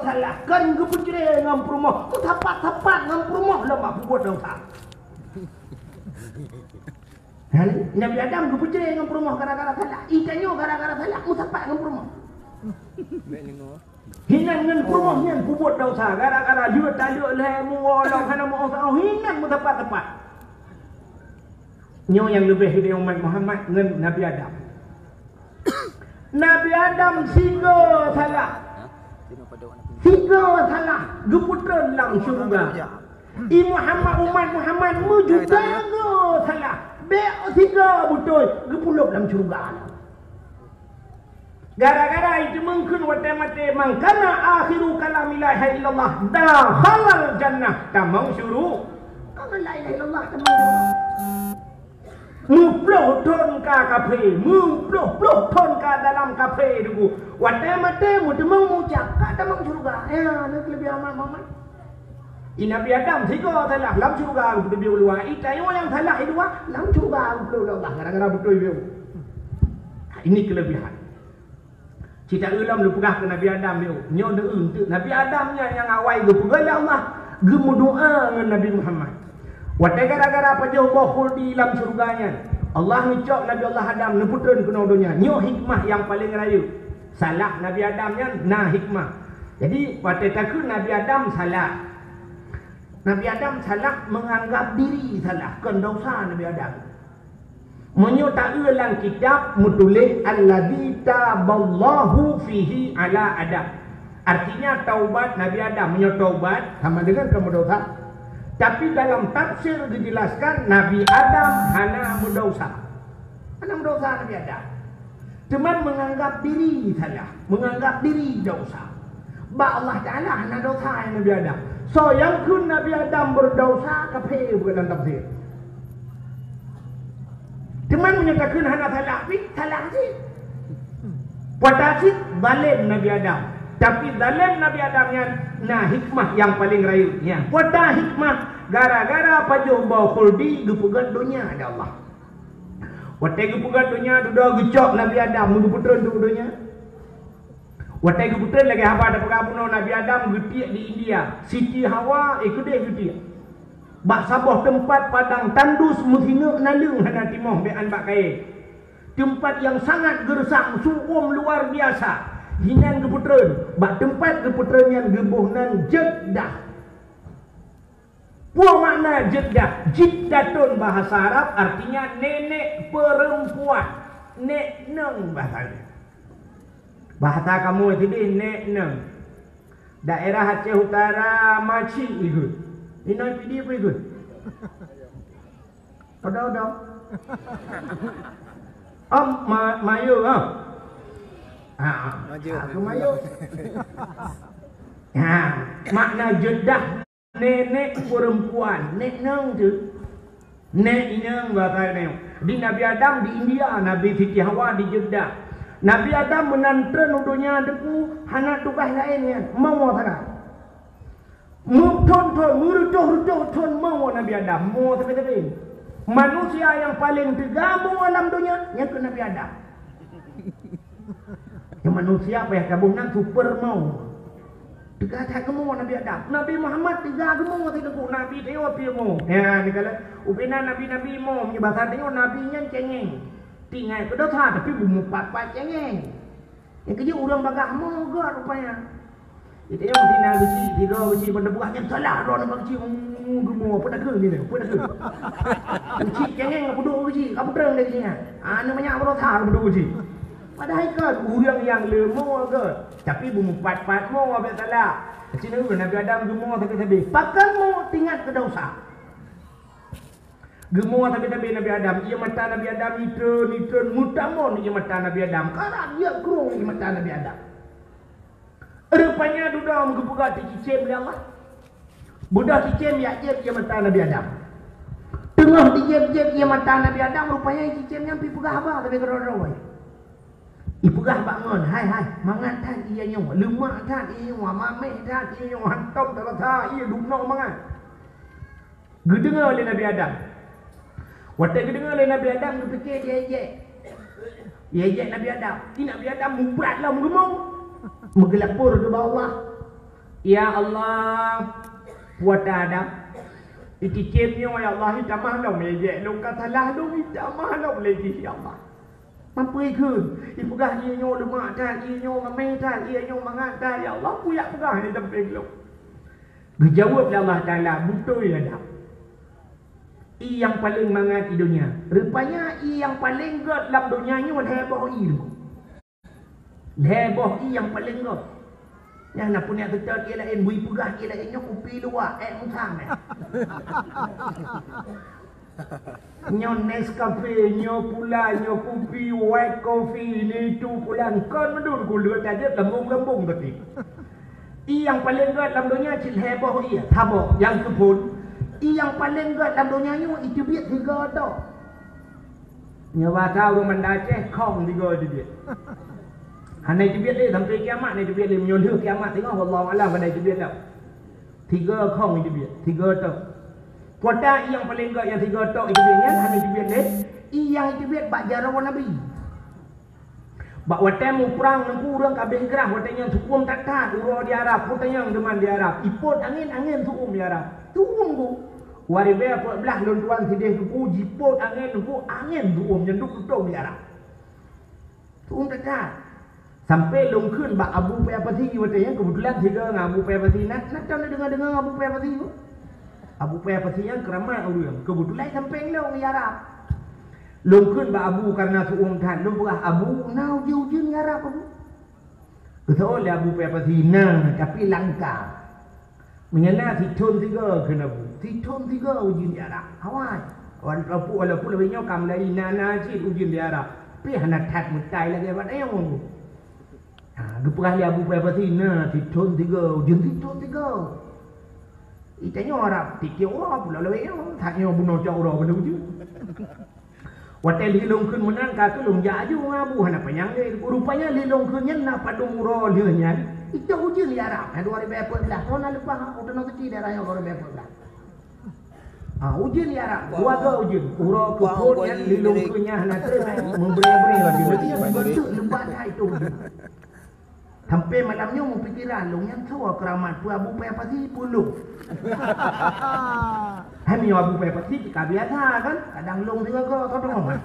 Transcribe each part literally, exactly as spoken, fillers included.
salah, kon geupeucre ngon peurumoh, meusapat-sapat ngon peurumoh lom bak peubuet desya. Hah? Nabi Adam geupeucre ngon peurumoh gara-gara salah. Itanyoe gara-gara salah meusapat ngon peurumoh. Hinan ngon peurumoh nyan peubuet desya gara-gara jeuet taleuek lhée muwoe lom hana meu-, hinan meusapat-sapat. Nyoe nyang leubeh geude umat Muhammad ngon Nabi Adam. Nabi Adam sigoe salah. Sigoe salah geupeutreun lam syeuruga. I Muhammad, umat Muhammad meujuta goe salah. Bék sigoe beutôi geupulop lam syeuruga. Gara-gara itu mungkin watée maté, "Man kana akhiru kalami la ilaha illallah dakhalal jannah." Tamong syuru-, "Kana la ilaha illallah," tamong syuru-, meuploh thon ka kaphé, meuploh-ploh thon ka dalam kaphé deungon. Watée maté meuteumong meucak ka tamong syeuruga. Ya, na keuleubeh umat Muhammad. I Nabi Adam sigoe salah lam syeuruga geupeuleubeh u luwa. Itanyoe nyang salah i luwa lam syeuruga geupeuleubeh lé Allah gara-gara beutôi beu. Ini kelebihan. Cita ulôn lôn peugah keu Nabi Adam nyoe, nyoe neueu teuk Nabi Adam nyan nyang awai geupeugah lé Allah geumeudoa ngon Nabi Muhammad. Watée gara-gara pajoh boh khuldi lam syeuruga nyan, Allah ngeucok Nabi Allah Adam neupeutreun keunoe donya. Nyoe hikmah nyang paleng rayeuk. Salah Nabi Adam nyan na hikmah. Jadi watée takheun Nabi Adam salah. Nabi Adam salah menganggap diri salah, kon desya Nabi Adam. Meunyoe taeu lam kitab meutuléh, "Alladzi taballahu fihi ala Adam." Artinya taubat Nabi Adam. Meunyoe taubat sama dengan kamu dosa. Tapi dalam tafsir dijelaskan Nabi Adam hana meudosa. Hana meudosa Nabi Adam. Teuma menganggap diri salah, menganggap diri dosa. Bak Allah Taala hana dosa nyang Nabi Adam. Soe nyang kheun Nabi Adam berdosa, kaphé bukan dalam tafsir. Teuma meunyoe takheun hana salah pih, salah cit. Pata cit zalem Nabi Adam. Tapi zalem Nabi Adam nyan na hikmah nyang paleng rayeuk nyan. Pata hikmah gara-gara pajoh boh khuldi geupeugét donya lé Allah. Watée geupeugét donya dudoe geucok Nabi Adam geupeutreun u donya. Watée geupeutreun lagée haba tapeugah bunoe Nabi Adam geutiek di India, Siti Hawa, eh, keudeh geutiek. Bak saboh teumpat padang tandus meusineuk naleueng hana timoh bék an bak kayée. Teumpat nyang sangat geureusam, su'um luar biasa. Hinan geupeutreun, bak teumpat geupeutreun nyan geuboh nan Jeddah. Peue makna Jeddah? Jiddatun bahasa Arab artinya nenek perempuan. Nek neng bahasa Arab. Bahasa kamoe sideh nek neng. Daerah Aceh Utara maci ikut. Inai pidi pun ikut. Odo-odo. Om ma-, mayu ah. Ha, Mayu. Aku mayu. Ha, makna Jeddah nenek perempuan, nek neng tu. Nek inong bahasa nyoe. Di Nabi Adam di India, Nabi Siti Hawa di Jeddah. Nabi Adam meunan treun u donya teungku hana tugaih laén nyan, meuwoe sagai. Meuthon-thon, meureutoh-reutoh thon meuwoe Nabi Adam, meuwoe sabe-sabe. Manusia nyang paleng teuga meuwoe lam donya, nyan keuh Nabi Adam. Nyang manusia payah taboh nan super meuwoe. Teuga that geumeuwoe Nabi Adam. Nabi Muhammad teuga geumeuwoe sideh teungku, Nabi teuh pih meuwoe. Ya, ni kala ubena nabi-nabi meuwoe, meunyoe basa tanyoe nabi nyan cengeng. Tinggai keu dosa, tapi beumeupat-pat cengeng. Nyang keujeuet ureuëng bagaih meugot rupanya. Kita yang tina geuchik, tiga geuchik, pada buah nyan salah, droe nampak geuchik, hmm, geumeuwoe, apa dah ke ni, apa dah ke? Geuchik cengeng, apa dua geuchik, apa terang dah geuchik nyan? Ah, ni banyak berosa, apa dua geuchik? Padahai kan, ureuëng nyang leumo ke, tapi beumeupat-pat mo, abek salah. Kecil dulu, Nabi Adam geumeuwoe sabe-sabe. Pakon mo, tinggai keu dosa. Geumeuwoe sabe-sabe Nabi Adam, ié mata Nabi Adam itreun-itreun meutamon ié mata Nabi Adam, karab jeuet krueng ié mata Nabi Adam. Rupanya dudoe geupeugah cicém lé Allah. Beudôh cicém jak jieb ié mata Nabi Adam. Teungoh dijieb-jieb ié mata Nabi Adam, rupanya cicém nyan pih peugah haba sabe keudroe-droe. Ipeugah bak ngon, "Hai, hai, mangat that ié nyoe, leumak that ié nyoe, mameh that ié nyoe, hantom that rasa ié duek noe mangat." Geudeungoe lé Nabi Adam. Watée geudeungoe lé Nabi Adam, geupike jiék-jiék. Jiék-jiék Nabi Adam. Di Nabi Adam mubrat lom geumong. Meugeulapor keu Allah. Ya Allah, puata Adam, iticém nyoe ya Allah, itamah lom lé jih, lôn ka salah lôn, itamah lom lé jih ya Allah. Mampu ikheun, ipeugah ié nyoe leumak that, ié nyoe ramé that, ié nyoe mangat that, ya Allah, peue jak peugah nyoe teumpéng lôn. Geujaweueb lé Allah Taala, beutôi Adam. Ié nyang paleng mangat di donya. Rupanya ié nyang paleng gét lam donya nyoe lhée boh ié. Lhée boh ié nyang paleng gét. Nyan na peue nyang teutot ié laén, bui peugah ié laén nyoe kupi luwak, ék musang nyan. Nyoe Nescafe, nyoe pula, nyoe kupi, white coffee, ini itu pula, kon meudun kuleuet tajak lembong-lembong geuti. Ié nyang paleng gét lam donya cit lhée boh ié, saboh nyang keuphon. Ié nyang paleng gét lam donya nyoe iteubiet sigoe tok. Nyoe basa ureuëng Banda Aceh, khong sigoe iteubiet. Hana iteubiet lé sampai kiamat, hana iteubiet lé. Meunyoe lheueh kiamat singoh, wallahu alam, hana iteubiet tok. Sigoe khong iteubiet, sigoe tok. Kuata ié nyang paleng gét nyang sigoe tok iteubiet nyan hana iteubiet lé. Ié nyang iteubiet bak jaroe Nabi. Bak watée muprang Teungku, ureuëng ka abéh grah, watée nyan seuuem that-that uroe di Arab, peue tanyong deuman di Arab. Ipot angén, angén seuuem di Arab. Seuuem ku. Dua ribée peuet blaih lôn tuan sideh Teungku, jipot angén Teungku, angén seuuem nyan duek tutong di Arab. Seuuem that-that. Sampai lôn kheun bak Abu Paya Pasi watée nyan, keubeutulan sigoe ngon Abu Paya Pasi, na, na tom neudeungoe-deungoe Abu Paya Pasi tu? Abu Paya Pasi nyan keuramat ureuëng, keubeutulan sampéng lôn di Arab. Lôn kheun bak Abu kareuna seuuem that, lôn peugah, "Abu, na ujeuen-ujeuen di Arab, Abu?" Geuseuôt lé Abu Paya Pasi, "Na, tapi langka." "Meunyoe na sithon sigoe," kheun Abu, "sithon sigoe ujeuen di Arab." Awai, walaupun, walaupun lagée nyoe ka meulayeue na-na cit ujeuen di Arab, pih hana that meutai lagée bak tanyoe. Ha, geupeugah lé Abu Paya Pasi, "Na sithon sigoe ujeuen, sithon sigoe." Di tanyoe Arab tiep-tiep uroe pula lagée nyoe, that nyoe bunoe cok uroe keuneuk ujeuen. Watée lheueh lôn kheun meunan, ka keuh lôn jak aju ngon Abu, hana panyang lé. Rupanya lheueh lôn kheun nyan na padum uroe lheueh nyan, itôh ujeuen di Arab. Nah, dua ribée peuet blaih, thôn na leupah, u tanoh suci daerah nyoe dua ribée peuet blaih. Ah, ujeuen di Arab, dua goe ujeuen. Uroe keuphon nyan lheueh lôn kheun nyan hana trép, meubré-bré ujeuen. Berarti nyang beutôi leubeh that itôh ujeuen. Sampai malam nyoe meupikiran lôn nyan soe keuramat, peue Abu Paya Pasi, peue lôn. Hai meunyoe Abu Paya Pasi ka biasa kan, kadang lôn sigoe-goe, kadang lôn.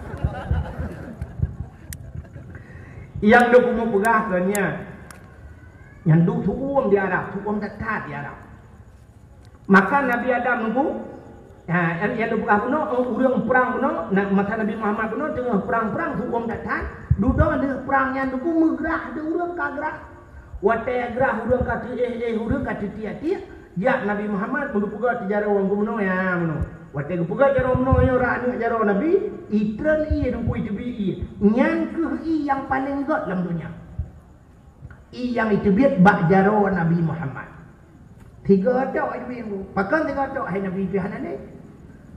Nyang lôn keumeung peugah keu nyan, nyan duek seuuem di Arab, seuuem that-that di Arab. Maka Nabi Adam Teungku, ha, nyang, nyang lôn peugah bunoe, ureuëng prang bunoe, na, masa Nabi Muhammad bunoe teungoh prang-prang seuuem that-that, dudoe lheueh prang nyan Teungku meugrah, ada ureuëng ka grah. Watée grah ureuëng ka tiéh-éh, ureuëng ka titiek-tiek, jak Nabi Muhammad meugeupeugah teuh jaroe bunoe, ya, bunoe. Watée geupeugah jaroe bunoe, ya, rak aneuëk jaroe Nabi, itreun ié Teungku, iteubiet ié. Nyan keuh ié nyang paleng gét lam donya. Ié nyang iteubiet bak jaroe Nabi Muhammad. Sigoe tok iteubiet, Teungku. Pakon sigoe tok, hai Nabi pih hana lé.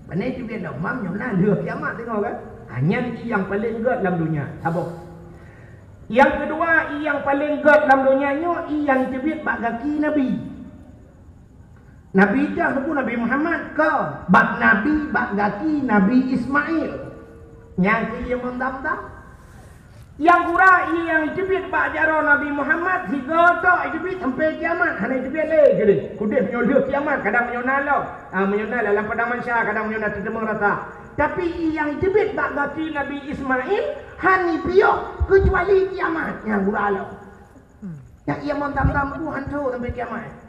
Pane iteubiet lom, mam nyoe na lheueh kiamat singoh kan? Ha, nyan ié nyang paleng gét lam donya. Saboh. Nyang keudua, ié nyang paleng gét lam donya nyoe, ié nyang iteubiet bak gaki Nabi. Nabi teuh Teungku, Nabi Muhammad, ka bak Nabi, bak gaki Nabi Ismail. Nyang keu ié mon Zamzam. Nyang gura ié nyang iteubiet bak jaroe Nabi Muhammad, sigoe tok iteubiet sampai kiamat, hana iteubiet lé keudeh. Keudeh meunyoe lheueh kiamat, kadang meunyoe na lom. Ah, meunyoe na lam padang mahsyar, kadang meunyoe na teuteumeung rasa. Tapi ié nyang iteubiet bak gaki Nabi Ismail, hana ipiôh keucuali kiamat nyang gura lom. Nyang ié mon Zamzam tu han tho sampai kiamat.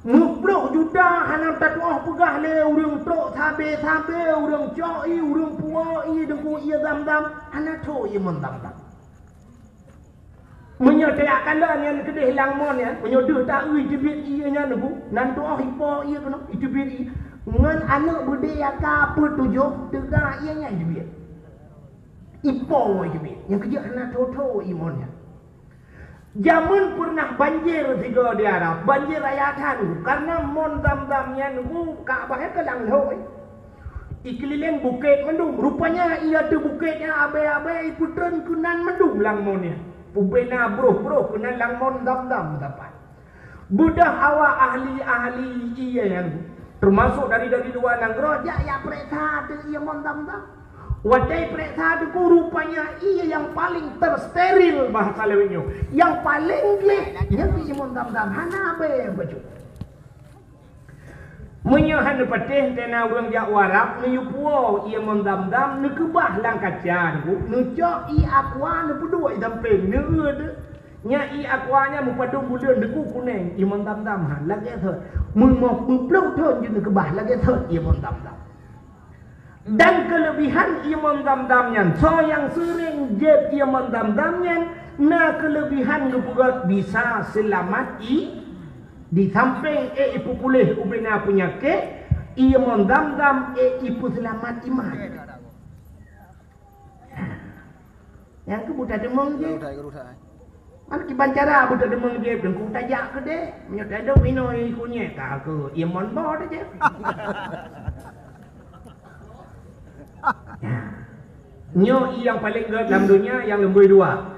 Meuploh juta hana tatuoh peugah lé ureuëng trok sabe-sabe, ureuëng cok ié, ureuëng puwoe ié, Teungku, ié Zamzam, hana tho ié mon Zamzam. Meunyoe tajak kalon nyan keudeh lam mon nyan, meunyoe deuh ta-eu iteubiet ié nyan Teungku, nan tuoh ipo ié keunoe, iteubiet ié. Ngon aneuëk beudé nyang ka peuet tujoh, teuga ié nyan iteubiet. Ipo iteubiet, nyang keujeuet hana tho-tho ié mon nyan. Jameun peureunah banjir sigoe di Arab, banjir raya that, kareuna mon Zamzam nyan Teungku, Ka'bah nyan ka lam lhôi. Ikeulileng bukét mandum, rupanya ié ateueh bukét nyan abée-abée ipeutreun keunan mandum lam mon nyan. Ubena broh-broh keunan lam mon Zamzam meusapat. Beudôh awak ahli-ahli ié nyan, teumasok dari, dari luwa nanggroe, jak, jak peuriksa ateueh ié mon Zamzam. Watèe peuriksa teungku, rupanya ie nyang paleng tersteril bahasa lawét nyoe. Nyang paleng gleh, nyan ié Imam Zamzam, hana abée bacut. Meunyoe hana patéh, tena ureuëng jak u Arab, neuyue puwoe ié Imam Zamzam, neukeubah lam kaca teungku, neucok ié aqua, neupeuduek i sampéng, neueu deuh. Nyan ié aqua nyan meupadum buleuen teungku, kunéng, ié Imam Zamzam, ha, lagée thon. Meumoh, meuplôh thon jeuet neukeubah, lagée thon ié Imam Zamzam. Dan keuleubihan ié Imam Zamzam nyan, soe nyang seuring jieb ié Imam Zamzam nyan, na keuleubihan geupeugöt bisa seulamat ie, di sampéng ék ipeupuléh ubena peunyakét, ié Imam Zamzam ék ipeuseulamat iman. Nyang keu buta deungon jih. Rusak, rusak. Mana kiban cara buta deungon jih, teungku tajak keudeh. Meunyoe tadong inoe kunyét, ka keu ié mon bo teuh jih. Nyoe ié nyang paleng gét lam donya, nyang lumbôi dua.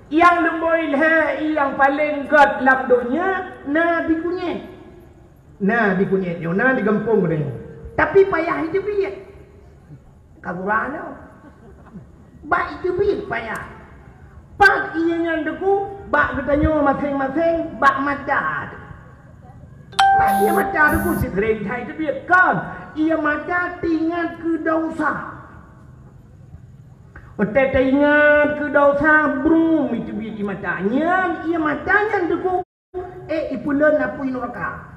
Nyang lumbôi lhée ié nyang paleng gét lam donya, na di kunyét. Na di kunyét nyoe, na di gampông nyoe. Tapi payah iteubiet. Ka gura nyoe. Bak iteubiet payah. Pat ié nyan teungku, bak geutanyoe maséng-maséng, bak mata. Bak ié mata teungku, sikreng that iteubiet. Kon, ié mata teuingat keu desya. Watée teuingat keu desya, brum iteubiet ié mata. Nyan ié mata nyan teungku. Ék ipeulon apui nuraka.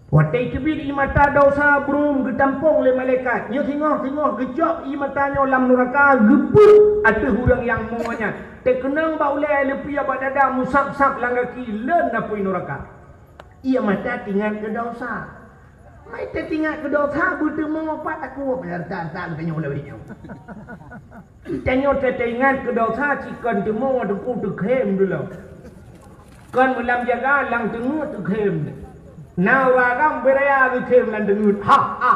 Watée teubiet ié mata desya, brum geutampong lé malaikat. Nyoe singoh-singoh geucok ié mata nyoe lam nuraka, geupeuet ateueh ureuëng nyang mo nyan. Teukeunong bak ulée, leupie bak dada, meusab-sab lam gaki, lon apui nuraka. Ié mata teuingat keu desya. Mai teuingat keu desya, beuteumo pat takot, hareuta-hareuta geutanyoe lawét nyoe. Tanyoe teuingat keu desya, cikon teumo teungku teukhém dulu. Kon meulam jaga, lam teungeut teukhém. Na ureuëng agam beuraya geukhém lam teungeut. Ha, ha,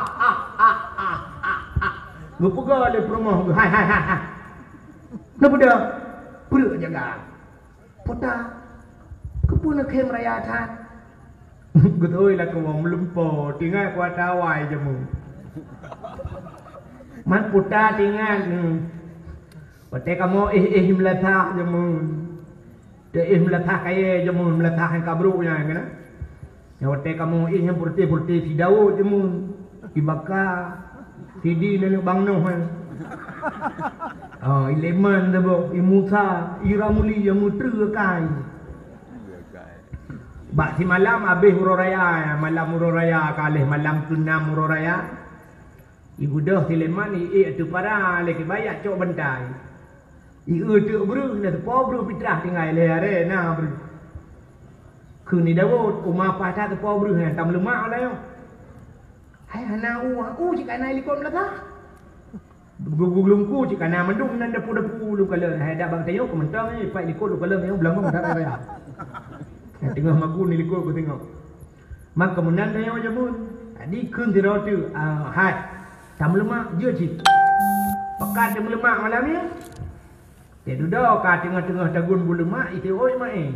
ha. Geupeugah lé peurumoh geuh, hai, hai, hai, hai. Neupeudeuh, peureuek jaga. Puta, keupeue neukhém raya that? Beutôi lakoe meulumpo, tinggai kuat awai jameun. Man puta teuingat, hmm. Watée kamoe éh-éh meulasah jameun. Teu éh meulasah kayée jameun, meulasah nyang ka brok nyan keunan. Nyang watée kamoe éh nyan peureute-peureute si Daud jameun, si Baka, si di neuneuek bang Noh nyan. Oh, i Leman saboh, i Musa, i Ramli nyang meutreue kai. Bak simalam habéh uroe raya, malam uroe raya ka lheueh malam keunam uroe raya. Ibeudôh si Leman, iék ateueh para lé keubayak cok bantai. Ieu teuk breuh, na teupo breuh pitrah tinggai lé aré na breuh. Kheun i Daud, uma paih that teupo breuh nyan, tameuleumak ulée nyoe. Hai hana u, u cit kana i likot meulasah. Gulungku cit kana mandum nan dapu-dapu ulôn kalon. Hai dak bang tanyoe keumeuntoe nyoe, pat likot lôn kalon nyoe beulangong that raya. Teungoh magun i likot ku teungoh. Maka meunan tanyoe jameun. Jadi kheun sidroe teuk, ah, hai. Tameuleumak jeuet cit. Pakat tameuleumak malam nyoe. Teududoe ka teungoh-teungoh tagun bu leumak, iteuôt maé.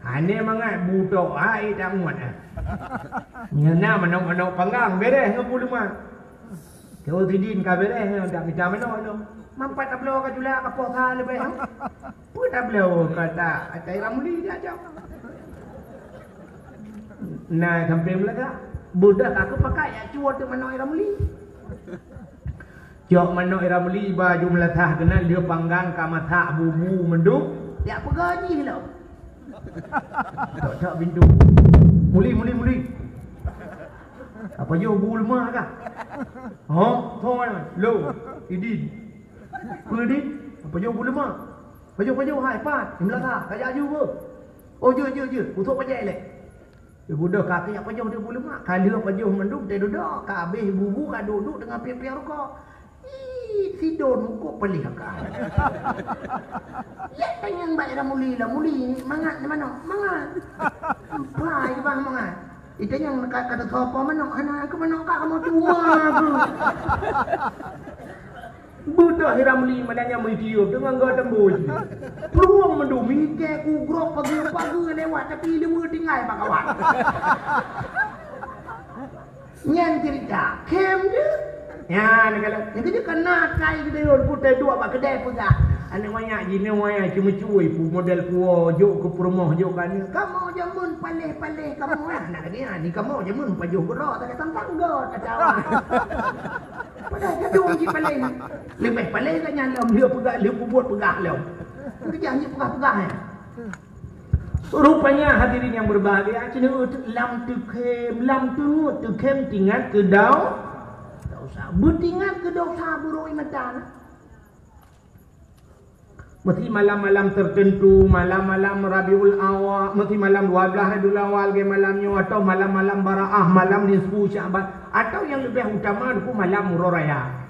Hana mangat bu tok, hai tak muat ah. Nyan na manok-manok panggang beres ngon bu leumak. Teuôt sidin ka beres nyan, tak mita manok lom. Mampat tabloe ka julak ka poh sa leubeh. Peue tabloe ka tak, atai Ramli dah cok. Nah, sampai meuledak. Budak aku pakai ya cuba tu manok Ramli. Cok manok Ramli baju meulasah keunan dia panggang ka masak bubu mendung. Tiap peugah jih lom. Tok-tok pintu. Muli, muli, muli. Apa jauh bu leumah kah? Ho, ho, lo, idin. Peue idin? Apa jauh bu leumah? Pajoh-pajoh hai pat, di meulasa, ka jak aju beuh. Oh, jeuet, jeuet, jeuet. Usok pajak ilée. Di budoh kaki jak pajoh di bu leumah. Ka lheueh pajoh mandum teududoe, ka habéh bubu ka duek-duek teungoh pieng-pieng rukok. Ih, sidon mukuk pelih ka. Ya tanyong bak Ramli lah, Muli mangat di manoe? Mangat. Pai bang mangat. Itanyong ka, ka teusoe po manoe, hana keu manoe ka kamoe cuma keu. Beudôh Ramli meunan nyang meutiup deungon goe tembus. Plueng meudumi kée kugrok pageue-pageue lewat, tapi leumeu tinggai bak kawan. Nyan cerita. Khem je. Ya, nak kala. Nyang keuh kan na kai geudeun kutai duek bak keudè peugah. Aneuk manyak jinoe ya ceumeucue pu model kuo jok keu peurumoh jok keu aneuk. Kamoe jameun paléh-paléh kamoe. Nah, nak lagèe ni kamoe jameun pajoh gura tak tantang got atau. Padahai gadong cit paléh. Leubeh paléh kat nyan lom, lheueh peugah, lheueh peubuet peugah lom. Keujah nyoe peugah-peugah, eh. Rupanya hadirin yang berbahagia, keuneuk lam teukhém, lam teungeut teukhém tingat keu dau-, dosa. Beutingat keu dosa beurôi mata na. Meusi malam-malam tertentu, malam-malam Rabiul Awal, meusi malam dua belas Rabiul Awal lagèe malam nyoe, atau malam-malam Baraah, malam nisfu Sya'ban, atau yang lebih utama dukuk malam Uroe Raya.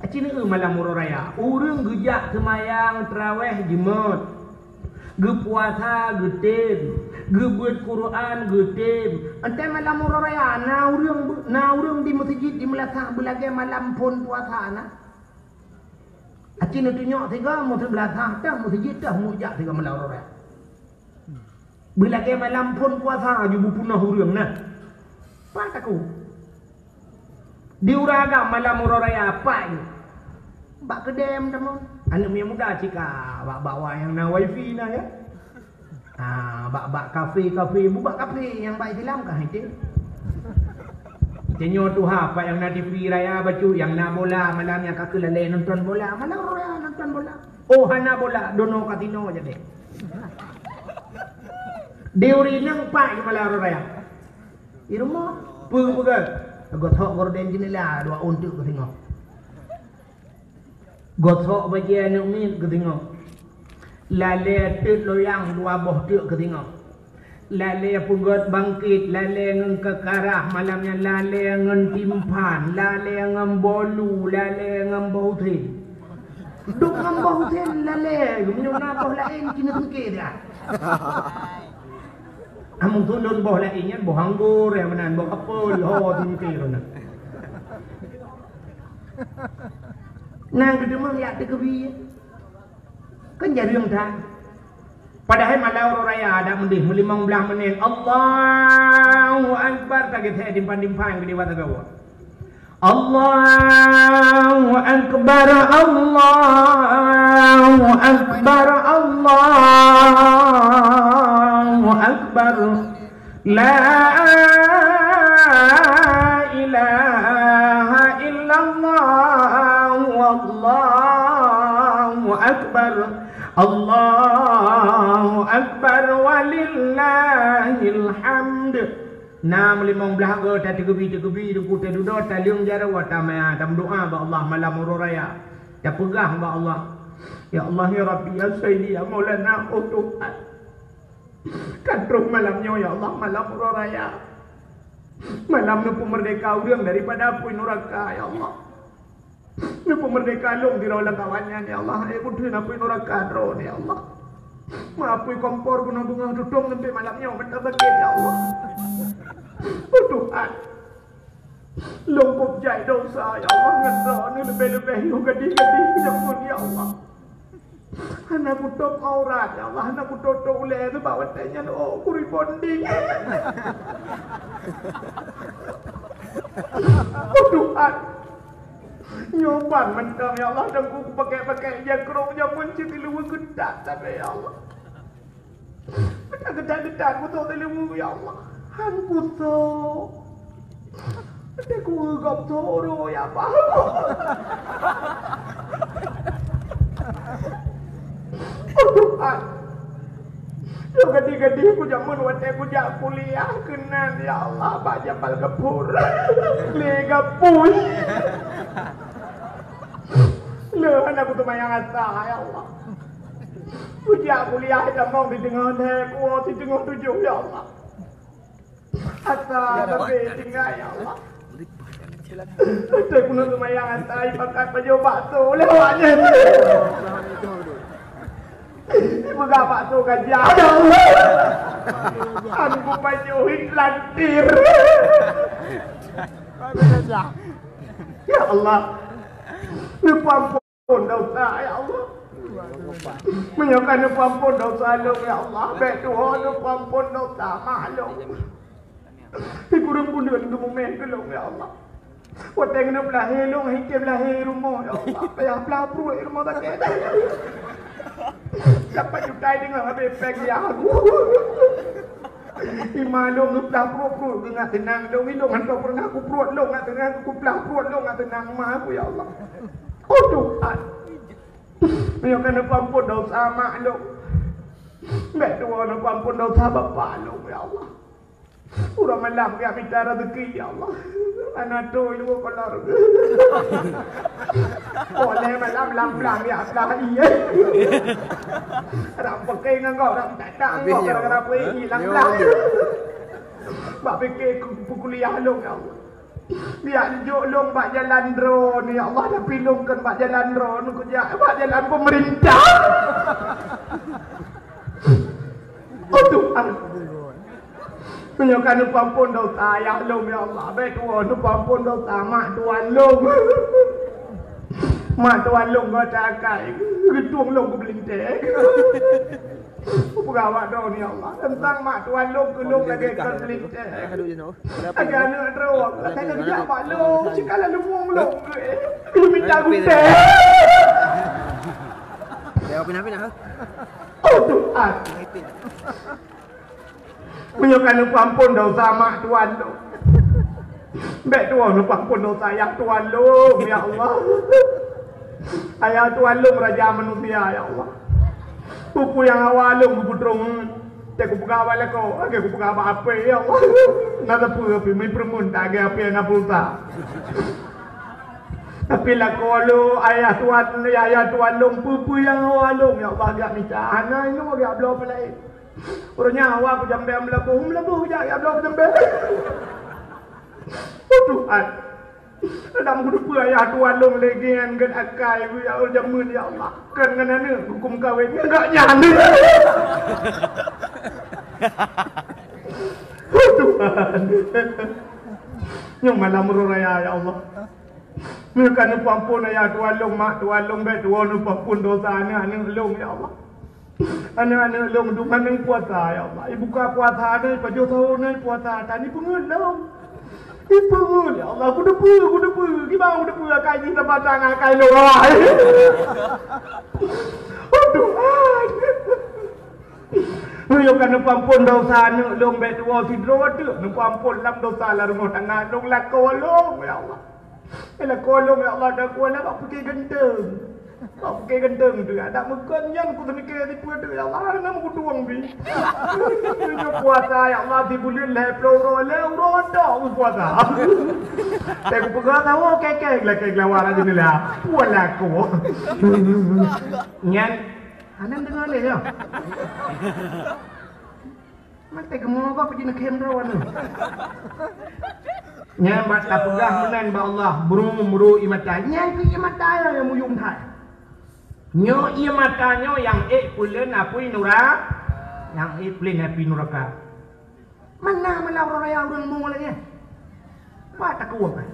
Aci neu malam Uroe Raya, ureueng geujak seumayang taraweh jimeut, geupuasa geutem, geubeuet Quran geutem. Enteuk malam Uroe Raya na ureueng, na ureueng di meuseujid di meulasah beulagèe malam phon puasa na. Aci neutunyok sigoe meuseublah tah meuseujid tah mujak sigoe malam Uroe Raya. Beulagèe malam phon puasa ju beupunoh ureueng na. Pat takue. Di ureueng agam malam Uroe Raya pat nyoe. Bak keudè meutamong. Aneuk miet muda cit ka bak-bak wa nyang na wifi na ya. Ah, bak-bak kafe-kafe, bubak kafe nyang bak Islam ka hideh. Tanyoe tuha pat nyang na T V raya bacut, nyang na bola malam nyang ka keu lalè nonton bola, malam Uroe Raya nonton bola. Oh, hana bola, dono kasino jadi. Di ureueng inong pat keu malam Uroe Raya. Di rumoh, peue peugah? Gosok gorden jeundela dua ôn teuk keu singoh. Gosok bajèe aneuk miet keu singoh. Lalè teut loyang dua boh teuk keu singoh. Lalè peugöt bangkét, lalè ngon keukarah malam nyan, lalè ngon timphan, lalè ngon bolu, lalè ngon boh usen. Duek ngon boh usen lalè, meunyoe na boh laén keuneuk sengke dah. Amun tulôn boh laén nyan boh anggur, ya meunan boh apel, ho sengke meunan. Na geudeumeung yak teukeubie. Kan jareueng that. Padahai malam uroe raya adak meudeh meulimong blaih menit. Allahu Akbar, ka geuthèe timphan-timphan geudibat sagoe. Allahu Akbar, Allahu Akbar, Allahu Akbar. La ilaha illallah, wallahu akbar. Allahu akbar walillahil hamd. Na meulimong blaih go tateukeubie-teukeubie, teungku tadudoe, taleueng jaroe, tameudoa bak Allah malam uroe raya. Tapeugah bak Allah, "Ya Allah, ya Rabbi, ya Sayyidi, ya Maulana, oh Tuhan." Ka troh malam nyoe, ya Allah, malam uroe raya. Malam neupeumeurdeka ureueng daripada apui nuraka, ya Allah. Neupeumeurdeka lôn sidroe lam kawan nyan, ya Allah. Hai beuteun apui nuraka droeneuh, ya Allah. Meuapui kompor gunong beungoh tutong sampoe malam nyoe mantong sakét, ya Allah. Oh Tuhan. Lôn kôb jai dosa, ya Allah, ngon droeneuh leubeh-leubeh yoh gadih-gadih, ya Allah, ya Allah. Hana kutôb aurat, ya Allah, hana kutôp-tôp ulèe, sabab watèe nyan, oh, kuribonding. Oh, Tuhan. Nyoe ban mantong, ya Allah, dan ku pakèk-pakèk jakrong jameun cit di luwa geutak, tapi, ya Allah. Geutak-geutak kutok di luwa, ya Allah. Han kutok. Watèe kueugop toro, ya Allah. Oh, Tuhan. Lôn gadih-gadih ku jameun watèe kujak kuliah keunan, ya Allah, bak Jabal Gapur. Lé gapui. Lé hana kuteumayang asa, ya Allah. Kujak kuliah tamong di teungoh lhèe, kuwoe di teungoh tujoh, ya Allah. Asa babé tinggai, ya Allah. Beutôi keuneuk seumayang asa ipakat pajoh bakso lé awak nyan. Ipeugah bakso gajah, ya Allah. An kupajoh iklan tir. Ya Allah. Neupeuampôn dosa, ya Allah. Meunyoe ka neupeuampôn dosa lôn, ya Allah, bèk tuho neupeuampôn dosa makhluk. Di kureueng buleuen geumumeng keu lôn, ya Allah. Watèe keuneuk lahé lôn, hikém lahé rumoh, ya Allah. Payah plah pruet rumoh sakét. Dapat jutai deungon habéh péng, ya Allah. Ima lôn geuplah pruet-pruet geuh ngat teunang lôn, ilôn hantom peureunah kupruet lôn ngat teunang, kuplah pruet lôn ngat teunang ma aku, ya Allah. Oh Tuhan, meunyoe ka neupeuampon desya mak lôn, bèk tuwoe neupeuampon desya bapak lôn, ya Allah. Uroe malam geujak mita raseuki, ya Allah. Hana trôh ilôn kolor. Oleh malam lam-lam geujak plah ie. Rang peuke ngon gob, rang tak-tak ngon gob, gara-gara peuihi lam-lam. Bak pike ku-, peukuliah lôn, ya Allah. Geujak jok lôn bak jalan droe, ya Allah, tapi lôn kon bak jalan droe, geujak bak jalan pemerintah. Oh Tuhan. Meunyoe ka neupeuampon desya ayah lôn, ya Allah, bèk tuwoe neupeuampon desya mak tuan lôn. Mak tuan lôn gata akai, geutueng lôn keu beulintèe. Peugah bak droeneuh, ya Allah, teuntang mak tuan lôn keu lôn lagèe kon beulintèe. Lagèe aneuk droe, lagèe geujak bak lôn, sikala leuwong lôn keu, eh, geumita gutèe. Oh Tuhan. Meunyoe ka neupeuampon desya mak tuan lôn, bèk tuwoe neupeuampon desya ayah tuan lôn, ya Allah. Ayah tuan lôn raja manusia, ya Allah. Peue-peue nyang hawa lôn geupeutrông, teuh kupeugah bak lakoe, lagèe kupeugah bak apui, ya Allah. Na sapeue pih meupeureumeun tak lagèe apui nyang na pulsa. Tapi lakoe lôn, ayah tuan, ayah tuan lôn, peue-peue nyang hawa lôn, ya Allah, geujak mita. Hana inoe geujak bloe peulaén. Uroe nyan awak beujambèe meulaboh, meulaboh jak, jak bloe beujambèe. Oh Tuhan. Lam keudeupeue ayah tuan lôn lé ngieng gèt akai, ya Allah, jameun, ya Allah. Kon ngon aneuk huköm kawén ngon gak nyan. Oh Tuhan. Nyoe malam uroe raya, ya Allah. Meunyoe ka neupeuampon ayah tuan lôn, mak tuan lôn, bèk tuwoe neupeuampon desya aneuk-aneuk lôn, ya Allah. Aneuk-aneuk lôn dum hana puasa, ya Allah. Ibuka puasa na, ipajoh sahur na, puasa tan, ipeungeut lôn. Ipeungeut, ya Allah, kuteupeu, kuteupeu. Kiban kuteupeu akai jih saban tangan akai lôn. Oh Tuhan. Meunyoe ka neupeuampon desya aneuk lôn, bèk tuwoe sidroe teuk neupeuampon lam desya lam rumoh tangga lôn, lakoe lôn, ya Allah. Eh, lakoe lôn, ya Allah, lakoe lôn bak pike ganteng. Bak pike ganteng tu, adak meukon nyan kuteumike sipeue tu, ya Allah, hana meukutueng pih. Meunyoe puasa, ya Allah, sibuleuen lhèe plôh uroe, lhèe uroe tok puasa. Teuh kupeugah tahu, kèe-kèe geulakèe geulawa rajin lah. Puasa lakoe. Nyan, hana deungö lé nyoe. Maté geumoe gob jih neukhem droe nyoe. Nyan bak tapeugah meunan bak Allah, bru-bru ie mata. Nyan keuh ie mata nyoe nyang muyuem that. Nyoe ie mata nyoe nyang ék peuleuen apui nura-, nyang ék peuleuen apui nuraka. Mana malam uroe raya ureueng mo lagèe nyan? Pat takue kan?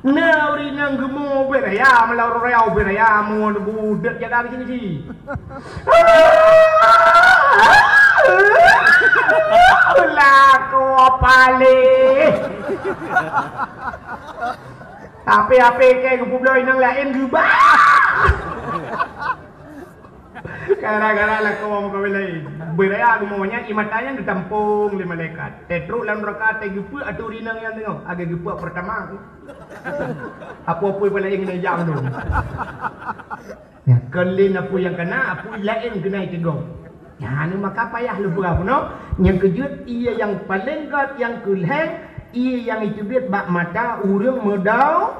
Na ureueng inong geumo ubé raya, malam uroe raya ubé raya mo neubudek jaga di sini. Lakoe paléh. Tapi api ke geupubloe inong laén geubah. Gara-gara lakoe meukawen laén. Beuraya geumo nyan, ie mata nyan geutampong lé malaikat. Teutrok lam nuraka, teugeupeuet ateueh rinang nyan teungoh. Lagèe geupeuet peurtama. Apo-apo pih laén ngon ijak mandum. Nyan, kon lé apui nyang kana, apui laén keunan iteugom. Nyan, maka payah lôn peugah bunoe, nyang keujeuet ie nyang paleng gèt nyang keu lhèe, ie nyang iteubiet bak mata ureueng meudau-,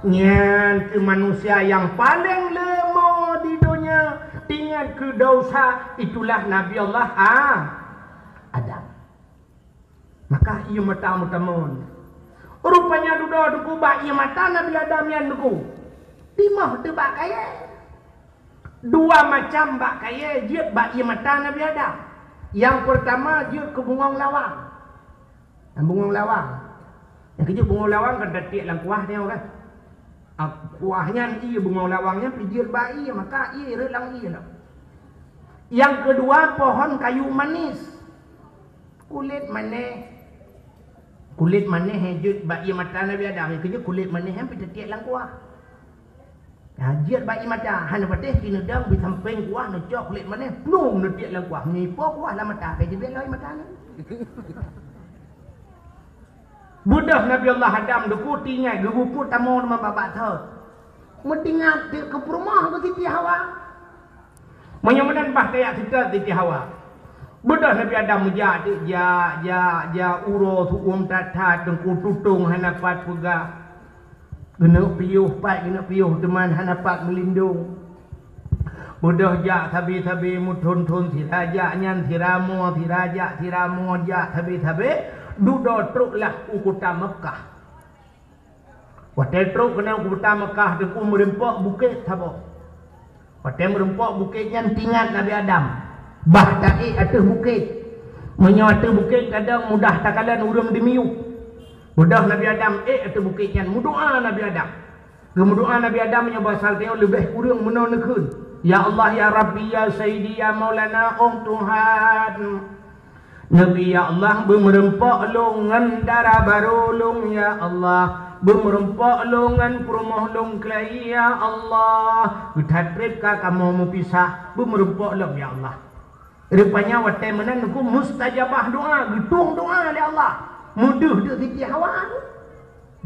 Nyan keuh manusia nyang paleng leumo di donya, ingat keu desya, itulah Nabi Allah A-, Adam. Maka ie mata meutamon. Rupanya dudoe teungku bak ie mata Nabi Adam nyan teungku. Timoh teuh bak kayèe. Dua macam bak kayèe jeuet bak ie mata Nabi Adam. Nyang peurtama jeuet keu bungong lawang. Nyang bungong lawang. Nyang keujeuet bungong lawang kan tatiek lam kuah nyoe kan. Ah, kuah nyan ie, bungong lawang nyan pih jeuet bak ie, maka ie rhot lam ie nyoe. Nyang keudua pohon kayu manis. Kulét manéh, Kulét manéh nyang jeuet bak ié mata Nabi Adam, nyang keujeuet kulét manéh nyang pih teutiek lam kuah. Nah, jeuet bak ié mata, hana patéh, ci neudong bak sampéng kuah, neucok kulét manéh, plum, neutiek lam kuah. Meunyoe ipo kuah lam mata, ka jeuet lom ié mata nyan. Beudôh Nabi Allah Adam, deuh ku teuingat, geupeubuet tamong teuma bak-bak thot. Meutingat teuk keu peurumoh keu Siti Hawa. Meunyoe meunan bah tajak seutôt Siti Hawa. Beudôh Nabi Adam meujak teuk, jak, jak, jak, uroe su'uem that-that, teungku tutong hana pat peugah. Geuneuk piôh pat, geuneuk piôh teuma hana pat meulindong. Beudôh jak sabe-sabe meuthon-thon, sira jak nyan, sira mo, sira jak, sira mo jak sabe-sabe, dudoe trok lah u kuta Meukah. Watée trok keunan u kuta Meukah, teungku meureumpok bukét saboh. Watée meureumpok bukét nyan, teuingat Nabi Adam, bah taék ateueh bukét. Meunyoe ateueh bukét kadang mudah takalon ureuëng dimiyueb. Beudôh Nabi Adam ék ateueh bukét nyan, meudoá Nabi Adam. Geumeudoá Nabi Adam meunyoe basa tanyoe leubeh kureueng meunoe neukheun, "Ya Allah, ya Rabbi, ya Sayyidi, ya Maulana, oh Tuhan." Neubi, ya Allah, beumeureumpok lôn ngon dara barô lôn, ya Allah. Beumeureumpok lôn ngon peurumoh lôn keulayi, ya Allah. Geuthat treb ka kamoe meupisah, beumeureumpok lôn, ya Allah. Rupanya watée meunan teungku mustajabah doa, geutueng doa lé Allah. Meudeuh deuh Siti Hawa tu.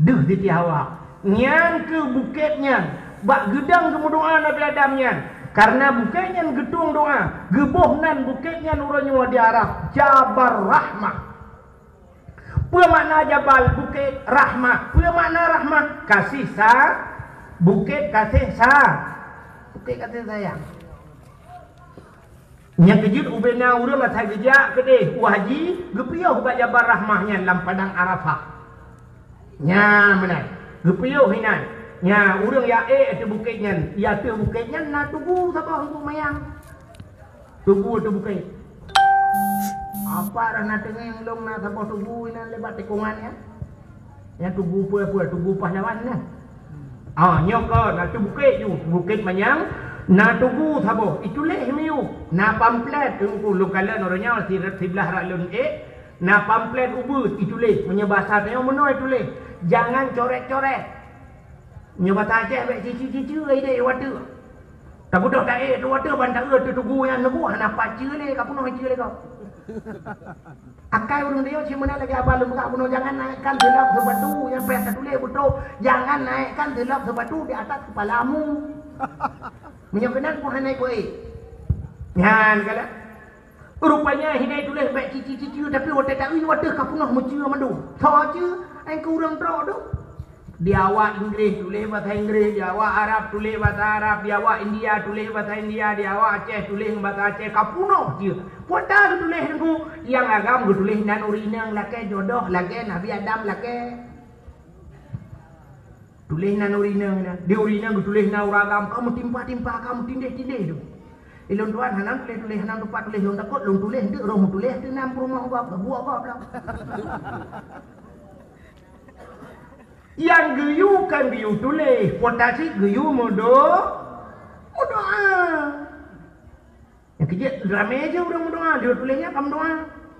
Deuh Siti Hawa. Nyan keuh bukét nyan, bak geudong geumeudoá Nabi Adam nyan. Kareuna bukét nyan geutueng doá, geuboh nan bukét nyan uroe nyoe di Arab, Jabal Rahmah. Peue makna Jabal? Bukét. Rahmah. Peue makna Rahmah? Kasih sa-, bukét kasih sa-, bukét kasih sayang. Nyang keujeuet ubena ureuëng asai geujak keudeh u haji, geupiôh bak Jabal Rahmah nyan lam padang Arafah. Nyan meunan, geupiôh inan. Nyan ureuëng jak ék ateueh bukét nyan, di ateueh bukét nyan na tugu saboh untuk mayang. Tugu ateueh bukét. Apa dah na teungoh lôn na saboh tugu inan lebat tikongan nyan. Nyang tugu peue-peue, tugu pahlawan nyan. Ah, nyoe kon, na tu bukét ju, bukét manyang, na tugu saboh, ituléh miyueb, na pamflet, teungku lôn kalon uroe nyoe si-, siblah rak lôn ék, na pamflet ubeut, ituléh, meunyoe basa tanyoe meunoe ituléh, jangan coret-coret. Nyoe basa Aceh bék cici-cici idéh watée. Tabeudôh taék tu watée ban taeu tu tugu nyan neubu hana pat ceue lé, ka peunoh ceue lé kau. Akai ureuëng Riau cit meunan lagée abah lôn peugah bunoe, jangan naikkan seulab seubatu nyang payah tatuléh beutrok, jangan naikkan seulab seubatu di atas kepalamu. Meunyoe keunan pun hana ipeue. Nyan kala. Rupanya hina ituléh bék cici-cici, tapi watée taeu watée ka peunoh meuceue mandum. Soe ceue, ai keu ureuëng trok tu. Di awak Inggréh tuléh basa Inggréh, di awak Arab tuléh basa Arab, di awak India tuléh basa India, di awak Aceh tuléh basa Aceh, ka peunoh cit. Peue ta geutuléh teungku, nyang agam geutuléh nan ureuëng inong lakée jodoh, lagée Nabi Adam lakée. Tuléh nan ureuëng inong na, di ureuëng inong geutuléh nan ureuëng agam, ka meutimpa-timpa, ka meutindéh-tindéh tu. Ilôn tuan hana tuléh-tuléh, hana tupat tuléh, lôn takot lôn tuléh, deuek roh meutuléh tu nan peurumoh gob, buet gob lah. Nyang geuyue kan geuyue tuléh, peue ta cit geuyue meudo-, meudoá. Nyang keujeuet ramé jih ureuëng meudoá, lheueh tuléh nyan ka meudoá.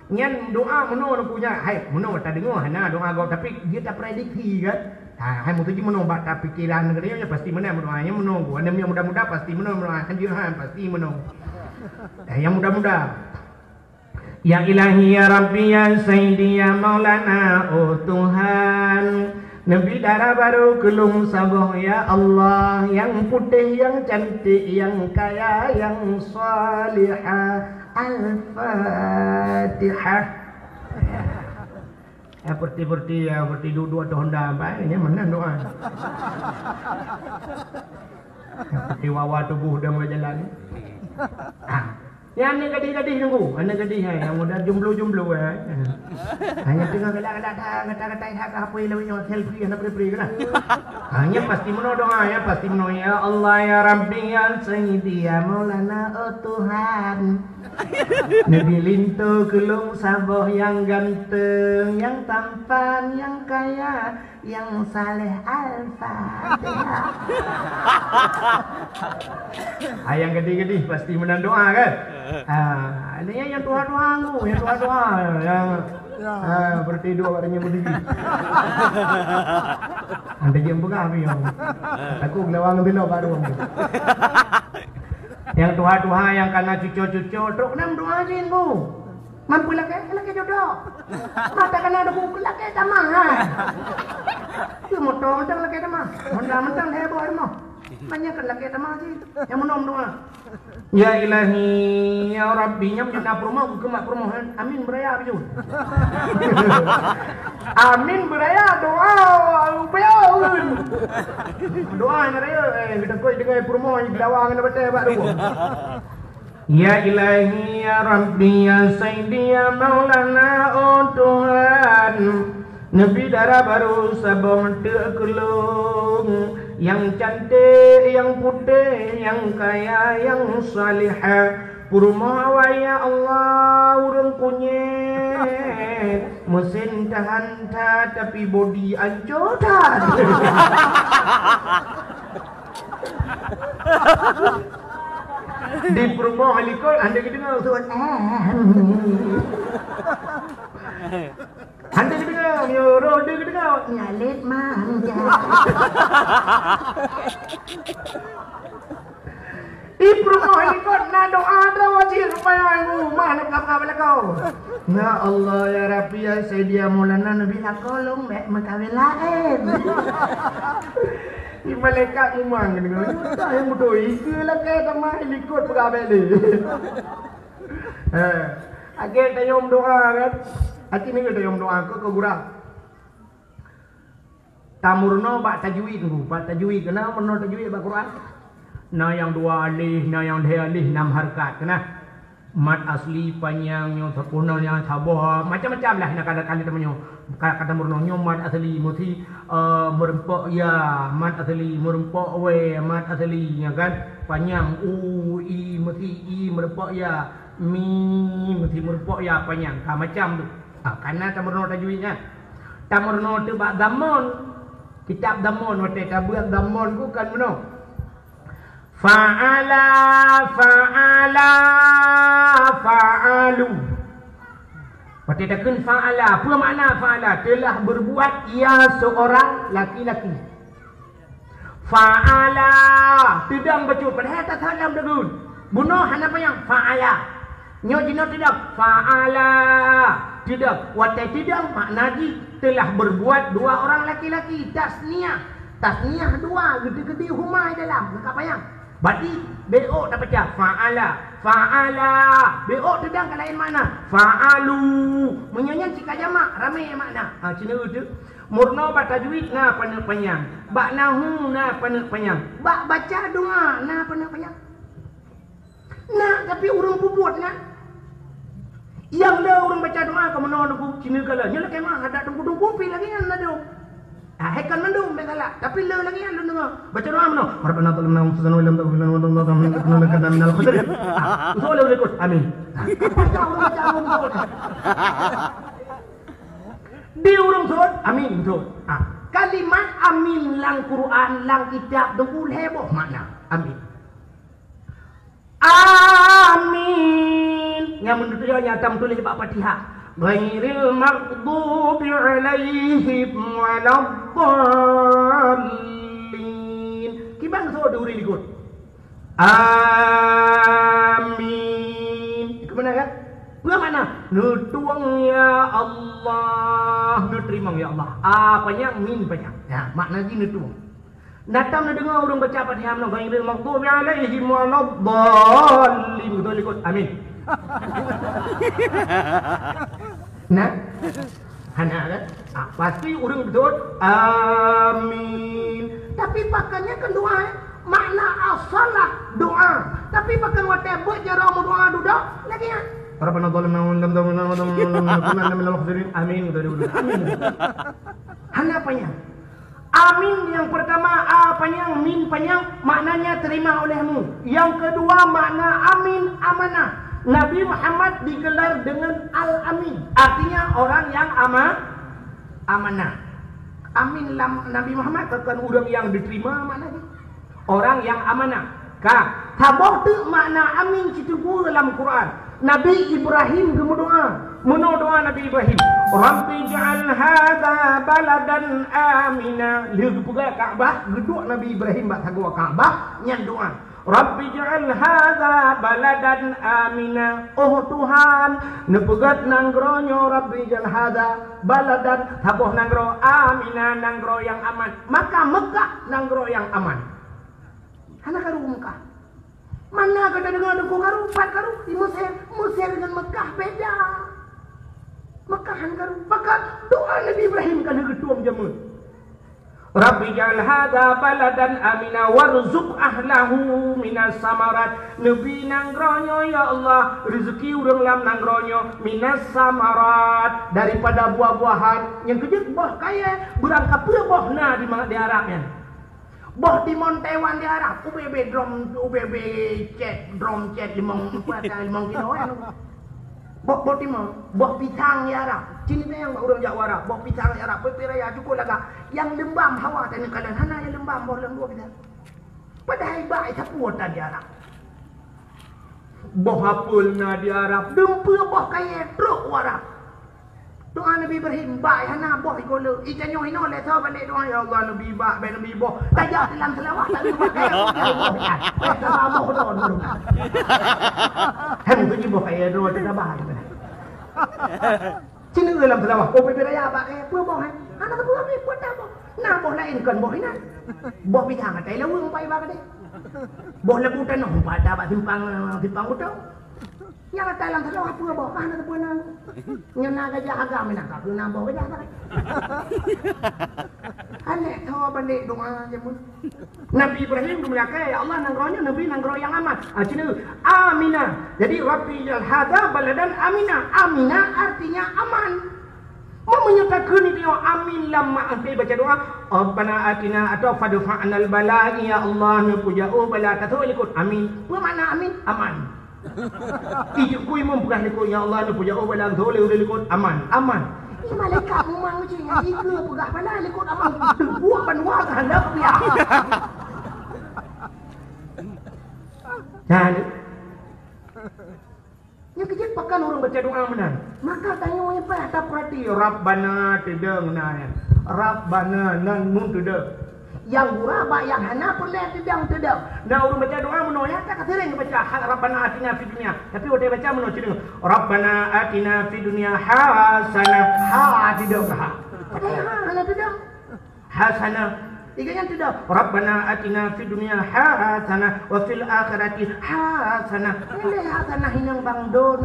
Nyan doá meunoe neupeunyang, hai meunoe tadeungoe hana doá gob, tapi jeuet taprediksi kan. Ha, hai meutuju meunoe bak tapikeran keudeh nyan pasti meunan meudoá, nyan meunoe gob. Ada nyang muda-muda pasti meunoe meudoá, kan jeuet ha pasti meunoe. Eh, nyang muda-muda. Ya Ilahi, ya Rabbi, ya Sayyidi, ya Maulana, oh Tuhan. Neubi dara barô keu lôn saboh, ya Allah, nyang putéh, nyang cantik, nyang kaya, nyang salihah. Al-Fatihah. Ya, seperti-seperti, ya, seperti dua-dua tu Honda, apa, eh? Ini mana doa? Seperti wawa tubuh dah mulai jalan. Ah. Nyang aneuk gadih-gadih teungku, aneuk gadih hai, nyang muda jomblo-jomblo hai. Hanya teungoh galak-galak that, gata-gata that ka hapoi lawét nyoe selfie hana pri-pri keulah. Hanya pasti meunoe doa ya, pasti meunoe, "Ya Allah, ya Rabbi, ya Sayyidi, ya Maulana, oh Tuhan." Neubi linto keu lôn saboh nyang ganteng, nyang tampan, nyang kaya, nyang saleh. Al-Fatihah. Ah, nyang gadih-gadih pasti meunan doa kan? Ah, ini nyang tuha-tuha tu, nyang tuha-tuha, nyang Ha, berarti dua orang yang berdiri. Anda jam pegang, Abi, yang. Aku gelawang dulu baru. Yang tuha-tuha, yang kana cuco-cuco, trok nam doa jin, Bu. Mampu lakée, lakée jodoh. Mata kana ada buku, lakée tamah, ha. Tu motor macam lakée tamah. Honda mentang dia bawa rumah. Banyak kan lakée tamah jin. Yang menom doa. Ya Ilahi, ya Rabbi, nyam jina peurumoh, keumat peurumoh, amin beuraya baju. Amin beuraya, doa, upaya, un. Doa na raya, eh, kita koi dengan peurumoh, di lawang, na batai, bak rumah. Ya Ilahi, ya Rabbi, ya Sayyidi, ya Maulana, oh Tuhan. Neubi dara barô saboh teuk keu lôn, nyang cantik, nyang putéh, nyang kaya, nyang salihah. Peurumoh awai, ya Allah, ureuëng kunyét, meusen tahan that, tapi bodi ancô that. Di peurumoh likot, hana geudeungoe suara. Hana geudeungoe, meunyoe roh deuh geudeungoe, nyalet manja. Di peurumoh likot na doa droe jih, supaya rumah lengkap-lengkap lakoe. Ya Allah, ya Rabbi, ya Sayyidi, ya Maulana, neubi lakoe lôn bék meukawen laén. Di malaikat mumang geudeungoe, "Dah nyang beutôi, ikeue lakée tamah likot peugah bék lé." Eh, lagée tayom doa kan? Aci ni tayom doa keu, keu gura. Tameurunoe bak tajwid, bak tajwid, keunan meurunoe tajwid bak Quran. Na nyang dua alih, na nyang lhée alih, nam hareukat, keunan. Mat asli panyang nyoe sapeue na nyang saboh, macam-macam lah na kata-kata teuma nyoe. Ka-, kata meurunoe nyoe mat asli, meusi, eh, meureumpok ya, mat asli, meureumpok we, mat asli, ya kan? Panyang u, i, meusi, i, meureumpok ya, mi, meusi, meureumpok ya, panyang. Ka macam tu. Ha, kana tameurunoe tajwid nyan. Tameurunoe teuh bak Dhammon. Kitab Dhammon, watée tabeuet Dhammon ku kan meunoe. Fa'ala, fa'ala, fa'alu. Watée takheun fa'ala, peue makna fa'ala? Telah berbuat ia seorang laki-laki. Fa'ala, teudong bacut, padahai that-that lam dagon. Bunoe hana panyang, fa'ala. Nyoe jinoe teudong, fa'ala. Teudong, watée teudong makna jih telah berbuat dua orang laki-laki, tasniah. Tasniah dua, geuti-geuti huma di dalam, ka panyang. Berarti, B O tapeucah, fa'ala, fa'ala. B O teudong ka laén makna, fa'alu. Meunyoe nyan cit ka jamak, ramé makna. Ha, cina teuh. Meurunoe bak tajwid na paneuk panyang. Bak nahu na paneuk panyang. Bak baca doa na paneuk panyang. Na, tapi ureuëng peubuet na. Nyang le ureuëng baca doa ka meunoe nunggu cina gala. Nyoe lakée meu'ah adak teungku-teungku pi lagée nyan na dong. Ah, hai kan mandum bék galak, tapi le lagée nyan lôn deungoe. Baca doa meunoe, "Rabbana zalamna anfusana wa illam taghfir lana wa tarhamna lanakunanna minal khasirin." Ah, beutôi lé likot. Amin. Ah, baca ureuëng baca doa beutôi. Di ureuëng seuôt, amin beutôi. Ah, kalimat amin lam Quran, lam kitab, teungku lhée boh makna. Amin. Amin. Nyang meunurot nyoe nyang tam tuléh bak Fatihah. Ghairil maghdubi alaihim waladdallin. Kiban soe di ureuëng likot? Amin. Keupeue na kan? Peue makna? Neutueng ya Allah, neuteurimong ya Allah. A panyang, min panyang. Ya, makna jih neutueng. Na tam neudeungoe ureuëng baca Fatihah meunan, "Ghairil maghdubi alaihim waladdallin." Beutôi likot. Amin. Na? Hana kan? Ah, pasti ureuëng beutôi, "Amin." Tapi pakon nyan kan doa, eh? Makna as-shalah doa. Tapi pakon watée beuet jaroe meudoa dudoe, lagée nyan. "Rabbana zalamna anfusana wa illam taghfir lana wa tarhamna lanakunanna minal khasirin." Amin. Beutôi, beutôi. Amin. Hana panyang. Amin yang pertama, a panyang, min panyang, maknanya terima olehmu. Yang kedua, makna amin, amanah. Nabi Muhammad digelar dengan Al-Amin, artinya orang yang ama-, amanah. Amin lam Nabi Muhammad bukan orang yang diterima maknanya. Orang yang amanah. Ka, Saboh teuk makna amin cit teuk lam Quran. Nabi Ibrahim geumeudoa. Meunoe doa Nabi Ibrahim, "Rabbi ij'al hadza baladan amina." Lheueh geupeugah Ka'bah, geuduek Nabi Ibrahim bak sagoe Ka'bah, nyan doa, "Rabbi ij'al hadza baladan amina." Oh Tuhan, neupeugét nanggroe nyoe, "Rabbi ij'al hadza baladan", saboh nanggroe, "amina", nanggroe nyang aman. Maka Meukah nanggroe nyang aman. Hana karu Meukah. Mana ka tadeungoe teungku karu, pat karu? Di Mesir. Mesir ngon Meukah beda. Meukah han karu. Maka doa Nabi Ibrahim ka lheueh geutueng jameun. "Rabbi ij'al hadza baladan amina warzuq ahlahu minas samarat." Neubi nanggroe nyoe, ya Allah, reuzeuki ureuëng lam nanggroe nyoe minas samarat, daripada buah-buahan. Nyang keujeuet boh kayée, beurangkapeue boh na di ma-, di Arab nyan. Boh timon Taiwan di Arab, ubé-bé drom, ubé-bé cét, drom cét limong, limong kilo, ya. Boh, boh timon, boh pisang di Arab. Cina nyang ureuëng jak Arab, boh pisang di Arab, peupi raya cukup lagak. Yang lembam hawa tadi kalian hana yang lembam boh lem dua kita. Padahal baik sapu di Arab. Boh apel na di Arab, dumpeue boh kayée trok u Arab. Doa Nabi Ibrahim, bak hana boh igola. Itanyoe inoe lé soe balik doa, "Ya Allah, Nabi bak, bak Nabi boh." Tajak dalam selawah, tak lupa kayée boh nyan. Eh, salah boh doa dulu. Hem, tu ji boh kayée doa, tu dah bahas. Cina dalam selawah, oh, bibir raya bak kayée, peue boh, eh? Hana teupeu habéh, peue dah boh. Na boh laén kon boh inan. Boh pisang atai laweueng pai bak deh. Boh lebu tanoh pada bak simpang, simpang beutôi. Nyang atai lam tanoh apa boh? Hana teupeu na. Nyan na gajah agam na ka keu na boh gajah tak. Aneh tho balik doa je mun. Nabi Ibrahim geumeulakée, "Ya Allah, nanggroe nyoe neubi nanggroe nyang aman." Ah, cina, Amina. Jadi, "Rabbi ij'al hadza baladan amina." Amina artinya aman. Meunyoe takheun nyoe amin lam ma-, baca doa, "Rabbana atina" atau "Fadfa 'anil bala", ya Allah, neupeujak oh bala, tasoe likot amin. Peue makna amin? Aman. Ijak kui meupeugah likot, "Ya Allah, neupeujak oh bala, tasoe likot aman." Aman. Ih, malaikat mumang cit nyan, ih, peugah bala likot aman. Buah banua ka handak piah. Nah, ni. Nyang keujeuet pakon ureuëng baca doa meunan. Maka tanyoe nyang payah tapeurati, Rabbana teudong na nyan. Rabbana nan nun teudong. Nyang gura bak nyang hana peureulée teudong, teudong. Na ureuëng baca doa meunoe, ya, tak sering baca ha-, Rabbana atina fid dunya. Tapi watée baca meunoe cit, Rabbana atina fid dunya hasanah. Ha teudong ha. Padahai ha hana teudong. Hasanah. Tiga nyan tu dah. Rabbana atina fid dunya hasanah wa fil akhirati hasanah. Nilai hasanah inong bang don.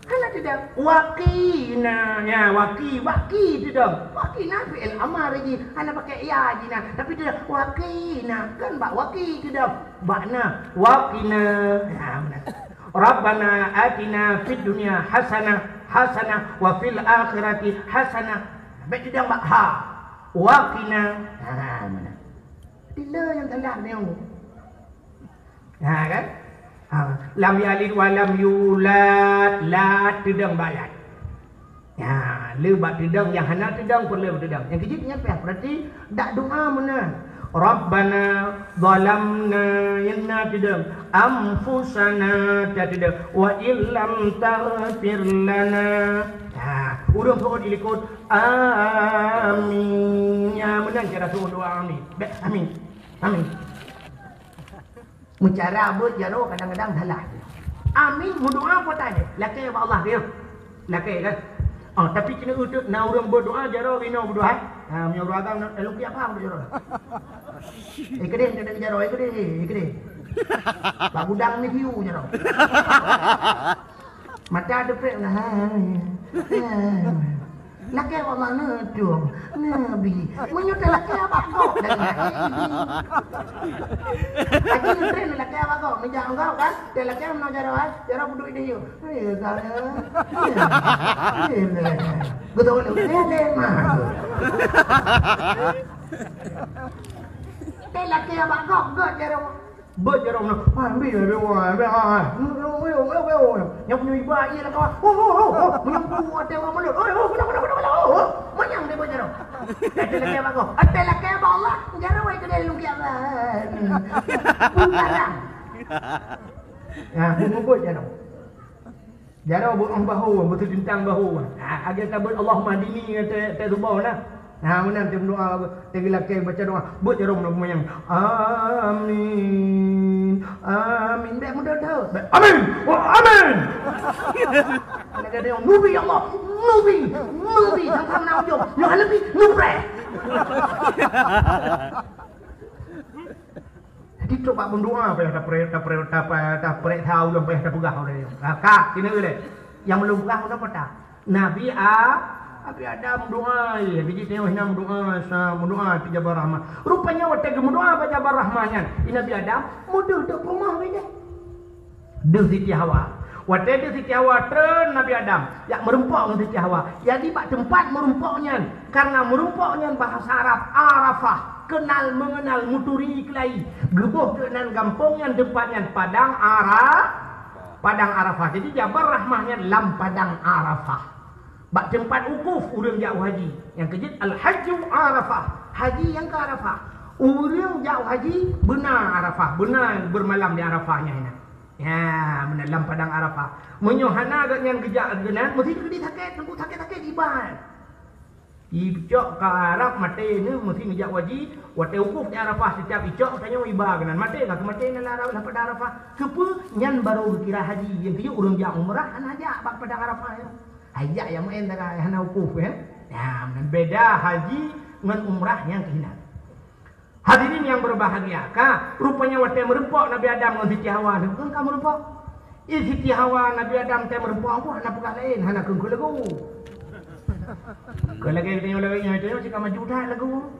Hana tu dah. Waqina. Ya, waqi, waqi tu dah. Waqina fi'il amar ji. Hana pakai ya ji nah. Tapi tu dah. Waqina. Kan bak waqi tu dah. Bak na. Waqina. Ya, benar. Rabbana atina fid dunya hasanah, hasanah wa fil akhirati hasanah. Bèk teudong bak ha. Wa qina. Ha, meunan. Tila nyang salah nyoe. Ha, kan? Ha. Lam yalid wa lam yulad, lad teudong bak lad. Ya, le bak teudong nyang hana teudong peureulèe teudong. Nyang keujeuet nyan payah peurati dak doa meunan. Rabbana zalamna, nyan na teudong. Anfusana, ta teudong. Wa illam taghfir lana. Ha, ureueng seuôt dilikot, amin. Nya meunan cara seuôt doa amin. Bèk, amin. Amin. Meucara beuet jaroe kadang-kadang salah. Amin, meudoa peue tadi? Lakèe bak Allah, ya. Lakèe kan? Oh, tapi keuneuk euteuk na ureueng beudoa jaroe inoe beudoa. Ha, meunyoe ureueng agam na, lalu piah paham jaroe. Eh, keudeh, keudeh jaroe, eh, keudeh, eh, keudeh. Bak gudang ni view jaroe. Mata deprek lah. Lakèe bak Allah na tueng, Nabi. Meunyoe talakèe bak gob lagèe nyan. Lagi ngeutren lakèe bak gob, meujak gob kan? Talakèe meunoe jaroe, jaroe peuduek di yue. Hei, ka. Hei, le. Beutôi le, le, le, ma. Talakèe bak gob, gob jaroe. Beuet jaroe meunan, "Ah, bi, bi, bi, bi, ah, ah." Nyang punya iba, iya lah kawan. Oh, oh, oh, oh. Meunyoe bu, watèe ureueng meulot. Oh, oh, kenapa, kenapa, kenapa, oh, oh. Manyang Buet jaroe. Até lakèe bak gob. Até lakèe bak Allah. Jaroe wai keudè lôn kiamat. Bubarang. Nah, buet jaroe. Jaroe buet ong bahô, beuteuntang bahô. Nah, agai tabeuet Allahumma hdini ngon teuh, teuh tuboh nah. Nah, meunan teuh meudoa, teuh lakèe baca doa. Buet jaroe meunan manyang. Amin. Amin. Bèk meudodo. Bèk. Amin. Oh, amin. Anak gadang, nubi ya Allah, nubi, nubi, sang-sang na ujong, nyoe hana pi, nupreh. Jadi trok bak meudoa payah tapreh, tapreh, tapreh, tapreh tha ulôn payah tapeugah ulôn. Ha, ka, keuneuk lé. Nyang ulôn peugah ulôn peugah. Nabi A, Nabi Adam meudoa, ya, jadi tengok hina meudoa, sa meudoa pi Jabal Rahmah. Rupanya watèe geumeudoa bak Jabal Rahmah nyan, di Nabi Adam, mudeuh deuh peurumoh bak jih. Deuh Siti Hawa. Watèe deuh Siti Hawa treun Nabi Adam, jak meurumpok ngon Siti Hawa. Jadi bak teumpat meurumpok nyan, karena meurumpok nyan bahasa Arab, Arafah, kenal mengenal, meuturi keulayi. Geuboh keunan gampông nyan, teumpat nyan Padang Ara-, Padang Arafah. Jadi Jabal Rahmah nyan lam Padang Arafah. Bak teumpat wukuf ureueng jak haji. Nyang keujeuet Al-Hajju Arafah. Haji nyang ka Arafah. Ureueng jak haji beuna Arafah, beuna beureumalam di Arafah nyan. Ya, meunan lam Padang Arafah. Meunyoe hana gobnyan geujak keunan, meusti geudeh sakét, teungku sakét-sakét iban. Icok ka Arab maté nyoe meusti geujak haji, watèe wukuf di Arafah setiap icok tanyoe iba keunan. Maté ka keumaté lam Arab, lam Padang Arafah. Keupeue nyan baru geukira haji, nyang keujeuet ureueng jak umrah hana jak bak Padang Arafah nyoe. Hai jak nyang meu'en dara hana wukuf, ya. Nah, meunan beda haji ngon umrah nyang keuhinan. Hadirin yang berbahagia, ka rupanya watèe meurumpok Nabi Adam ngon Siti Hawa, bukan ka meurumpok. Eh, Siti Hawa, Nabi Adam teuh meurumpok, hana peugah laén, hana kheun keu lagu. Keu lagèe tanyoe lagèe nyoe, tanyoe cit ka maju that lagu.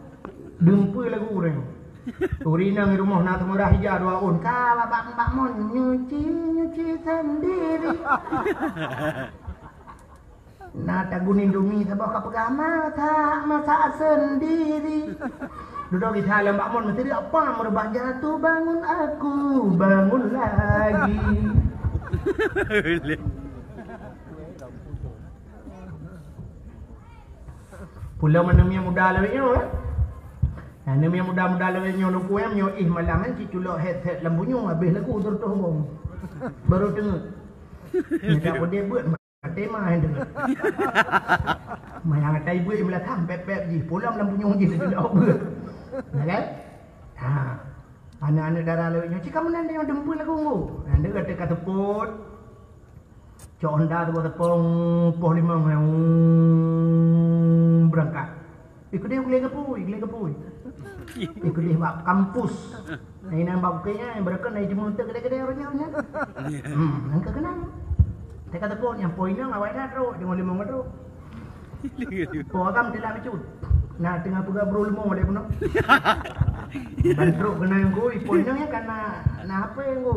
Dumpeue lagu tanyoe. Ureueng inong rumoh na seumurah ija dua ôn, ka bak, bak mon, nyuci, nyuci sendiri. Na tagun Indomie saboh ka peugah, "Masak, masak sendiri." Dudoe gisa lam bak mon, meuteuri apa meurubah, "Jatuh bangun aku, bangun lagi." Pulo mana mieu muda lawét nyoe, eh? Nah, ni mieu muda-muda lawét nyoe, luku nyang nyoe, ih, malam nyan ci culok headset lam bunyung, habéh lagu terus bong. Baru teungeut. Ndak peudeh beuet. Tema yang dengar. Mayang atai buet meulatham pep-pep jih, pulang lam bunyung jih laju dak beuet. Ya kan? Ha. Aneuk-aneuk dara lawét nyoe, "Cit kamoe nan deungoe dumpeue lagu ngô." Nah, deungoe teuka seupôt. Cok Honda teuka seupôt, poh limong, berangkat. Ih, keudeh guleng gapui, guleng gapui. Ih, keudeh bak kampus. Nah, inan bak bukée nyan, beureukat na ijeumeung teuk keudeh-keudeh ureueng nyan. Hmm, nyang ka keunong. Teuka teupot nyang po inong awai that trok, deungon limong trok. Po agam tilak bacut. Nah, teungoh peugah bro leumo lé peunoh. Ban trok keunong kui, po inong nyan ka na, na H P ngku.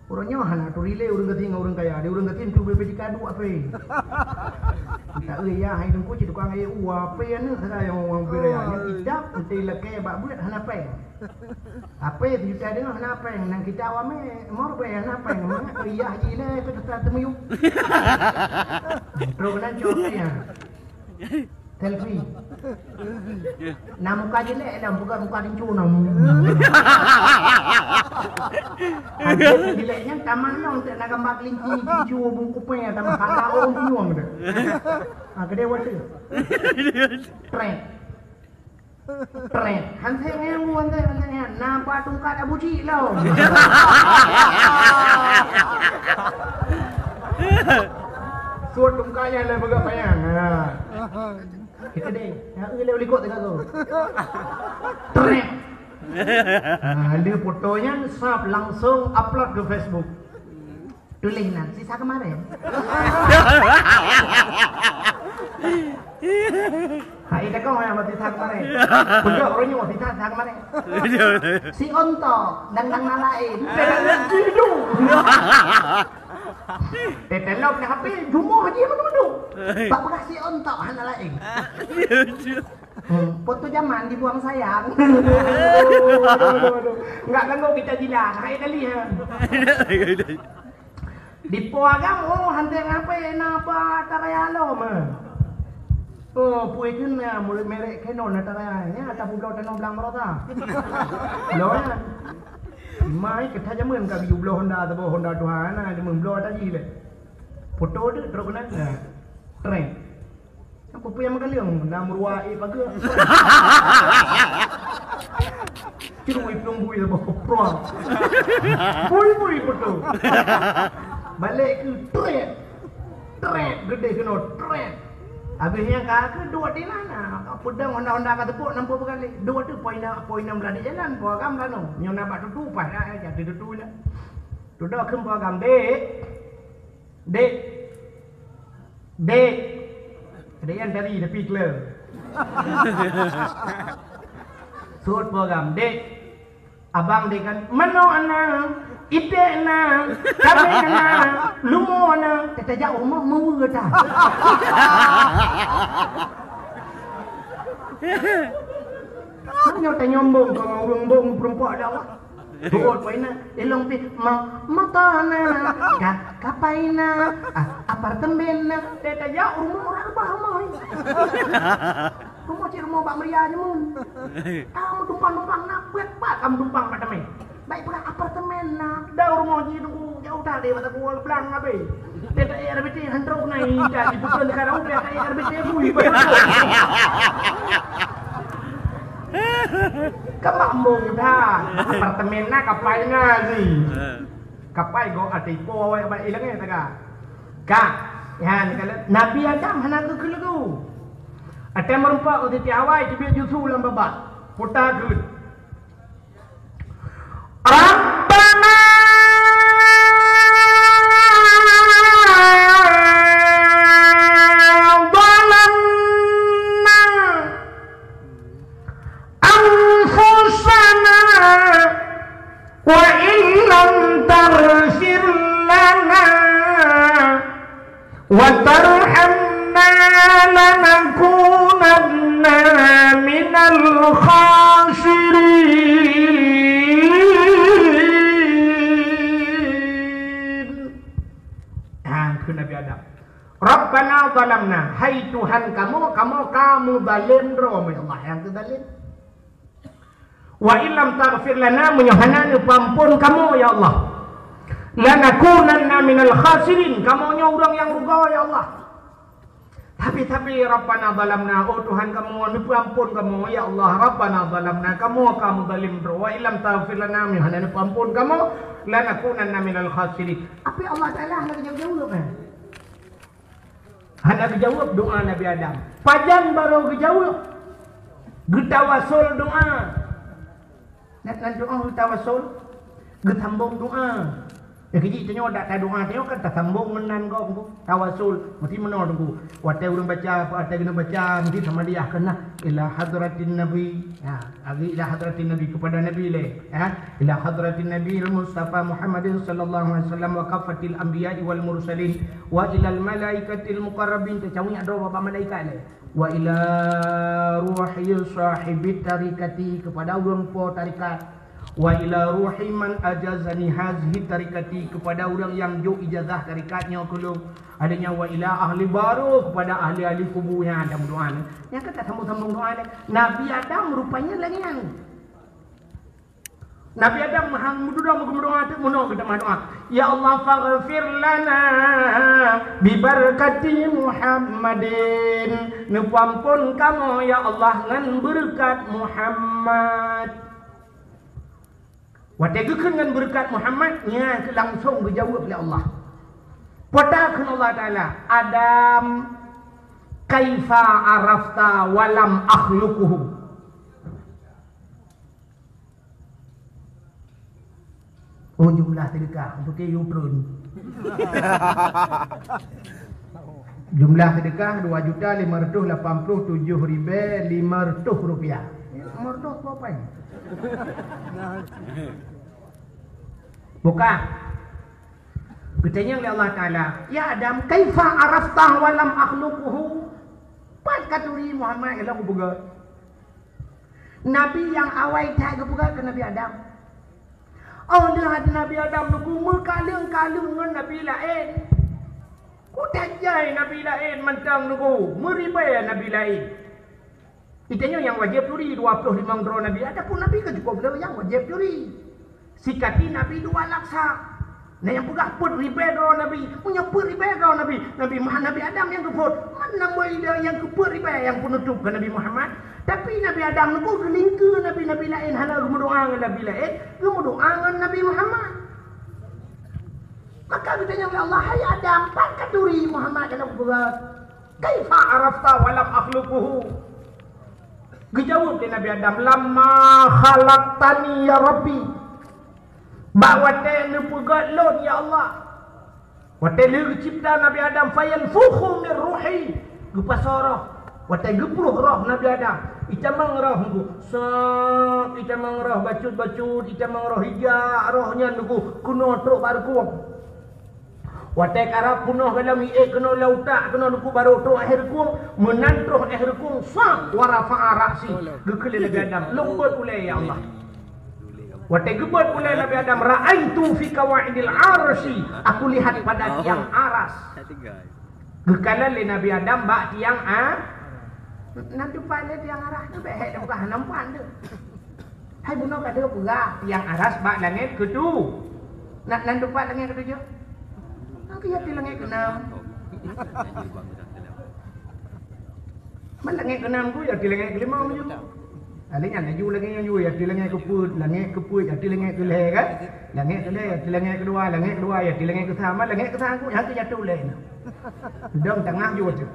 Ureueng nyoe hana turi lé ureueng gasien ngon ureueng kaya. Di ureueng gasien turi peutika duek apé. Kita eu ya hai teungku cit tukang ayu apé aneuk saga nyang ureueng bira ya. Nyang idap ente lakée bak buet hana péng. Apé sejuta deungoe hana péng, nang kita awak mé mor bé hana péng. Mangat eu ya haji lé peutika teumiyueb. Trok nan cok ya. Selfie. Nah, muka jelek dah, bukan muka rincu nah. Ada jeleknya taman dong, tak nak gambar kelinci, rincu, bungkupnya, taman sana orang bunyung tu. Ha, kedai water. Trek. Trek. Hanseng yang, hanseng, hanseng yang. Nampak tungkat Abu Cik lah. Suat tungkatnya lah pegang payang. Ha. Kita deh, ya, eh, lewat likot tengah tu. Trek. Nah, ada fotonya, sab langsung upload ke Facebook. Tulis nan, sisa kemarin. Hai, dah kau yang mati sisa kemarin. Pojok ronyo, sisa, sisa kemarin. Si Onto, dan, dan lain. Pegang jidu. Tetelok dah habis, jumuh je madu-madu. Pak peugah si Ontok hana lain. Hmm, foto zaman dibuang sayang. Enggak ganggu kita jilat. Hai tali ha. Di po agam, oh, hanteng apa na apa taraya lom. Oh, peue kheun na murit merek Canon na tarai. Nyan ata peubloe tanoh blang baroesa. Bloe nyan. Mai keu that jameun ka geuyue bloe Honda, saboh Honda tuha na, jameun bloe ata jih lé. Foto tu trok keunan. Nah. Trek. Apa pun yang makan dia? Nam ruwa eh pageue. Kira iplueng bui saboh keprong. Bui-bui foto. Balek keu trek. Trek, geudeh keunoe, trek. Habéh nyan ka keuduek di na, na. Peudong Honda-Honda ka teupok, nampak peugalek. Duek tu poi na, poi na meuladi jalan, po agam lano. Nyoe na bak tutu, paih na, eh, jadi tutu na. Tudok kheun po agam, "Dek. Dek. Dek." Ada yang tadi, tapi kleu. Sot po agam, "Dek." Abang deh kan, "Manoe na, iték na, kabéh na, lumoe na, teujak rumoh meuweue that." Nyoe tanyoe mbong, keu ureueng mbong peurumpok dah wah. Tuot poh inan, ilong pih, "Ma-, mata na, ka-, kapai na, a-, apartemen na, teujak rumoh ureueng bah rumoh." Rumoh cit rumoh bak meuria jameun. Ka meutumpang-tumpang na, peuet pat ka meutumpang apartemen. Baik peugah apartemen na, dau rumoh jih nunggu jauh that deh mata gua blang habéh. P T R B T hantrok na ija jipeukon ka dau P T R B T bui. Ka mak mung that. Apartemen na kapai na sih. Kapai go até ipo awai bak ilengé taga. Ka, nyan ka lheueh. Nabi Adam hana geukheun lagèe. Até meurumpok u Siti Hawa, teubiet ju su lam babah. Puta geuet. Rabbana zalamna anfusana wa in lam taghfir lana wa tarhamna lanakunanna minal khasirin. Ha, kheun Nabi Adam. Rabbana zalamna, hai Tuhan kamoe, kamoe ka meuzalim droe, ya Allah, nyang teuzalim. Wa illam taghfir lana, meunyoe hana neupeuampon kamoe, ya Allah, lanakunanna minal khasirin, kamoe nyoe ureueng nyang rugoe, ya Allah. Tapi, tapi, Rabbana zalamna, oh Tuhan kamoe, neupeuampon kamoe, ya Allah, Rabbana zalamna, kamoe ka meuzalim droe, wa illam taghfir lana, meunyoe hana neupeuampon kamoe, lanakunanna minal khasirin. Tapi Allah Taala hana geujaweueb, eh? Hana geujaweueb doa Nabi Adam. Pajan barô geujaweueb? Geutawasul doa. Nan, nan doa geutawasul, geusambong doa. Ya, keu jih tanyoe dak tadoa, tanyoe kan tasambong meunan gob, tawasul. Meusti meunoe teungku. Watèe ureueng baca, watèe geuneuk baca, meusti tamadiyah keunan. Ila hadratin Nabi. Ya. Lagi ila hadratin Nabi, kepada Nabi lé, ya. Ila hadratin Nabi al-Mustafa Muhammadin sallallahu alaihi wasallam wa kafatil anbiya'i wal mursalin wa ilal malaikatil muqarrabin, teucaweueng droe bak malaikat lé. Wa ila ruhi sahibi tarikati, kepada ureueng po tarekat. Wa ila ruhi man ajazani hazihi tarikati, kepada ureueng nyang jok ijazah tarekat nyoe keu lôn. Adanya wa ila ahli barô, kepada ahli-ahli kubu nyang ada meudoa ni. Nyang ka tasambong-sambong doa ni. Nabi Adam rupanya lagèe nyan. Nabi Adam meuhang meudoa, meudoa teuk meunoe geutamah doa. Ya Allah, faghfir lana bi barakati Muhammadin. Neupeuampon kamoe, ya Allah, ngon beureukat Muhammad. Watèe geukheun ngon beureukat Muhammad, nyan langsong geujaweueb lé Allah. Peugah kheun Allah Taala, "Adam, kaifa arafta wa lam akhluquhu?" Oh, jumlah sedekah, untuk ke Yutron. Jumlah sedekah dua juta lima ratus lapan puluh tujuh ribu lima ratus rupiah. Lima ratus apa ni? Bukan. Geutanyong lé Allah Taala, "Ya Adam, kaifa arafta wa lam akhluquhu?" Pat ka turi Muhammad, ilong kupeugah. Nabi nyang awai that geupeugah keu Nabi Adam. Oh, lheueh Nabi Adam teungku meukaleueng-kaleueng ngon nabi laén. Udah jai nabi laén mantong nunggu, meuribèe nabi laén. Di tanyoe nyang wajéb turi dua ploh limong droe nabi, adapun nabi ka cukup le nyang wajéb turi. Sikati nabi dua laksa. Na nyang peugah peuet ribèe droe nabi, meunyoe peuet ribèe droe nabi, nabi Muhammad, Nabi Adam nyang keu peuet, man namboi nyang keu peuet ribèe nyang peunutôb keu Nabi Muhammad. Tapi Nabi Adam nunggu geulingkeue nabi-nabi laén, hana geumeudoa ngon nabi laén, geumeudoa ngon Nabi Muhammad. Maka geutanyong lé Allah, "Hai Adam, pat katuri Muhammad dalam kubeurat? Kaifa arafta wa lam akhluquhu?" Geujaweueb lé Nabi Adam, "Lamma khalaqtani ya Rabbi." Bak watèe neupeugöt lôn, ya Allah. Watèe lheueh geucipta Nabi Adam, "Fayanfukhu min ruhi," geupasoe roh. Watèe geupruh roh Nabi Adam, itamong roh nunggu. Sop, itamong roh bacut-bacut, itamong roh ija, roh nyan nunggu keunoe trok bak reukung. Watèe karab peunoh dalam iék keunoe lam utak keunoe nunggu barô trok akhé reukung, meunan troh akhé reukung, sop, wa rafa'a ra'si. Geukeulileng Nabi Adam, lôn beuet ulèe ya Allah. Watèe geubeuet ulèe Nabi Adam, "Ra'aitu fi qawaidil arsy," aku lihat pada tiang aras. Geukalon lé Nabi Adam bak tiang a-, na tupat lé tiang aras tu, bèk hèk dong kah nampak tu. Hai bunoe ka deuh peugah tiang aras bak langèt keutu-, na, na tupat langèt keutujoh. Aku ya di langèt keuenam. Man langèt keuenam ku, ya di langèt keulimong ju. Alèh nyan laju langèt nyan ju, ya di langèt keupeuet, langèt keupeuet, ya di langèt keulhèe kan? Langèt keulhèe, ya di langèt keudua, langèt keudua, ya di langèt keusa. Man langèt keusa ku, nyan keuh jatuh lé. Dong tangah ju tu.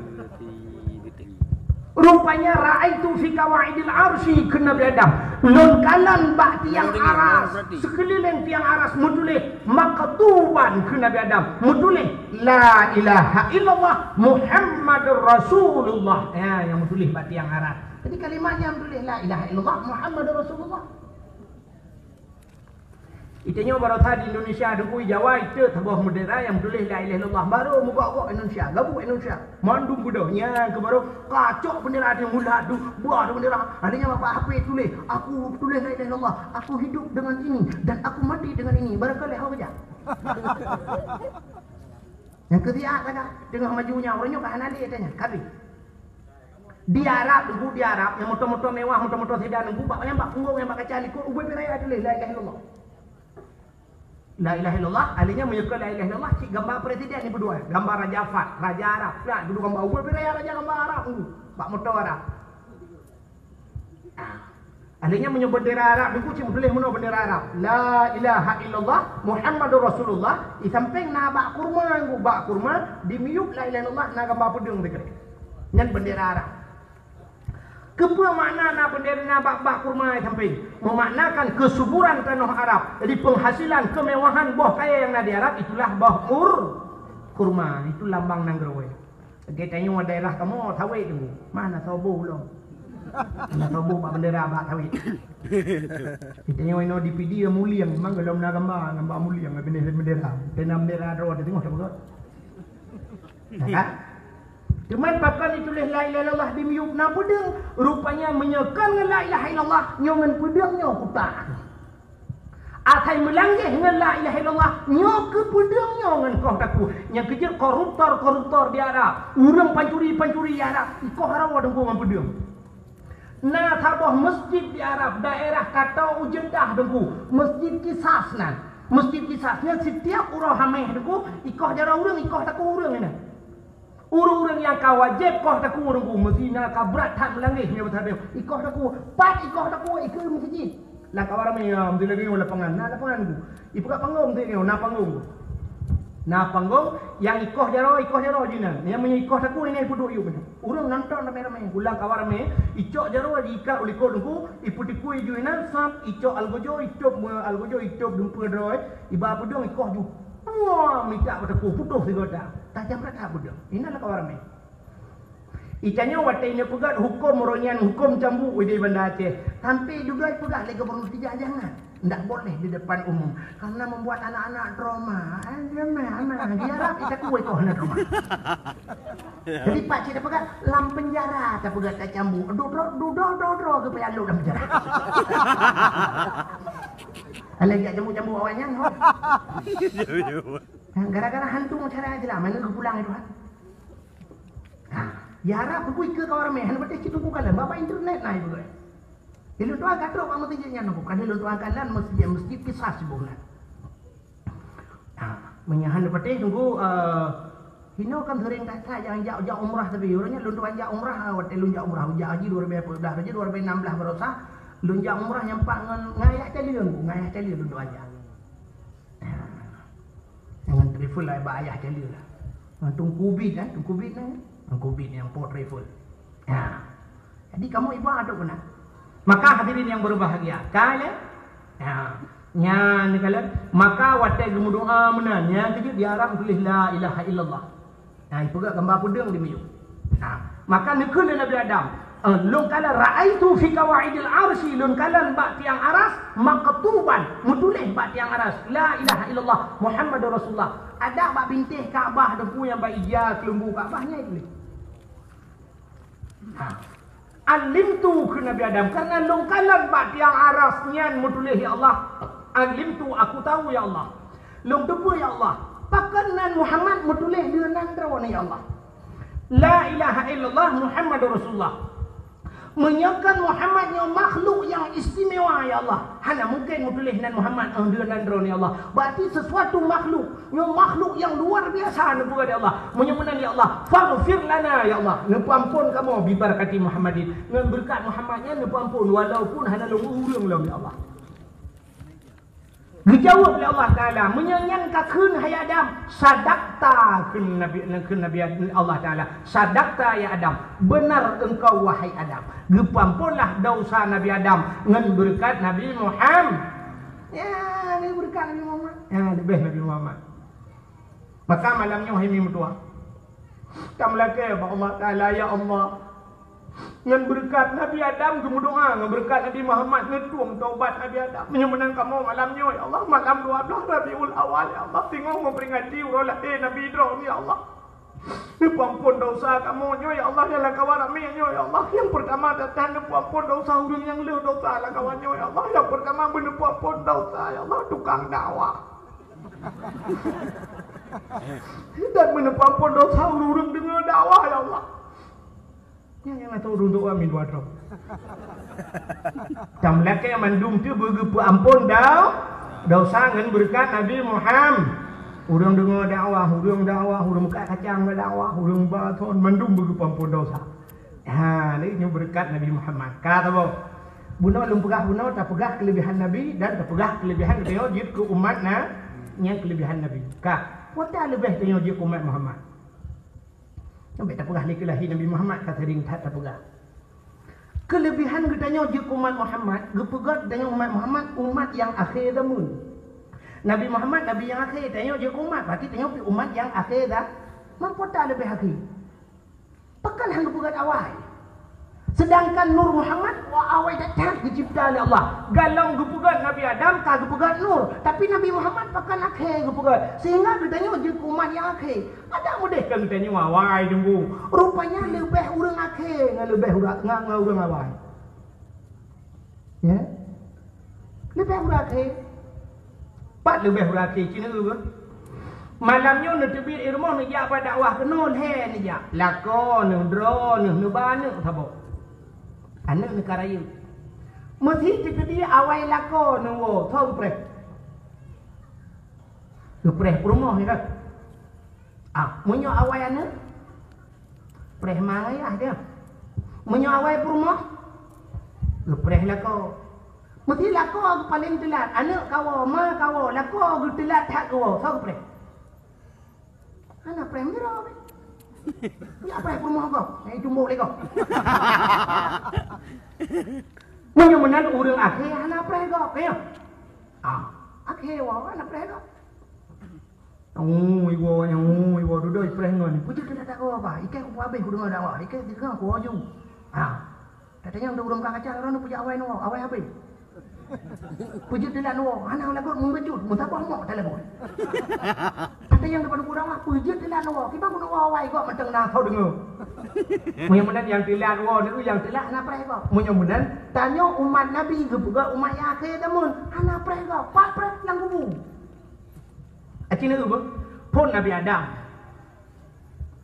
Rupanya ra'aitu fi qawaidil arsy, kheun Nabi Adam. Lôn kalon bak tiang aras, seukeulileng tiang aras meutuléh, maktuban, kheun Nabi Adam, meutuléh, "La ilaha illallah Muhammadur Rasulullah." Ya, nyang meutuléh bak tiang aras. Jadi kalimat nyang meutuléh, "La ilaha illallah Muhammadur Rasulullah." Di tanyoe baroesa di Indonesia, di Jawa, itu saboh bendera nyang meutuléh "La ilaha illallah". Baru mugok-gok Indonesia, gabuk Indonesia. Mandum beudôh, nyang keu baru kacok bendera di mulat tu, buah tu bendera. Ada nyang bak H P tuléh, "Aku tuléh la ilaha illallah, aku hidup dengan ini dan aku mati dengan ini." Barangkali hau kerja. Nyang keusiat lagak, teungoh maju nyan, ureueng nyoe ka hana lé tanya, ka habéh. Di Arab, Teungku, di Arab, nyang moto-moto mewah, moto-moto sedan, Teungku, bak, nyang bak punggong, nyang bak kaca likot, ubé pih raya tuléh, "La ilaha illallah." La ilaha illallah, ahli nyan meunyoe la ilaha illallah, cit gamba presiden nyang beudua, gamba Raja Fahd, raja Arab. Nah, beudua gamba, ubé pih raya raja gamba Arab, Teungku, bak moto Arab. Ah. Ahli nyan meunyoe bendera Arab, Teungku, cit meutuléh meunoe bendera Arab. "La ilaha illallah Muhammadur Rasulullah." Di sampéng na bak kurma, Teungku, bak kurma, di miyueb la ilaha illallah na gamba peudeueng sikrek. Nyan bendera Arab. Keupeue makna na bendera na bak, bak kurma di sampéng? Meumaknakan keusuburan tanoh Arab. Jadi penghasilan, kemewahan boh kayèe nyang na di Arab itulah boh kur-, kurma. Itu lambang nanggroe. Lagèe tanyoe daerah kamoe sawét tu. Mana sobo ulôn? Mana sobo bak bendera bak sawét. Di tanyoe inoe di Pidie mulieng, memang golom na gamba, gamba mulieng, bendera, bendera. Tena bendera droe teuh teungoh tapeugah. Nah, kan? Cuman pakon dituléh la ilaha illallah di miyueb na peudeueng, rupanya meunyoe kon ngon la ilaha illallah, nyoe ngon peudeueng nyoe kutak. Asai meulangeh ngon la ilaha illallah, nyoe keuh peudeueng nyoe ngon koh takue. Nyang keujeuet koruptor-koruptor di Arab, ureueng pancuri-pancuri di Arab, ikoh rawa Teungku ngon peudeueng. Na saboh masjid di Arab, daerah Qatar u Jeddah Teungku, Masjid Qisas nan. Masjid Qisas nyan sitiap uroe Hamèh Teungku, ikoh jaroe ureueng, ikoh takue ureueng inan. Ureueng-ureueng nyang ka wajéb koh takue Teungku, meusti na ka brat that meulangeh nyoe meusabe. Ikoh takue, pat ikoh takue, ikeue meuseujid. Lam kawan ramé, ya, meusti lagèe nyoe lapangan. Na lapangan Teungku. Ipeugah panggong meusti lagèe nyoe, na panggong. Na panggong, nyang ikoh jaroe, ikoh jaroe jih nan. Nyang meunyoe ikoh takue, inan ipeuduek yub. Ureueng nonton ramé-ramé. Lam kawan ramé, icok jaroe, iikat u likot Teungku, ipeutikui ju inan, sab, icok algojo, itôb, algojo, itôb dumpeue droe, iba peudong, ikoh ju. Wah, mita bak takue, putôh sigoe that. Tajam that peudong. Inan lam kawan ramé. Di tanyoe watèe neupeugah huköm uroe nyan huköm cambuk di Banda Aceh. Sampai juga ipeugah lé gubernur Tijang, jangan. Ndak boleh di depan umum. Karena membuat anak-anak trauma. Eh, dia meh, meh. Di Arab, ita kuwai koh na trauma. Jadi, pakcik tapeugah, lam penjara tapeugah tacambuk. Dudoe, dudoe, dudoe, dudoe, geupeualok lam penjara. Alah, jak cambuk-cambuk awak nyan, ho. Gara-gara hantu cara Islam, mana geupulang itu kan? Nah, ya Arab beku ke kamar meh, hana beuteh cit buku kalam, bak internet na ibu. Ilun tuan ka trok bak masjid nyan, bukan ilun tuan kalam masjid, masjid kisah sibuk na. Ha, meunyo hana patéh tunggu, eh, hino kan sering that-that nyang jak, jak umrah tapi ureueng nyan lôn tuan jak umrah, ah, watèe lôn jak umrah, jak haji dua ribu empat belas, haji dua ribu enam belas barosa, lôn jak umrah nyang pat ngon ngayah caleu, ngayah caleu lôn tuan jak. Ha. Ngon travel lah bak ayah caleu lah. Ngon Teungku Bit, eh, Teungku Bit nyan. Teungku Bit nyang po travel. Ha. Jadi kamoe iba tu kena. Maka hadirin yang berbahagia, ka lé? Ha. Nyan ni kala, maka watèe geumeudoa meunan, nyan keujeuet di Arab tuléh la ilaha illallah. Ha, ipeugah gambar peudeueng di miyueb. Ha. Maka neukheun lé Nabi Adam, eh, lôn kalon ra'aitu fi qawaidil arsy, lôn kalon bak tiang aras, maktuban, meutuléh bak tiang aras, la ilaha illallah Muhammadur Rasulullah. Adak bak bintéh Ka'bah, deungon nyang bak ija keulumbu Ka'bah nyan tuléh. Ha. Alimtu kheun Nabi Adam, karena lôn kalon bak tiang aras nyan meutuléh, ya Allah. Alimtu, aku tahu, ya Allah. Lôn teupeue, ya Allah. Pakon nan Muhammad meutuléh deungon nan droeneuh, ya Allah. La ilaha illallah Muhammadur Rasulullah. Meunyoe kon Muhammad nyoe makhluk nyang istimewa, ya Allah, hana mungken meutuléh nan Muhammad, eh, deungon nan droeneuh, ya Allah. Berarti sesuatu makhluk Nyoe makhluk nyang luar biasa neupeugah lé Allah. Meunyoe meunan, ya Allah, faghfir lana, ya Allah, neupeuamphon kamoe, bi barakati Muhammadin, ngon beureukat Muhammad nyan neupeuamphon, walaupun hana lôn ureueng lom, ya Allah. Geujaweueb lé Allah Taala, meunyoe nyan kakheun, hai Adam, sadakta, kheun Nabi, kheun Nabi Allah Taala, sadakta, ya Adam, benar engkau, wahai Adam. Geupeuamphonlah desya Nabi Adam ngon beureukat Nabi Muhammad. Ya, ngon beureukat Nabi Muhammad. Ya, leubeh Nabi Muhammad. Maka malam nyoe hai mi meutuah, tameulakée bak Allah Taala, "Ya Allah, ngon beureukat Nabi Adam geumeudoa, ngon beureukat Nabi Muhammad neutueng taubat Nabi Adam. Meunyoe meunan kamoe malam nyoe, ya Allah, malam dua belas Rabiul Awal, ya Allah, singoh meuperingati uroe lahé Nabi droeneuh, ya Allah. Neupeuamphon desya kamoe nyoe, ya Allah, nyang lam kawan ramé nyoe, ya Allah. Nyang peurtama that-that neupeuamphon desya ureueng nyang le desya lam kawan nyoe, ya Allah. Nyang peurtama beuneupeuamphon desya, ya Allah, tukang dakwah." Dan beuneupeuamphon desya ureueng deungoe dakwah, ya Allah. Nyan nyang atoe ureueng doa min dua droe. Tameulakée mandum tu beugeupeuamphon dau-, desya ngon beureukat Nabi Muhammad. Ureueng deungoe dakwah, ureueng dakwah, ureueng meukat kacang dakwah, ureueng ba thon, mandum beugeupeuamphon desya. Ha, lé nyoe beureukat Nabi Muhammad. Ka saboh. Bunoe lôn peugah bunoe, tapeugah keuleubehan Nabi dan tapeugah keuleubehan geutanyoe jeuet keu umat na, nyang keuleubehan Nabi. Ka, peue ta leubeh tanyoe jeuet keu umat Muhammad. Sampai tapeugah lé keulahé Nabi Muhammad ka sering that tapeugah. Keuleubehan geutanyoe jeuet keu umat Muhammad, geupeugah tanyoe umat Muhammad, umat nyang akhé zaman. Nabi Muhammad, nabi nyang akhé, tanyoe jeuet keu umat, berarti tanyoe pih umat nyang akhé zaman. Peue ta leubeh akhé? Pakon han geupeugét awai? Sedangkan Nur Muhammad, wa, awai that-that geucipta lé Allah. Galong geupeugét Nabi Adam ka geupeugét Nur, tapi Nabi Muhammad pakon akhé geupeugét. Sehingga geutanyoe jeuet keu umat nyang akhé. Adak meudeh ka geutanyoe awai teungku. Rupanya leubeh ureueng akhé ngon leubeh ura-, ngon, ngon ureueng awai. Ya? Leubeh ureueng akhé. Pat leubeh ureueng akhé, ci neueu beuh. Malam nyoe neuteubiet i rumoh neujak bak dakwah keunoe lhèe neujak. Lakoe neuh, droeneuh, neuba aneuk saboh. Aneuk neuka rayeuk. Meusi teukeudi awai lakoe neuwoe, soe geupreh? Geupreh peurumoh, ya kan? Ah, meunyoe awai aneuk, preh ma ngon ayah dia. Meunyoe awai peurumoh, geupreh lakoe. Meusi lakoe geupaléng teulat, aneuk kawoe, ma kawoe, lakoe geuteulat that geuwoe, soe geupreh? Hana preh meunyoe. Ya preh peurumoh gob, nyang itumbok lé gob. Meunyoe meunan ureueng akhé hana preh gob, ya. Ah, akhé woe hana preh gob. Nyang ui woe, nyang ui woe, dudoe preh ngon. Peue jeuet keu that-that woe, bah? Ikai kupeue habéh kudeungoe dakwah, ikai kudeungoe kuwoe ju. Ha. Tatanyong di ureueng ka kacang, droeneuh peue jeuet awai neuwoe, awai habéh. Peue jeuet teulat neuwoe, hana lagot meubeujeuet, meusaboh mok talagot. Tatanyong di padub dakwah, peue jeuet teulat neuwoe, kiban keuneuk woe awai gob mantong na soe deungoe. Meunyoe meunan nyang teulat woe, neueu nyang teulat hana preh gob. Meunyoe meunan, tanyoe umat Nabi geupeugah umat nyang akhé zaman, hana preh gob, pat preh lam kubu. Aci neueu beuh, Phon Nabi Adam.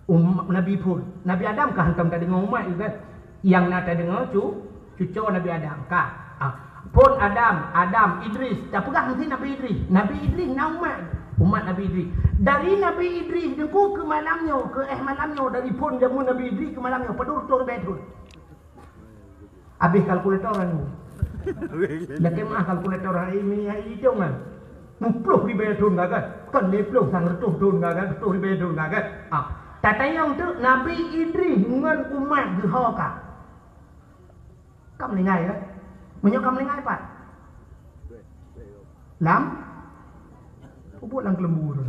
Um, Nabi phon. Nabi Adam ka hantom tadeungoe umat geuh kan? Nyang na tadeungoe cu-, cucoe Nabi Adam ka. Ah, phon Adam, Adam, Idris. Tapeugah meusti Nabi Idris. Nabi Idris na umat. Umat Nabi Idris. Dari Nabi Idris teungku keu malam nyoe, keu éh malam nyoe, dari phon jameun Nabi Idris keu malam nyoe, padum reutôh ribèe thon. Abéh kalkulator anu. Lakèe meu'ah kalkulator hari ini, hari idong kan. Muploh ribèe thon ka kan. Kon lhèe ploh, sang reutôh thon ka kan, reutôh ribèe thon ka kan. Ah, tatanyong teuk Nabi Idris ngon umat geuh ho ka. Ka meuninggai kan? Meunyoe ka meuninggai pat? Lam? Peubuet lam keuleuembu tu.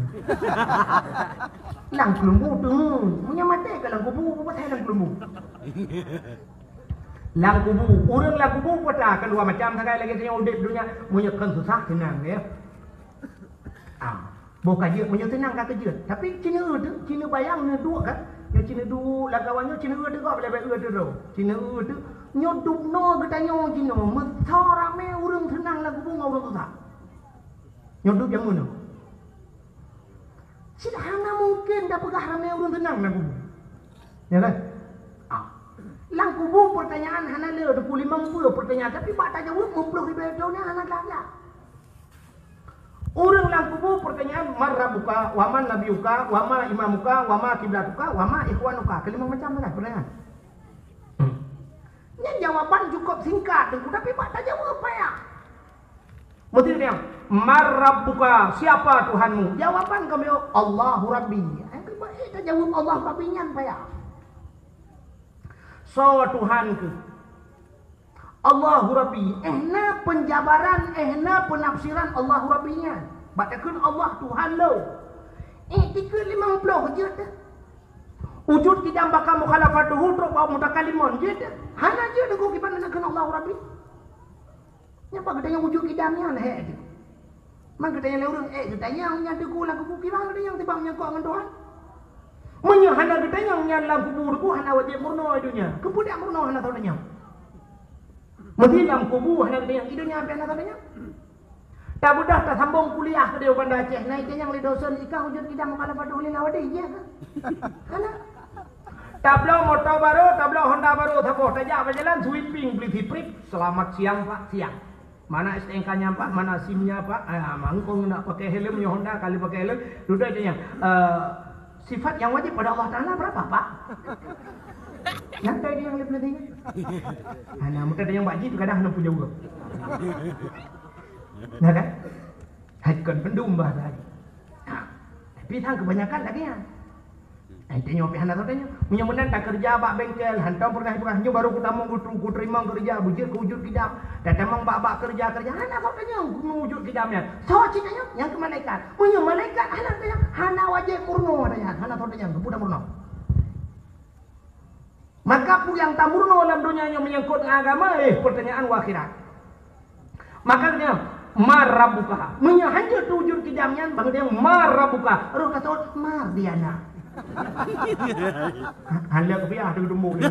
Lam keuleuembu tu. Meunyoe maté ka lam kubu, peubuet hai lam keuleuembu. Lam kubu, ureueng lam kubu peuta keuluwa macam sagai lagèe tanyoe udép donya, meunyoe kon susah seunang ya. Ah, boh ka jeuet meunyoe seunang ka keujeuet. Tapi ci neueu teuh, ci neubayang neuduek kan. Nyoe ci neuduek lam kawan nyoe ci neueu teuh gob lé bèk eu teuh droe. Ci neueu teuh nyoe dubnoe geutanyoe jinoe, meusoe ramé ureueng seunang lam kubu ngon ureueng susah. Nyoe duek jameun nyoe. Cit hana mungken tapeugah ramé ureueng seunang lam kubu. Ya kan? Ah. Lam kubu peurtanyaan hana le, teupeu limong ploh peurtanyaan, tapi bak tajaweueb meuplôh ribèe thon nyan hana glak-glak. Ureueng lam kubu peurtanyaan, "Man rabbuka, wa man nabiyuka, wa ma imamuka, wa ma kiblatuka, wa ma ikhwanuka." Keulimong macam lah peurtanyaan. Nyan jawaban cukôp singkat teungku, tapi bak tajaweueb payah. Meusti tanyong, "Man rabbuka, siapa Tuhanmu?" Jawaban kami, "Allahu Rabbi." Nyang keuba, eh, tajaweueb Allahu Rabbi nyan payah. Soe Tuhan keuh? Allahu Rabbi. Eh, na penjabaran, eh, na penafsiran Allahu Rabbi nyan. Bak takheun Allah Tuhan lôn. Eh, tikheun limong ploh jeuet teuh. Wujud kidam baka mukhalafatuhu trok bak mutakallimun jeuet teuh. Hana jeuet teungku kiban na kheun Allahu Rabbi. Nyan pat geutanyong wujud kidam nyan, hék teuh. Man geutanyong lé ureueng, ék geutanyong nyan teungku lam kubu kiban geutanyong tibang nyang kok ngon Tuhan. Meunyoe hana geutanyong nyan lam kubu teungku hana wajéb meurunoe i donya. Keupeue dak meurunoe hana soe tanyong? Meusti lam kubu hana geutanyong, i donya pih hana soe tanyong. Tabeudôh tasambong kuliah keudéh u Banda Aceh, na itanyong lé dosen, "Ikah wujud kidam mukhalafatuhu lil hawadits, jeuet kah?" Hana. Tabloe moto barô, tabloe Honda barô saboh, tajak bak jalan sweeping beli siprip, "Selamat siang, Pak." "Siang." "Mana S T N K-nya, Pak? Mana SIM-nya, Pak?" Ah, mangkong nak pakai helm, nyoe Honda kali pakai helm. Dudoe tanyong, "Eh, sifat yang wajib pada Allah Taala berapa, Pak?" Nyan tanyong lé peuleueh nyan. Hana, meuka tanyong bak jih tu kadang hana peujaweueb. Nah kan? Hai kon peundum bahasa jih. Nah, tapi sang kebanyakan lagèe nyan. Eh, tanyoe pih hana soe tanyong. Meunyoe meunan takeureuja bak bengkel, hantom peureunah-peureunah, nyoe barô kutamong kuteu-, kuteurimong keureuja, beujeuet keu wujud kidam. Tatamong bak-bak keureuja-keureuja, hana soe tanyong keu wujud kidam nyan. Soe cit tanyong? Nyang keu malaikat. Meunyoe malaikat hana tanyong, hana wajéb meurunoe tanyong, hana soe tanyong, keupeue dak meurunoe. Maka peue nyang tameurunoe lam donya nyoe menyangkut ngon agama, eh, peurtanyaan u akhirat. Maka geutanyong, "Man rabbuka?" Meunyoe hanjeuet teuwujud kidam nyan, ban geutanyong, "Man rabbuka?" Roh ka seuôt, "Mardiana." Hana kupiah teudumbok.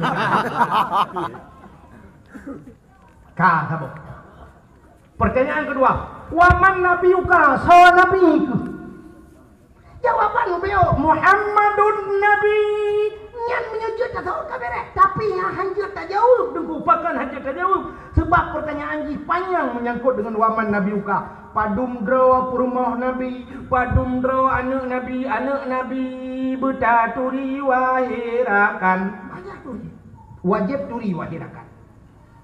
Ka saboh. Peurtanyaan keudua, "Wa man nabiyuka?" Soe nabi keuh? Jawaban ubé, "Muhammadun Nabi." Nyan meunyoe jeuet ka seuôt ka bèrèh. Tapi nyang hanjeuet tajaweueb teungku, pakon hanjeuet tajaweueb? Seubab peurtanyaan jih panyang menyangkot deungon wa man nabiyuka. Padum droe peurumoh Nabi, padum droe aneuëk Nabi, aneuëk Nabi beutaturi wahé rakan. Wajéb turi wahé rakan.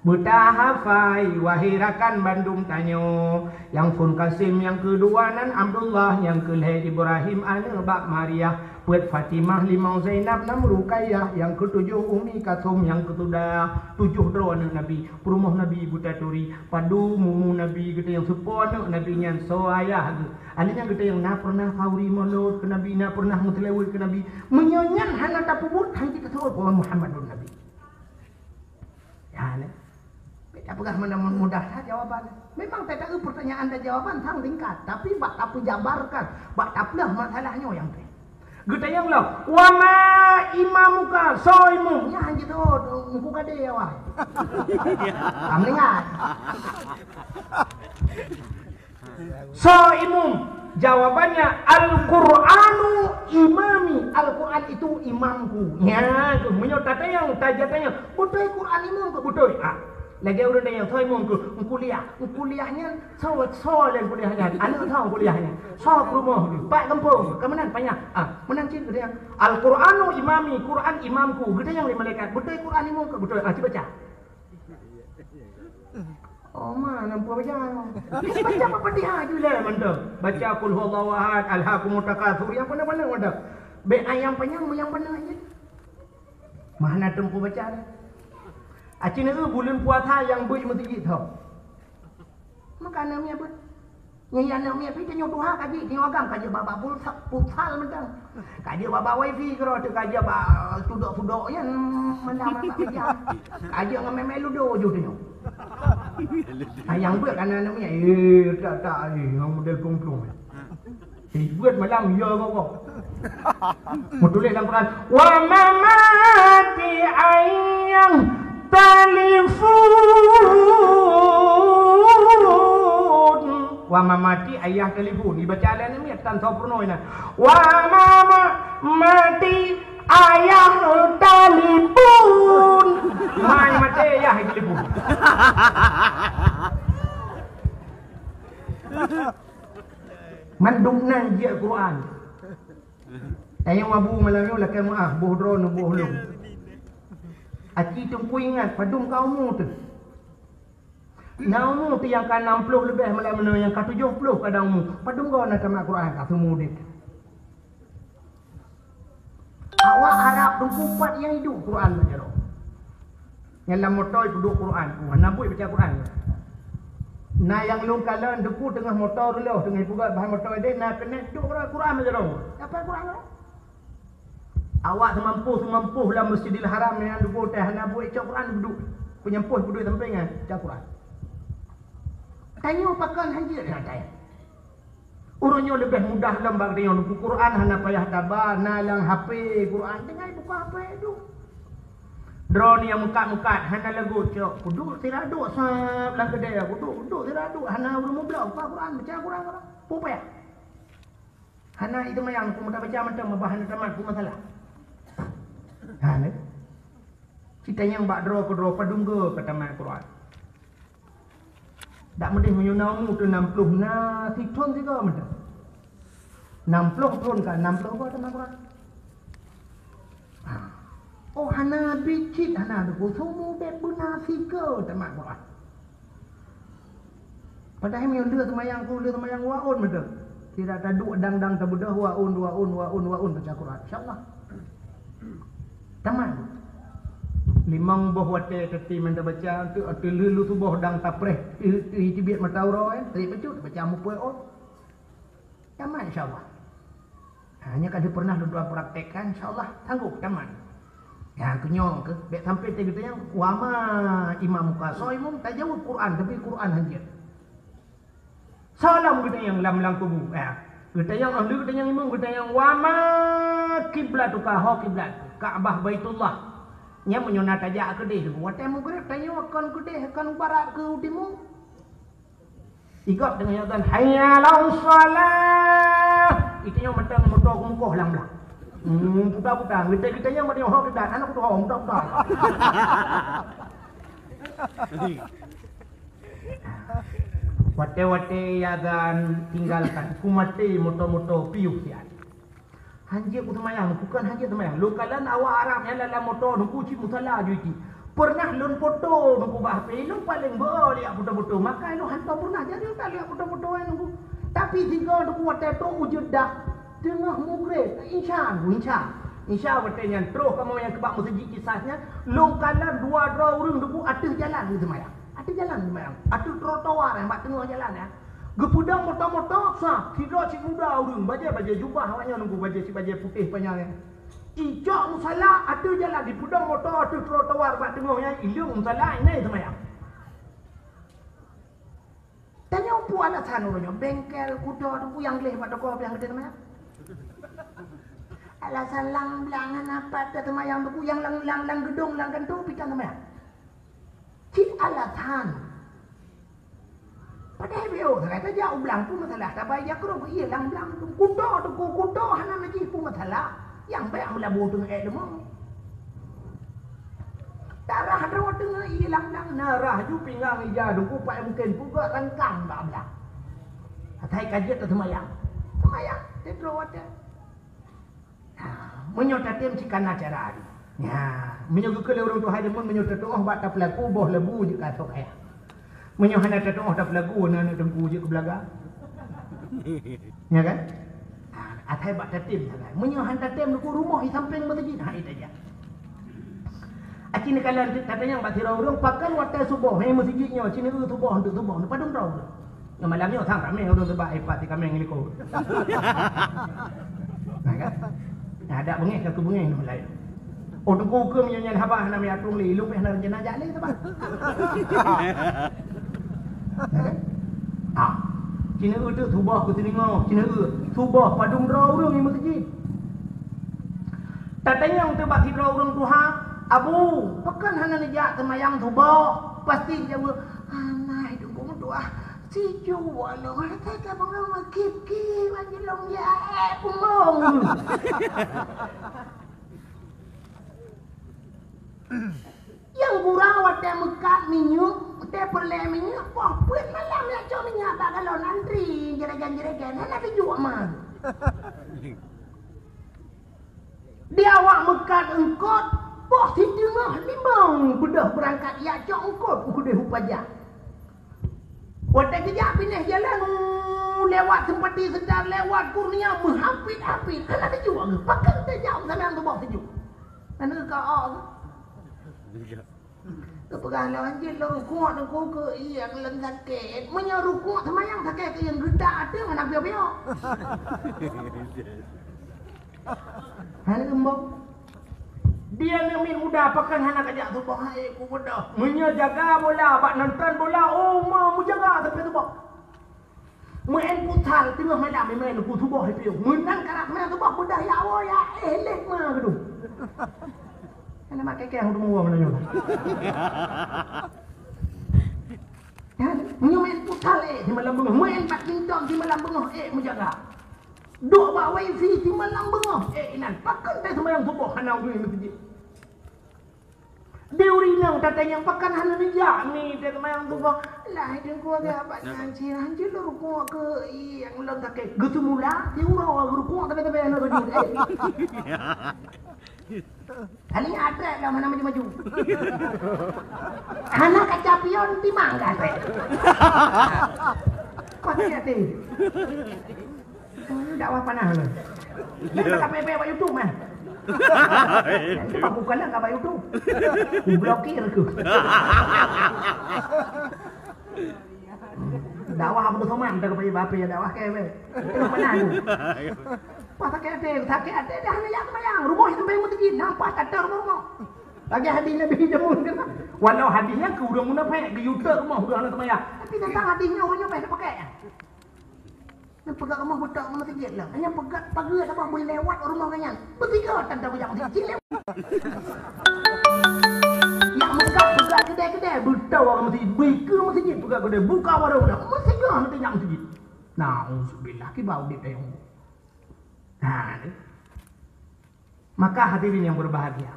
Beutahafai, wahé rakan bandum tanyoe. Nyang phôn Kasim, nyang keudua nan Abdullah, nyang keulhèe Ibrahim aneuëk bak Maria, peuet Fatimah, limong Zainab, nam Ruqayyah, nyang keutujoh Ummi Kalsum, nyang keutujoh, tujoh droe aneuëk Nabi, peurumoh Nabi beutaturi, padum mumu Nabi geutanyong, soe po aneuëk Nabi nyan, soe ayah geuh. Aneuk nyan geutanyong na peureunah sauri molot keu Nabi, na peureunah meuseulaweuet keu Nabi. Meunyoe nyan hana tapeubuet, han jeuet taseuôt bahwa Muhammadun Nabi. Ya, nè. Bèk tapeugah meunan mudah that jawaban. Memang tataeu peurtanyaan dan jawaban sang singkat, tapi bak tapeujabarkan, bak tapeuleueh masalah nyoe nyang trép. Geutanyong lom, "Wa ma imamuka?" Soe imum? Nyan han jiteuôt, Teungku Kadé awai. Ka meuninggai. Soe imum? Jawabannya, Al-Qur'anu imami, Al-Qur'an itu imamku. Nya, tu, meunyoe tatanyong, taja tanyong, beutôi Qur'an imam keu beutôi? Ah, lagèe ureueng tanyong, soe imam keu? Kuliah. Kuliah nyan, soe, soe lé kuliah nyan? Aneuk soe kuliah nyan? Soe peurumoh? Pat gampông? Ka meunan panyang. Ah, meunan cit geutanyoe. Al-Qur'anu imami, Qur'an imamku. Geutanyong lé malaikat, beutôi Qur'an imam keu beutôi? Ah, cuba baca. Oh, ma, nampak baca. Baca apa Fatihah je lah mantap. Baca Qul Huwallahu Ahad, Alhaakumut Takatsur, nyang pandai-pandai mantap. Bèk ayang panyang, nyang pandai je. Mana tempo baca ni? Aci neu buleuen puasa nyang beuet meuseujid tho. Maka aneuk miet beuet. Nyan aneuk miet pih tanyoe tuha kaji, tanyoe agam kaji bak-bak pulsa, futsal mantong. Kaji bak-bak wifi keudroe teuh, kaji bak tudok-tudok nyan mandang bak meja. Kaji ngon main-main ludo ju tanyoe. Ayang beuet aneuk-aneuk miet, eh, tak, tak, eh, ngon model plong-plong. Eh, beuet malam, ya, kok, kok. Meutuléh lam Quran, "Wa mamati ayang talifun." Wa mamati ayah talifun. Dibaca lé aneuk miet tan soe peurunoe na. Wa mama mati ayah talifun. Mai mati ayah talifun. Mandum nan jeuet Quran. Tanyong abu malam nyoe lakèe meu'ah, boh droeneuh boh lôn. Aci teungku ingat padum ka umu teuh. Na umu teuh nyang ka nam ploh leubeh malam nyoe, nyang ka tujoh ploh kadang umu. Padum goe na tamat Quran ka seumeu udép. Awak harab teungku pat nyang iduek Quran bak jaroe. Nyan lam moto ipeuduek Quran, hana buet baca Quran. Na nyang lôn kalon teungku teungoh moto reuloh, teungoh ipeugöt bahan moto ideh, na keuneuk duek Quran, Quran bak jaroe. Apa Quran? Awak seumampoh-seumampoh lam Masjidil Haram nyan teungku teuh hana buet cok Quran duduk. Peunyampôh peuduek sampéng nyan baca Quran. Tanyoe pakon hanjeuet nyan tanyoe. Ureueng nyoe leubeh mudah lom bak geutanyoe, buku Quran hana payah taba, na lam H P Quran, tinggai buka H P tu. Droeneuh nyang meukat-meukat hana lagot cok, kuduek sira duek sab lam keudè, kuduek, kuduek sira duek, hana ureueng meublok, buka Quran, baca Quran, Quran. Peue payah? Hana iteumayang, ku meuta baca mantong, bah hana tamat, ku masalah. Ha, ni. Cit tanyong bak droe keudroe padum goe ka tamat Quran. Dak meudeh meunyoe na umu teuh nam ploh na sithon sigoe mantong. Nam ploh thon ka nam ploh goe tamat Quran. Ha. Oh, hana bicit, hana teupeue, seumeu bèk beuna sigoe tamat Quran. Padahai meunyoe lheueh seumayang ku, lheueh seumayang waon mantong. Sira taduek dang-dang tabeudôh waon, waon, waon, waon baca Quran. Insya Allah. Tamat. Limong boh watèe teuti mantong baca, teuk ateueh lheueh lheueh suboh dang tapreh, teuh, teuh teubiet mata uroe, eh, tarik bacut, baca mupue ot. Tamat, insya Allah. Ha, nyan ka dipernah lôn tuan praktekkan, insya Allah sanggup tamat. Nyan keu nyoe keuh, bèk sampai teuh geutanyoe, wa ma imam muka, soe imum tajaweueb Quran, tapi Quran hanjeuet. Soe lom geutanyoe lam, lam kubu, eh. Geutanyoe, eh, geutanyoe imum, geutanyoe, wa ma kiblatuka, ho kiblat, Ka'bah Baitullah. Nyan meunyoe na tajak keudeh, watèe meugreb tanyoe kon keudeh, kon barat keu timu. Igop deungon azan, "Hayya 'alas shalah." Itanyoe mantong moto keumukoh lam blang. Hmm, puta-puta. Geutanyoe, geutanyoe mantong ho kiblat, aneuk kutu ho, puta-puta. Watèe-watèe azan tinggalkan, ku maté moto-moto piôh siat. Hanjeuet ku seumayang, bukon hanjeuet seumayang. Lôn kalon awak Arab nyang lam, lam moto, teungku, cit musala ju cit. Pernah lôn foto, teungku, bak H P, lôn paléng beu liak foto-foto. Maka lôn hantom pernah jadi ka liak foto-foto nyan, teungku. Tapi sigoe, teungku, watèe trôk u Jeddah, teungoh mugreb, insya, insya. Insya watèe nyan trôh kamoe nyang keubah meuseujid kisah nyan, lôn kalon dua droe ureueng, teungku, ateueh jalan geuseumayang. Ateueh jalan seumayang, ateueh trotoar nyang bak teungoh jalan nyan. Geupeudong moto-moto, sa, sidroe cit muda ureueng, bajèe, bajèe jubah awaknyan, teungku, bajèe cit bajèe putéh panyang nyan. Icok musala ateueh jalan, dipeudong moto ateueh trotoar bak teungoh nyan, ileueng musala, inan seumayang. Tanyoe peue alasan ureueng nyoe, bengkel, kuto, teungku, nyang gleh bak toko, nyang gleh seumayang. Alasan lam blang hana pat seumayang, teungku, nyang lam, lam, lam geudong, lam kantô pih tan seumayang. Cit alasan. Padahai beu, sagai tajak u blang pun masalah, tabai jakrong, iya lam blang tu. Kuto tu, kuto hana najih pun masalah. Nyang bèk meulabu teungoh ék leumô. Darah droe teungoh ié lam-lam na rhah ju pinggang ija dungku, pat mungken peugah rangkang bak blang. Asai ka jeuet teuseumayang. Seumayang, sidroe watèe. Ha, meunyoe tatem cit kana cara jih. Ya, meunyoe geukheun lé ureueng tuha jameun, meunyoe tatu'oh bak tapeulagu boh lagu jeuet ka asoe kaya. Meunyoe hana tatu'oh tapeulagu, na aneuk teungku jeuet keu beulaga. Ya kan? Ha, asai bak tatem sagai. Meunyoe hana tatem, dukuk rumoh di sampéng meuseujid, ha, itajak. Aci neukalon tatanyong bak sidroe ureueng, pakon watèe suboh, he, meuseujid nyoe, ci neueu suboh, untuk suboh, padum droe ureueng. Ngon malam nyoe sang ramé ureueng teuba ipat di kaméng likot. Nah, kan? Nah, adak beungéh ka keu beungéh nyoe laén. Oh, teungku keu meunyoe nyan haba hana meuatung lé, ilong pih hana rencana jak lé teuba. Nah, kan? Ah. Ci neueu teuk suboh keu teulingo, ci neueu suboh padum droe ureueng di meuseujid. Tatanyong teuk bak sidroe ureueng tuha, "Abu, pakon hana neujak seumayang suboh?" Pasti jaweueb, "Hana, hai teungku meutuah, siju lôn, hana teuka bangai maghrib, kip-kip, hana lôn jak, eh, pungong." Nyang gura watèe meukat minyeuk, watèe peureulèe minyeuk, poh peuet malam jak cok minyeuk bak galon antri, jregen-jregen, hana teujuek ma. Di awak meukat eungkot, poh siteungoh limong beudôh beurangkat jak cok eungkot u keudeh u paja. Watèe geujak binéh jalan, uh, lewat Seumpati Seudar, lewat Kurnia, meuhapit-hapit, hana teujuek geuh. Pakon tajak u sampéng tuboh teujuek. Hana ka, oh. Geupeugah lom, "Jih lôn rukuk, teungku, keu ié lôn sakét." Meunyoe rukuk seumayang sakét keu ié, geutak ateueh mana biôk-biôk. Hana geumbong. Dia aneuk miet muda, pakon hana kajak suboh, hai ku beudôh. Meunyoe jaga bola, bak nonton bola, oh, ma meujaga sampai suboh. Meu'en futsal teungoh malam, meu'en ku suboh piôh. Meunan karap meunan suboh, beudôh ya Allah, ya eh, leh ma geudong. Hana makai keh, udah muwang nyoe. Kan? Meunyoe meu'en futsal, eh, simalam beungoh. Meu'en badminton simalam beungoh, eh, meujaga. Duek bak wifi simalam beungoh, eh, inan. Pakon teuh seumayang suboh hana ureueng meuseujid. Di ureueng inong tatanyong pakon hana neujak mi teuh seumayang suboh. Lah, teungku agak abang nyan cit, hanjeuet lôn rukuk keu ié nyang lôn sakét. Geuteumula, di uroe rukuk tapi-tapi hana sujud. Eh. Kali nyan atrek dah mana maju-maju. Hana kaca pion timang ka atrek. Kau sakét hati. Dakwah panas lah. Dia tak payah bak YouTube mah. Itu aku kalah kat bak YouTube. Ku blokir ke. Dakwah Abdul Somad tak payah bak dakwah ke. Itu panas tu. Pas sakét hati, sakét hati dah hana jak seumayang. Rumoh sampai meuseujid, nampak kata rumoh. Lagèe hadis Nabi jameun kan. Walau hadis nyan keu ureueng munafék, geuyue teuk rumoh ureueng hana seumayang. Tapi tentang hadis nyan ureueng nyan payah pakai. Nyan peugah rumoh beutok ngon meuseujid lah. Nyan peugah pageue saboh beulewat rumoh nyan. Beutiga tanda bujang meuseujid lewat. Nyang meugah peugah keudè-keudè, beutôi ngon meuseujid. Bui keu meuseujid peugah keudè, buka warong dah. Meuseujid hana teuingat meuseujid. Nauzubillah, kiban udép dayong. Nah, ni. Maka hadirin yang berbahagia.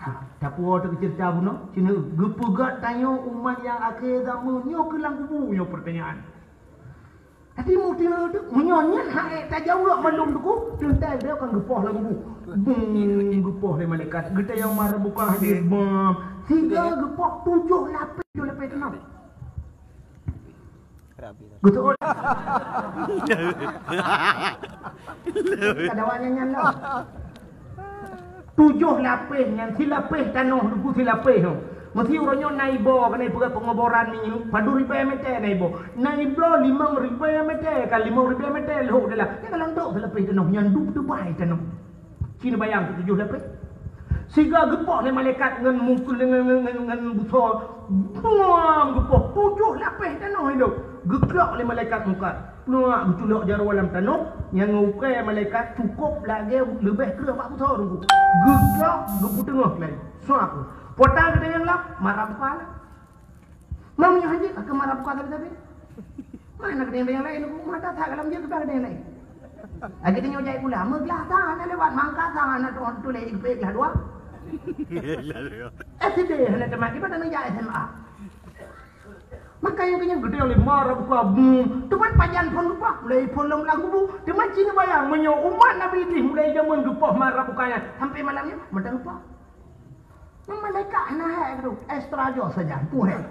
Ha, tapuwoe teuh ceurita bunoe, cina geupeugah tanyoe umat nyang akhé zaman nyoe keu lam kubu nyoe pertanyaan. Tapi meuteumé teuh, meunyoe nyan hana tajaweueb mandum teungku, teuntèe bèk kan geupoh lam kubu. Bung, geupoh lé malaikat. Geutanyong ma rabbuka hadis bam. Siga geupoh tujoh lapéh, tujoh lapéh teunang. Geutu'ôt. Ka dawa nyan-nyan lah. Tujoh lapéh nyan, silapéh tanoh, duku silapéh nyoe. Meusi uroe nyoe na iboh, keuneuk peugah penguburan minyeuk, padum ribèe mètè na iboh. Na iboh limong ribèe mètè, ka limong ribèe mètè lhok dalam. Nyan ka lôn dok silapéh tanoh, nyan dup teubai tanoh. Ci neubayang keu tujoh lapéh. Siga geupoh lé malaikat ngon mungkul, ngon, ngon, ngon, ngon buso. Buam, geupoh tujoh lapéh tanoh ilok. Geuklok lé malaikat mungkar. Pluak, geuculok jaroe lam tanoh. Nyang ngon ukèe malaikat cukôp lagèe leubeh kreueh bak buso teungku. Geuklok, geupeuteungoh lé. Suap. Pota geudeungon lam, ma rabbuka lah. Meunyoe hanjeuet, akan ma rabbuka tapi-tapi. Mana keuneuk nyang laén, ku mata that dalam jeuet ka keuneuk nyang laén. Lagèe tanyoe jai pula, meuglah that hana lewat, mangka that hana tu, tu lé ipe glah dua. S D hana teuma, kiban hana jak S M A. Maka nyang keunyan geutanyoe lé marah buka bum. Teuma pajan phon lupa, mulai phon lom lagu bu. Teuma cina bayang meunyoe umat Nabi Idris mulai jameun geupoh marah buka nyan sampai malam nyoe, mantong lupa. Malaikat hana hek tu, extra job saja, pu hek.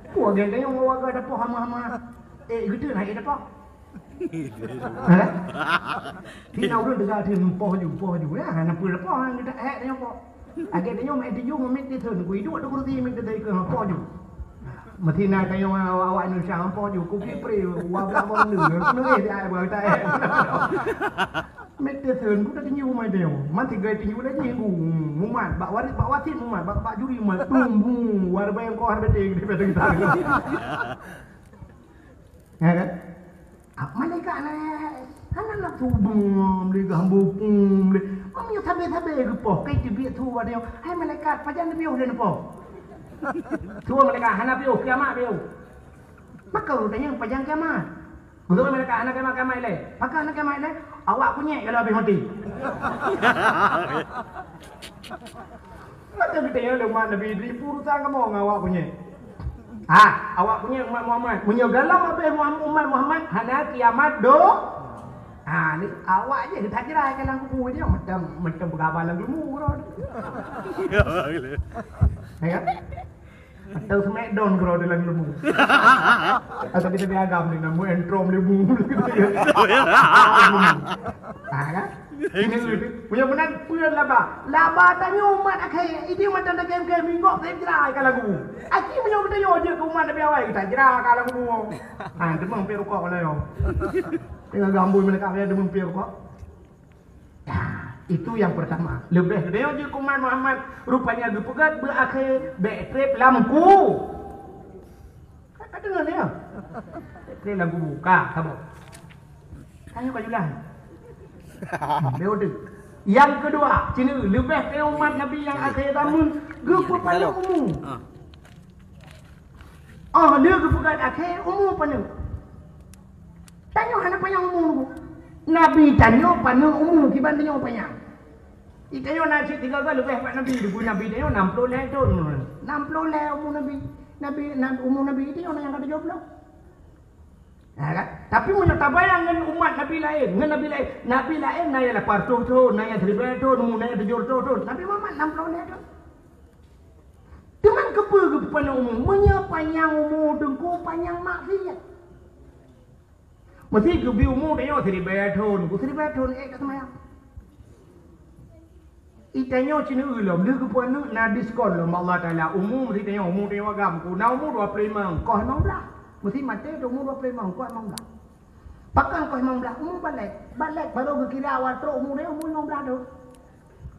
Pu agen kayong waga dapoh hama-hama. Eh, gitu na hek dapoh. Ha? Di na urun dega di poh ju, poh ju. Ya, hana pu dapoh, hana kita hek dia poh. Agen dia mai di ju, mai di thon, ku hidup tu kursi mai di ke poh ju. Mesti na kayong awak-awak Indonesia poh ju, ku kipri, wa bla bla lu. Ku nangis di ai ba kita hek. Mete seun buta tinju mai deo. Mati gai tinju lagi ngu. Mumat bak warit, bak wasit mumat, bak, bak juri mumat. Tum bung, war bayang kohar bete di bete kita. Ya kan? Ah, malaikat na. Hana nak tu bung, beli gambo pung, beli. Mami sabe-sabe ke poh, kai tibiet tu wa deo. Hai malaikat, pajan piôh dan poh. Semua malaikat hana piôh, kiamat piôh. Maka urutnya pajan kiamat. Beutôi malaikat hana kiamat-kiamat ilée. Pakon hana kiamat ilée? Awak kunyek kalau habéh maté. Maka geutanyoe lé umat Nabi Idris, peue urusan kamoe ngon awak kunyek? Ha, awak kunyek umat Muhammad. Meunyoe galom habéh Muham-, umat Muhammad, hana kiamat do. Ha, ni awak je geutajra ka lam kubu dia, macam, macam peugaba lam gelembung keudroe. Ya kan? Atau smackdown keudroe dalam ilmu. Atau kita di agam ni, namu entrom ilmu. Ha, kan? Ini punya benar, punya laba. Laba tanyoe umat akhé, ini umat tanda game-game, minggu saya jerai ka lagu. Aki punya betul yo je ke umat Nabi awai, kita jerai ka lagu. Ha, demam pi rukok lah yo. Tengah gambui mereka, dia demam pi rukok. Nah, itu yang pertama. Leubeh geutanyoe jeuet keu umat Muhammad, rupanya geupeugah beu akhé bèk trép lam ku. Ka deungoe nyoe? Bèk trép lam kubu. Ka, saboh. Tanyoe ka julan. Bèk udeueng. Yang kedua, cina leubeh keu umat Nabi nyang akhé zaman geupeupanyang umu. Ah, lheueh geupeugah akhé umu paneuk. Tanyoe hana panyang umu. Nabi tanyoe paneuk umu kiban tanyoe panyang. Di tanyoe na cit tiga kali leubeh bak Nabi, di Nabi tanyoe enam puluh lhèe thon. Enam puluh lhèe umu Nabi. Nabi, na-, umu Nabi tanyoe na nyang ka tujoh puluh. Ha, kan? Tapi meunyoe tabayang ngon umat Nabi laén, ngon Nabi laén, Nabi laén na nyang lapan reutôh thon, na nyang siribèe thon, umu na nyang tujoh reutôh thon. Nabi Muhammad enam puluh lhèe thon. Teuma keupeue geupeupanyang umu? Meunyoe panyang umu teungku, panyang maksiat. Meusi geubi umu tanyoe siribèe thon, ku siribèe thon ék ka seumayang. Di tanyoe cina lom, lheueh geupeupanyang na diskon lom Allah Taala. Umu meusi tanyoe, umu tanyoe agam, ku na umu dua puluh lima, koh limong blah. Meusi maté umu dua puluh lima, koh limong blah. Pakon koh limong blah? Umu balek. Balek baru geukira awai trok umu dia, umu limong blah tu.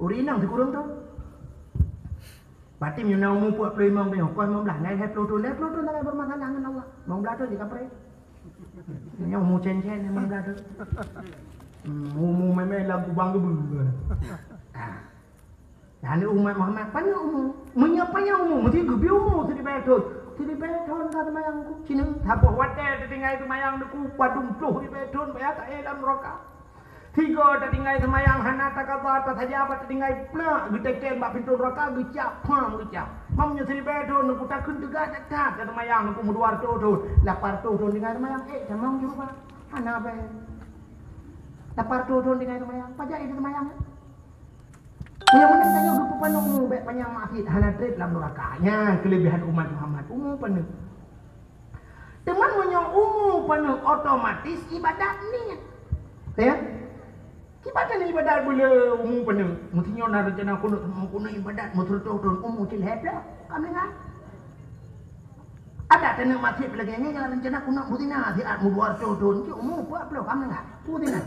Ureueng inong sikureueng tu. Berarti meunyoe na umu peuet ploh limong nyoe, kon limong blah, ngai lhèe ploh thon, lhèe ploh thon tangai beureumasalah ngon Allah. Limong blah thon jikapreh. Nyoe umu cen-cen limong blah thon. Hmm, umu mé-mé lam kubang geubeue. Ha. Lalu umat Muhammad, panyang umu. Meunyoe panyang umu, meusti geubi umu siribèe thon. Siribèe thon ka seumayang ku. Cina, saboh watèe teutinggai seumayang ku, padum ploh ribèe thon, baya taé lam neuraka. Sigoe tatinggai seumayang hana takaba, tasaja bak tatinggai plak, geuteken bak pintoe neuraka, geucap, pham geucap. Meunyoe siribèe thon, neukeu takheun teuga that-that ka seumayang, neukeu meudua reutôh thon, lapan reutôh thon tinggai seumayang, ék tamong jurubah. Hana bèe. Lapan reutôh thon tinggai seumayang, pajan ék seumayang? Nyang meunan tanyoe geupeupanyang umu bèk panyang maksiat, hana trép lam neuraka. Nyan keuleubèhan umat Muhammad, umu paneuk. Teuma meunyoe umu paneuk, otomatis ibadat niet. Ya? Kiban ibadat bila umu paneuk. Meusti nyoe na reuncana kunut, kunut ibadat meututoh thon umu cilhèe ploh. Ka meuninggai. Adak taneuk maksiat lagèe nyan nyang reuncana kunut beuzina siat meudua reutôh thon, cit umu peuet ploh ka meuninggai. Beuzina.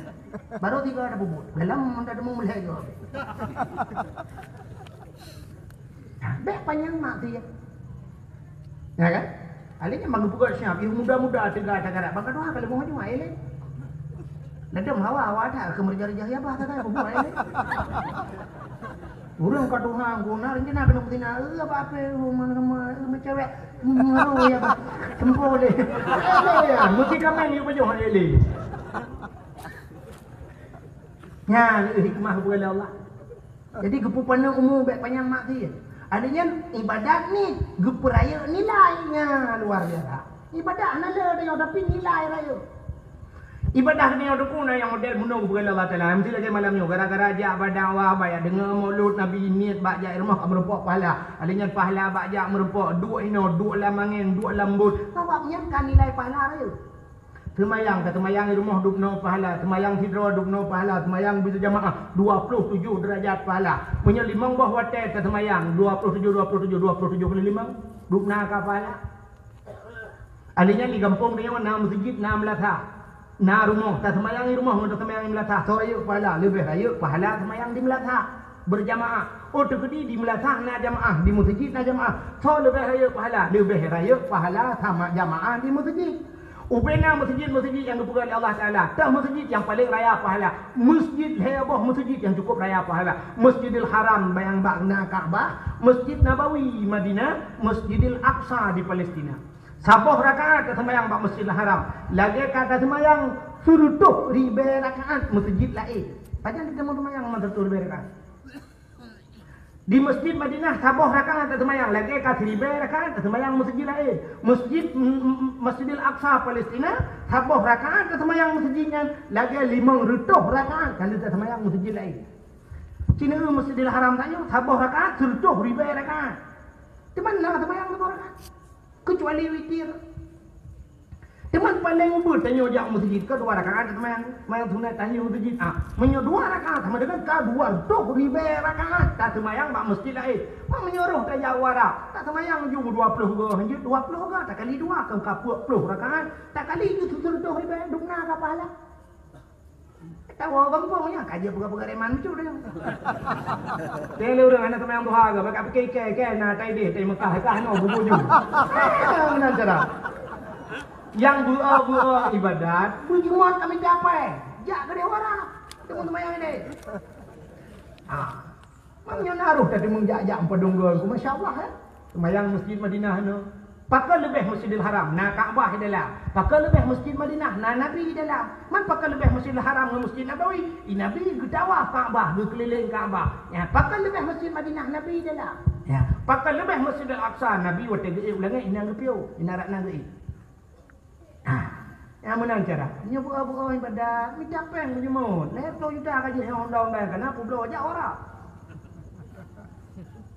Baru tiga ada bubut. Dalam meunan teumu meulhèe jua. Bèk panyang maksiat. Ya kan? Alèh nyan bang geupeugah siap, yôh muda-muda teuga tagarak. Bang ka tuha ka leumoh nyoe, eh, lé. Ladôm hawa, hawa that, keu meureuja-reja yah bah, kata, bubuet, eh, lé. Ureueng ka tuha guna rencana keuneuk beuzina, eh, apa-apa, eh, mana, mana, eh, meucewek, meunurot, ya, bah. Sempoh lé. Eh, ya, meusti kamen yue pajoh lé. Nyan hikmah geupeugah lé Allah. Jadi, geupeupanjang umu bèk panyang maksiat. Artinya, ibadat ni geupeurayeuk nilai, nyan luar biasa. Ibadat hana le tanyoe, tapi nilai rayeuk. Ibadah tanyoe teungku na nyang model bunoe geupeugah lé Allah Taala. Meusti lagèe malam nyoe, gara-gara jak bak dakwah, bak jak deungö maulud Nabi, niet bak jak i rumoh ka meurumpok pahala. Artinya, pahala bak jak meurumpok, duek inoe, duek lam angèn, duek lam bot. Sabab nyan ka nilai pahala rayeuk. Seumayang, ka seumayang i rumoh dubnoe pahala, seumayang sidroe dubnoe pahala, seumayang beujamaah dua ploh tujoh deurajat pahala. Meunyoe limong boh watèe taseumayang, dua ploh tujoh, dua ploh tujoh, dua ploh tujoh kali limong, dubna ka pahala. Artinya di gampông tanyoe na meuseujid, na meulasah, na rumoh, taseumayang i rumoh ngon taseumayang i meulasah, soe rayeuk pahala, leubeh rayeuk pahala seumayang di meulasah. Beujamaah. Oh, teukeudi di meulasah na jamaah, di meuseujid na jamaah. Soe leubeh rayeuk pahala? Leubeh rayeuk pahala sama jamaah di meuseujid. Ubena meuseujid-meuseujid nyang geupeugah lé Allah Taala. Teuh meuseujid nyang paleng raya pahala. Meuseujid lhèe boh meuseujid nyang cukup raya pahala. Masjidil Haram nyang bak na Ka'bah, Masjid Nabawi Madinah, Masjidil Aqsa di Palestina. Saboh rakaat taseumayang bak Masjidil Haram, lagèe ka taseumayang sireutoh ribèe rakaat meuseujid laén. Pajan teuteumé seumayang meuseujid sireutoh ribèe rakaat? Di Masjid Madinah saboh rakaat taseumayang lagèe ka siribèe rakaat taseumayang meuseujid laén. Masjid, m-, m-, Masjidil Aqsa Palestina, saboh rakaat taseumayang meuseujid nyan lagèe limong reutôh rakaat ka lheueh taseumayang meuseujid laén. Cina Masjidil Haram tanyoe saboh rakaat sireutoh ribèe rakaat. Teuma na taseumayang saboh rakaat. Keucuali witir. Teuma paleng ubit tanyoe jak meuseujid ka dua rakaat taseumayang, seumayang sunat tanyoe meuseujid. Ah, meunyoe dua rakaat sama dengan ka dua reutôh ribèe rakaat taseumayang bak masjid laén. Meunyoe roh tajak u Arab, taseumayang ju dua ploh goe, hanjeuet dua ploh goe, takali dua kan ka peuet ploh rakaat, takali ju sireutoh ribèe, dubna ka pahala. Tawoe gampông nyan, ka jeuet peugah-peugah reman bacut nyan. Teuh lé ureueng hana seumayang duha geuh, bak ka pike ikai, ikai na tai deh, tai Mekah, ikai hana bubu ju. Ah, meunan cara. Nyang beu-o-beu-o ibadat, beujeumaat kami capai. Jak keudeh wara. Teuma seumayang deh. Ah. Man nyoe na roh tadeungoe jak-jak meupadong goe, masya Allah, eh. Seumayang Masjid Madinah nyoe. Pakon leubeh Masjidil Haram, na Ka'bah di dalam. Pakon leubeh Masjid Madinah, na Nabi di dalam. Man pakon leubeh Masjidil Haram ngon Masjid Nabawi, i Nabi geutawaf Ka'bah, geukeulileng Ka'bah. Ya, pakon leubeh Masjid Madinah, Nabi di dalam. Ya, pakon leubeh Masjidil Aqsa, Nabi watèe geuék u langèt, inan geupiôh, inan rot nan geuék. Ha, nyang meunan cara. Nyoe beu-o-beu-o ibadat, mita péng meunyeumut. Lhèe plôh juta ka jih nyang honda-honda, kana peubloe jak wara.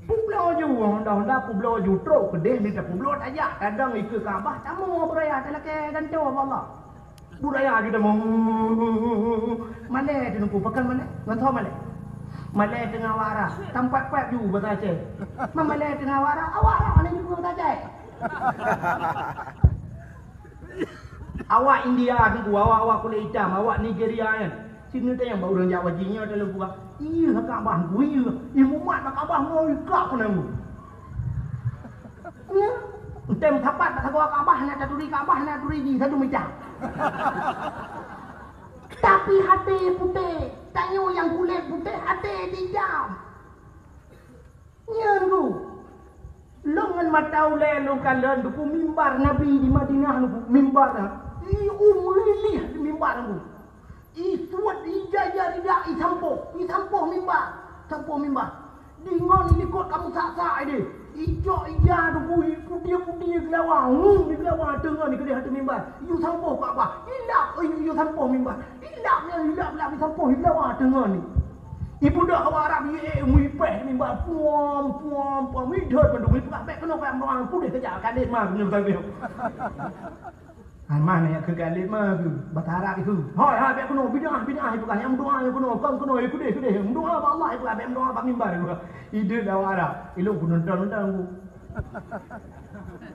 Peubloe ju honda-honda, peubloe ju trok keudeh, mita peubloe tajak. Kadang ikeue Ka'bah, tamu beuraya talakèe gantoe bak Allah. Beuraya ju tamu. Malèe teungku, pakon malèe? Ngon soe malèe? Malèe teungoh wara, tampat pat ju bahasa Aceh. Man malèe teungoh wara, awak rot malèe ju bahasa Aceh. Awak India teungku, awak-awak kulét itam, awak Nigeria nyan. Sinoe tanyong bak ureueng jak haji nyoe dalam gua. Iya Ka'bah teungku, iya. Ih, mumat bak Ka'bah nyoe ikak pun nanggu. Ya. Entem sapat bak sagoe Ka'bah, na taturi Ka'bah, na taturi jih, satu mita. Tapi até putéh, tanyoe nyang kulét putéh, até itam. Nyan ku. Lôn ngon mata ulèe lôn kalon teungku mimbar Nabi di Madinah teungku. Mimbar na. I um lilih mimbar teungku. I suet i jaya rida i sampôh. I sampôh mimbar. Sampôh mimbar. Deungon i likot kamoe sak-sak i deh. I cok i ja teungku i pudieu-pudieu geulawa. Ngung di geulawa teungon i keudeh ateueh mimbar. I sampôh Ka'bah. Ilap i, i sampôh mimbar. Ilap nyan, ilap-lap i sampôh i geulawa teungon i. Ibeudôh awak Arab, ié, ié, meuipèh mimbar, puam, puam, puam, idhôt mandum, ipeugah, "Bèk keunoe, bèk meudoa, keudeh keujak, ka lheueh ma keunoe." Hai, ma nyan keu ka lheueh ma keu, bahasa Arab itu. "Hai, hai, bèk keunoe, bid'ah, bid'ah," ipeugah, "nyang meudoa, nyang keunoe, kon keunoe, keudeh, keudeh, meudoa bak Allah," ipeugah, "bèk meudoa bak mimbar," ipeugah. Idéh awak Arab, ilôn ku nonton-nonton ku.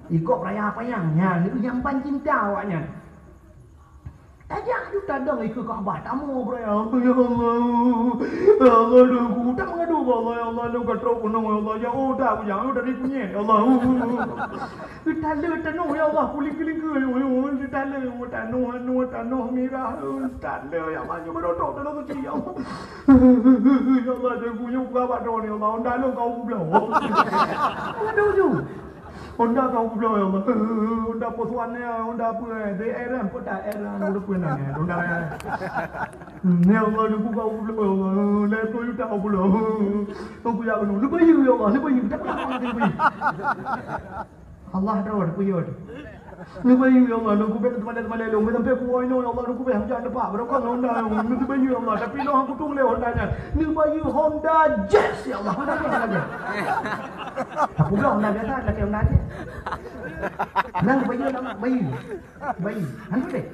Ikôt raya panyang, nyan, itu nyang ban cinta awak nyan. Tajak ju Tadong ikeue Ka'bah, tamoe beuraya. Ya Allah, ya Allah, Teungku, tameugadoh bak Allah, ya Allah, lôn ka trok keunoe, ya Allah, jauh that kujak, dari kunyet, ya Allah. Taloe tanoh, ya Allah, kuling-kuling keu, taloe tanoh, anu, tanoh mirah, taloe, ya Allah, nyoe beurotong tanoh suci, ya Allah. Ya Allah, Teungku, nyoe peugah bak droeneuh, ya Allah, honda lôn ka ubloe. Aduh, aduh. Honda ka ubloe, ya Allah. Honda Pos One ya, Honda apa, eh? D R M, kota R M, udah pernah, ya, Honda, ya. Hmm, ya Allah, Teungku ka ubloe, ya Allah. Lhèe plôh juta ubloe. Teungku jak keunoe. Leubeh yue, ya Allah, leubeh yue. Tak pernah, tak pernah leubeh yue. Allah droe, Teungku yue. Leubeh yue, ya Allah, Teungku bèk teumalèe-teumalèe lôn. Sampai kuwoe inoe, ya Allah, Teungku bèk hujan leupah. Barokah ngon Honda, leubeh yue, ya Allah. Tapi noh aku tueng lé Honda nyan. Leubeh yue Honda Jazz, ya Allah. Honda Jazz lagèe. Aku bilang Honda biasa, lagèe Honda Jazz. Nang bayu nama bayu. Bayu. Anu deh.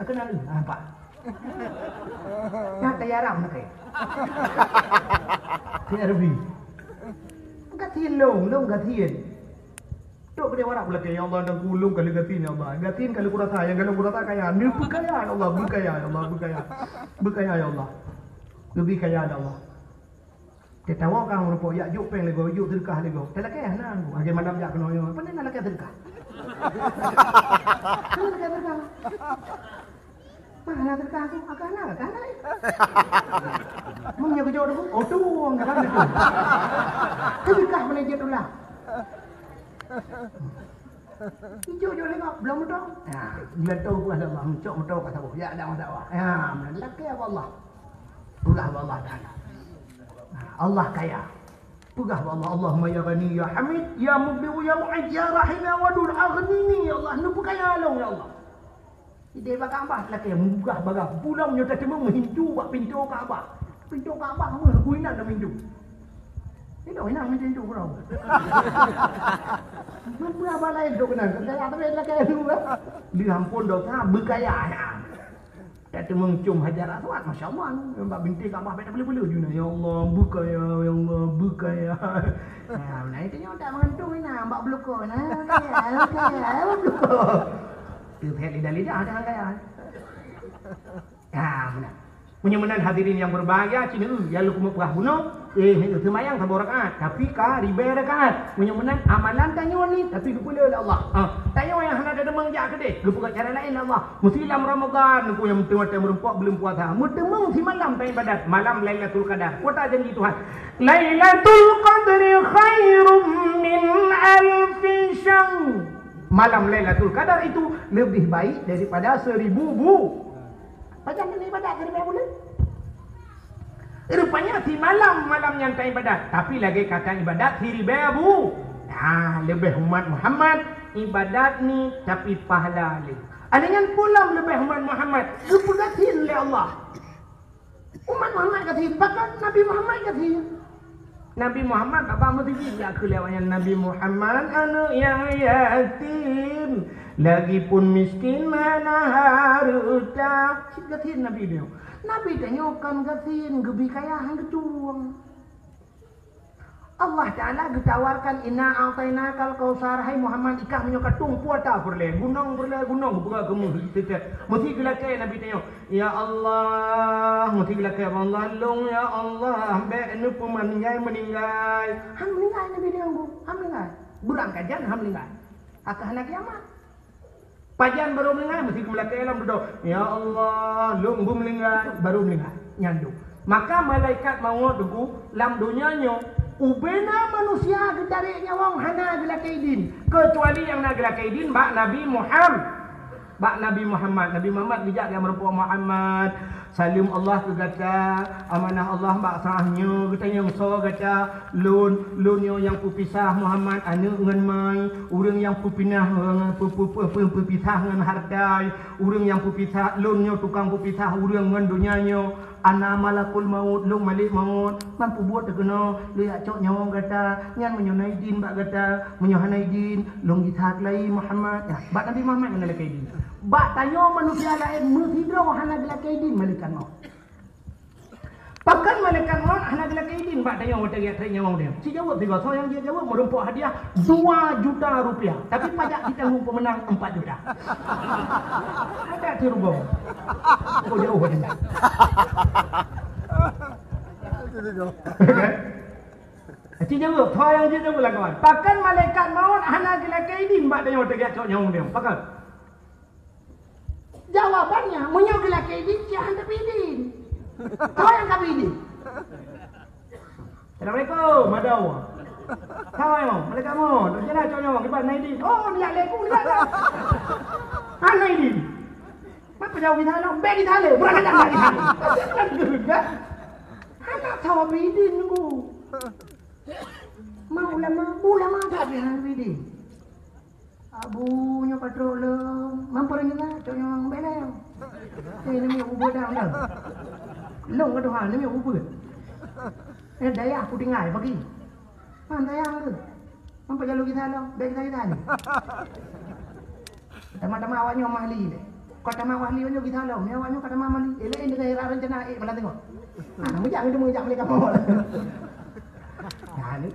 Aku nak lu. Ah, nampak. Nak kaya ram nak kaya. Kaya rubi. Gasien lôn, lôn gasien. Tok bri warak beulakèe, ya Allah, dan ulôn ka lheueh gasien, ya Allah. Gasien ka lheueh kurasa, nyang ka lheueh kurasa kaya. Neupeukaya, ya Allah, beukaya, ya Allah, beukaya. Beukaya, ya Allah. Leubeh kaya, ya Allah. Teuh tawoe ka meureumpok, jak jok péng lé gob, jok seudeukah lé gob. Talakèe hana, lagèe malam jak keunoe nyoe. Pane na lakèe seudeukah? Pane lakèe seudeukah? Mana seudeukah aku? Aku hana, aku hana. Mun nyoe geujok debu, oh, tu, orang kata betul. Seudeukah pane jeuet ulang. Ijok-jok lé gob, bloe moto. Ha, geulantoe peugah lé Allah, meucok moto ka saboh. Ya, ada masalah. Ha, lakèe bak Allah. Peugah bak Allah Taala. Ha, Allah kaya. Peugah bak Allah, "Allahumma ya Ghani, ya Hamid, ya Mubdi'u, ya Mu'id, ya Rahim, ya Wadud, aghnini, ya Allah, neupeukaya lôn, ya Allah." Idéh bak Ka'bah lakèe, mugah bagah. Pulang nyoe tateumeung meuhintu bak pintoe Ka'bah. Pintoe Ka'bah meuh, ku inan lam hintu. Inong inan meuhintu keudroe. Meunyoe bak laén trok keunan, keu kaya tapi lakèe dulu, eh. Lheueh amphon dosa, beukaya nyan. Tateumeung com Hajar Aswad, masya Allah, bak bintéh Ka'bah bèk tapeuleuh-peuleuh ju na. Ya Allah, beukaya, ya Allah, beukaya. Nah, nah, itu nyoe tak meugantung inan bak beuleukoe na. Kaya, kaya, beuleukoe. Teuthèe lidah-lidah dah kaya. Ha, meunan. Meunyoe meunan hadirin nyang berbahagia, cina, eh, ya lôn keumeung peugah bunoe, eh, seumayang saboh rakaat, tapi ka ribèe rakaat. Meunyoe meunan amalan tanyoe ni, tapi geupeuleueh lé Allah. Ha, tanyoe nyang hana tateumeung jak keudéh, geupeugah cara laén lé Allah. Meusi lam Ramadhan, neupeu nyang meuteumèe meureumpok buleuen puasa. Meuteumeung simalam taibadat, malam Lailatul Qadar. Kuasa janji Tuhan. Lailatul Qadri khairum min alfi syahr. Malam Lailatul Qadar itu lebih baik daripada seribu bu-, Pajan ibadat siribèe buleuen? Rupanya simalam malam nyan taibadat, tapi lagèe ka taibadat siribèe bu-, nah, leubeh umat Muhammad ibadat ni, tapi pahala lé. Aneuk nyan pulang leubeh umat Muhammad, geupeugah gasien lé Allah. Umat Muhammad gasien, bahkan Nabi Muhammad gasien. Nabi Muhammad, Abah meusidroe jak keu lewat nyan, "Nabi Muhammad aneuk nyang yatim, lagipun miskin hana hareuta." Cit gasien Nabi nyoe. Nabi tanyoe kon gasien, geubri kaya han geutueng. Allah Taala geutawarkan, "Inna a'tainakal kautsar." Hai Muhammad, i kah meunyoe ka tueng, peue ata peureulèe, gunong peureulèe, gunong geupeugah keu meuh, teutet. Meusi geulakèe Nabi tanyoe, "Ya Allah," meusi geulakèe bak Allah, "Lôn, ya Allah, bèk neupeumaninggai-maninggai." Han meuninggai Nabi tanyoe, han meuninggai. Beurangkajan han meuninggai. Akan hana kiamat. Pajan barô meuninggai, meusi geumeulakèe lom dudoe, "Ya Allah, lôn beumeulinggai," barô meulinggai. Nyan dum. Maka malaikat mawöt, Teungku, lam donya nyoe, ubena manusia geutarek nyawöng hana geulakèe idin, keucuali nyang na geulakèe idin bak Nabi Muham-, bak Nabi Muhammad. Nabi Muhammad geujak nyang meurumpok, "Muhammad, saleuem Allah keu gata, amanah Allah bak saát nyoe, geutanyoe soe gata?" "Lôn, lôn nyoe nyang peupisah Muhammad aneuk ngon mai, ureueng nyang peupinah, eh, peu-, peu-, peu-, peu-, peupisah ngon hareuta, ureueng nyang peupisah, lôn nyoe tukang peupisah ureueng ngon donya nyoe. Ana malakul maut, lôn malèk maut, man peubuet teuh keunoe, lôn jak cok nyawöng gata, nyan meunyoe na idin bak gata, meunyoe hana idin, lôn gisa keulayi Muhammad." Nah, bak Nabi Muhammad hana lakèe idin. Bak tanyoe manusia laén meusidroe hana geulakèe idin malaikat maut. Pakon malaikat maut hana geulakèe idin bak tanyoe watèe geujak tarek nyawöng tanyoe? Ci jaweueb sigoe, soe nyang jijaweueb meurumpok hadiah dua juta rupiah, tapi pajak jitanggong peumeunang empat juta. Ada ci rugoe. Oh, jauh. Cit jaweueb, peue nyang jeuet jaweueb lakoe. Pakon malaikat maut hana geulakée idin bak tanyoe teujak cok nyawöng tanyoe? Pakon? Jawabannya, meunyoe geulakée idin, cit hana tabri idin. Peue nyang tabri idin? Assalamualaikum, madau. Hai, malaikat maut, jak na cok nyawöng, kiban na idin? Oh, nyak lé ku, nyak lé. Hana idin. Kenapa jauh kita lom? Bèk kita lé, berang aja kita lé. Hana tabri idin ku. Mau ulama, ulama tak ada tabri idin. Abu nyoe ka trok lom, mampu ringan, cok nyawöng bèk lé. Eh, namiet ubeuet dah, dah. Lôn ka Tuhan, namiet ubeuet. Eh, dayah ku tinggai pagi. Man dayah ke? Mampu jalu kita lom, bèk kita, kita ni. Teuma-teuma awak nyoe mahli lé. Kok teuma mahli nyoe kita lom, nyoe awak nyoe ka teuma mahli. Eh, laén dengan ira rencana, eh, malah tengok. Nah, mujak, mujak, mujak, mujak, mujak. Nah, ni.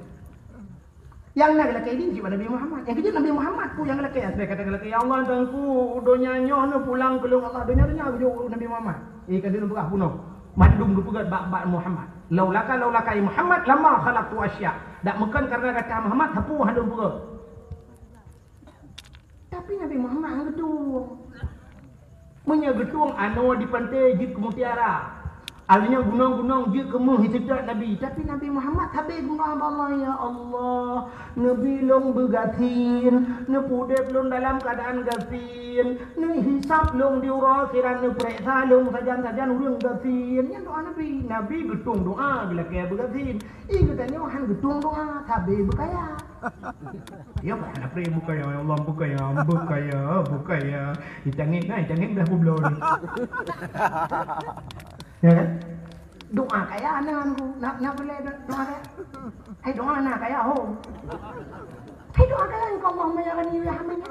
Nyang na geulakée idin cit bak Nabi Muhammad. Nyang keujeuet Nabi Muhammad peue nyang geulakée? Asai kata geulakée, "Ya Allah, Tuhanku, donya nyoe neupulang keu lôn, Allah." Donya, donya geujok Nabi Muhammad. Eh, ka lheueh peugah bunoe. Mandum geupeugah bak, bak Muhammad. "Laulaka, laulaka ya Muhammad, lama khalaqtu asya." Dak meukon karena gata Muhammad, sapeue hana lôn peugah. Tapi Nabi Muhammad han geutueng. Meunyoe geutueng anoe di panté jeuet keu mutiara, akhirnya gunong-gunong jeuet keu méuh, hiseutôt Nabi. Tapi Nabi Muhammad sabe geudoa bak Allah, "Ya Allah, neubi lôn beugasien, neupeudeb lôn dalam keuadaan gasien, neuhisab lôn di uroe akhirat, neupeuriksa lôn sajan-sajan ureuëng gasien." Nyan doa Nabi. Nabi geutueng doa geulakée beugasien. Ih, geutanyoe han geutueng doa, sabe beukaya. Ya, bah, hana pré beukaya, ya Allah, beukaya, beukaya, beukaya. Itangét na, itangét dah kubloe ni. Ya kan? Doa kaya na, na, na boleh do-, doa kaya. Hai, doa na kaya, ho. Hai, doa kaya engkau, Allahumma ya Ghani ya Hamid.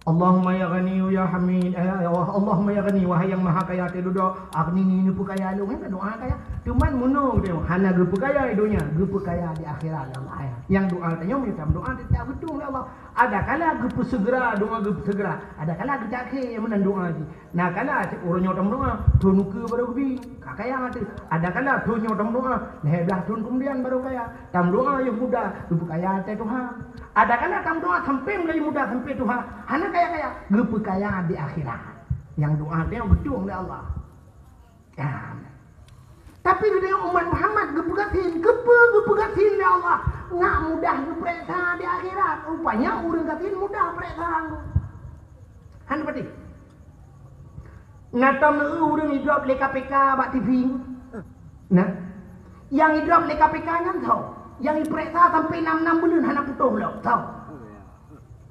Allahumma ya Ghani ya Hamid, eh, ya Allah, Allahumma ya Ghani, wahai yang maha kaya teuh dudoe, aghnini, neupeukaya lôn, kan doa kaya. Cuman meunoe teuh, hana geupeukaya di donya, geupeukaya di akhirat, ya Allah, ya. Nyang doa tanyoe, meutam doa, teutab geutueng lé Allah. Ada kala geupeusegera, doa geupeusegera. Ada kala geutakhe meunan doa jih. Na kala cit uroe nyoe tameudoa, thon ukeue barô geubi, ka kaya teuh. Ada kala thon nyoe tameudoa, lhèe blah thon keumudian barô kaya. Tameudoa yoh muda, geupeukaya watèe tuha. Ada kala tameudoa sampoe mulai muda sampoe tuha, hana kaya-kaya, geupeukaya di akhirat. Nyang doa teuh geutueng lé Allah. Ya. Tapi geutanyoe umat Muhammad geupeugasien, keupeue geupeugasien lé Allah? Nyak mudah geupeuriksa di akhirat. Rupanya ureueng gasien mudah peuriksa. Hana pati. Na tom ureueng idrop lé K P K bak T V. Nah. Nyang idrop lé K P K nyan tho. Nyang ipeuriksa sampoe nam-nam buleuen hana putôh lom, tho.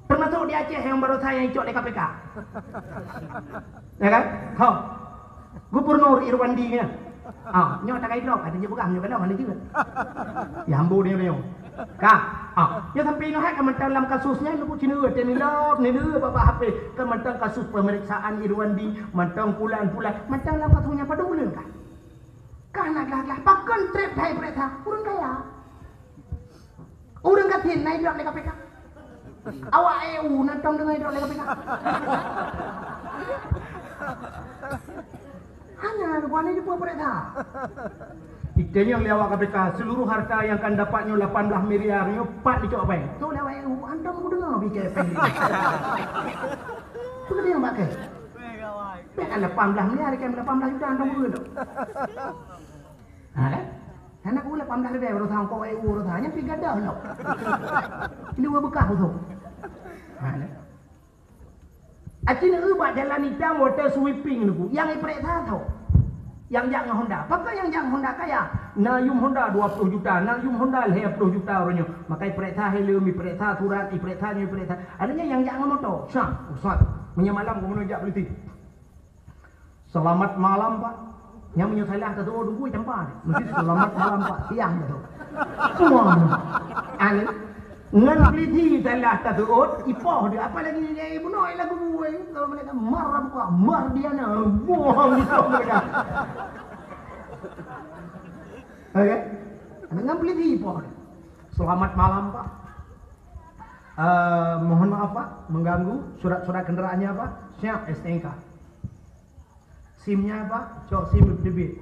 Teumasok di Aceh nyang barosa nyang icok lé K P K. Ya kan? Ho. Gubernur Irwandi nyan. Ah, nyoe takai droe, kata jeuet peugah nyoe keunoe hana jeuet. Ya ambo nyoe nyoe. Ka. Ah, nyoe sampai nyoe hai ka mantong lam kasus nyan, lubuk cina teuh nilop, nilop bak, bak H P. Ka mantong kasus pemeriksaan Irwandi, mantong pulan-pulan, mantong lam kasus nyan padum buleuen ka. Ka na glah-glah, pakon trép hai peuriksa? Ureueng kaya. Ureueng gasien na idrop lé K P K. Awak A U na tom deungon idrop lé K P K. Hana, bukan itu pun peuriksa. Itanyong lé awak K P K, seluruh harta yang kan dapat nyoe lapan belas miliar nyoe pat dicok pai? Tu lé awak A U, antom kudeungo bike pai. Tu kena yang pakai. Pek kan lapan belas miliar, kan lapan belas juta antom kudeungo. Ha, kan? Hana ku lapan belas leubeh baru sangkok A U baru sah. Nyan pi gadoh lom. Ini dua bekas kosong. Ha, kan? Aci neueu bak jalan itam watèe sweeping niku. Nyang ipeuriksa tho. Nyang jak ngon Honda. Pakon nyang jak ngon Honda kaya? Na yum Honda dua puluh juta, na yum Honda lhèe puluh juta uroe nyoe. Maka ipeuriksa helm, ipeuriksa surat, ipeuriksa nyoe, ipeuriksa. Ada nyang jak ngon moto. Syah, usah. Meunyoe malam kamoe jak polisi. Selamat malam, Pak. Nyang meunyoe salah ka tuwoe dugui tampa. Mesti selamat malam, Pak. Siang ka tuwoe. Wah. Ani. Ngon polisi salah ka tuwoe, ipoh dia. Apalagi dia bunoe lagu buai. Kalau mereka marah buka, mar dia na. Wah, gitu mereka. Oke. Ngon polisi ipoh dia. Selamat malam, Pak. Eh, mohon maaf, Pak, mengganggu. Surat-surat kenderaannya apa? Siap, S T N K. SIM-nya apa? Cok SIM debit.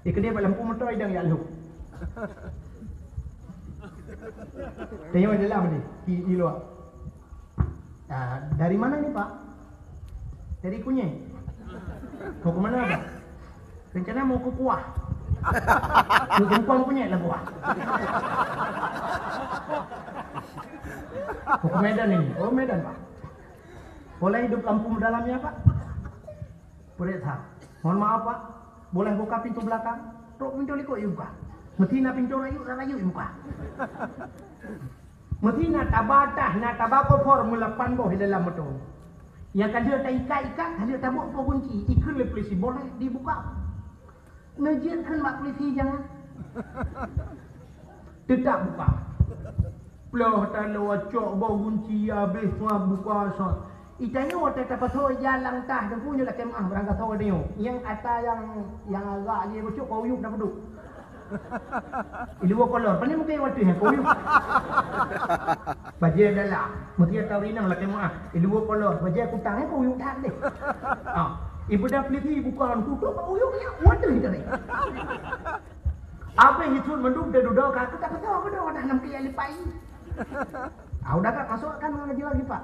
Eh, kedai bak lampu motor idang yak lhok. Tengok dalam ni, di, di luar. Ah, dari mana ni, Pak? Dari Kunyeng. Mau ke mana, Pak? Rencana mau ke Kuah. Mau ke Kuah Kunyeng lah, Kuah. Mau ke Medan ini. Oh, Medan, Pak. Boleh hidup lampu dalamnya, Pak? Peuriksa. Mohon maaf, Pak. Boleh buka pintu belakang? Trok pintu likot yue buka. Meusti na pintu rayeuk, rayeuk yue buka. Meusti na taba tah, na taba kofor meulapan boh di dalam moto. Nyang ka lheueh taikat-ikat, ka lheueh tabuet po gunci. Ikheun lé polisi, boleh dibuka? Neujeuet kheun bak polisi jangan. Teutap buka. Ploh taloe cok boh gunci habéh semua buka sot. Itanyoe watée tapasoe jalan tah teungku nyoe lakée meuah barang gasoe tanyoe. Nyang ata nyang, nyang agak jih beucok kau uyuek na peuduek. Iluwa kolor, pane mungkin watée kau uyuek. Bajée dalam, meusti ata ureueng inong lakée meuah. Iluwa kolor, bajée kutang kau uyuek that deh. Ah, ibuda peliti bukan kutok kau uyuek ya, watée tadi. Apa itu mandum dia duda ka aku tak tahu apa dah dah nam kaya lipai. Ah, udah tak masuk kan ngaji lagi, Pak.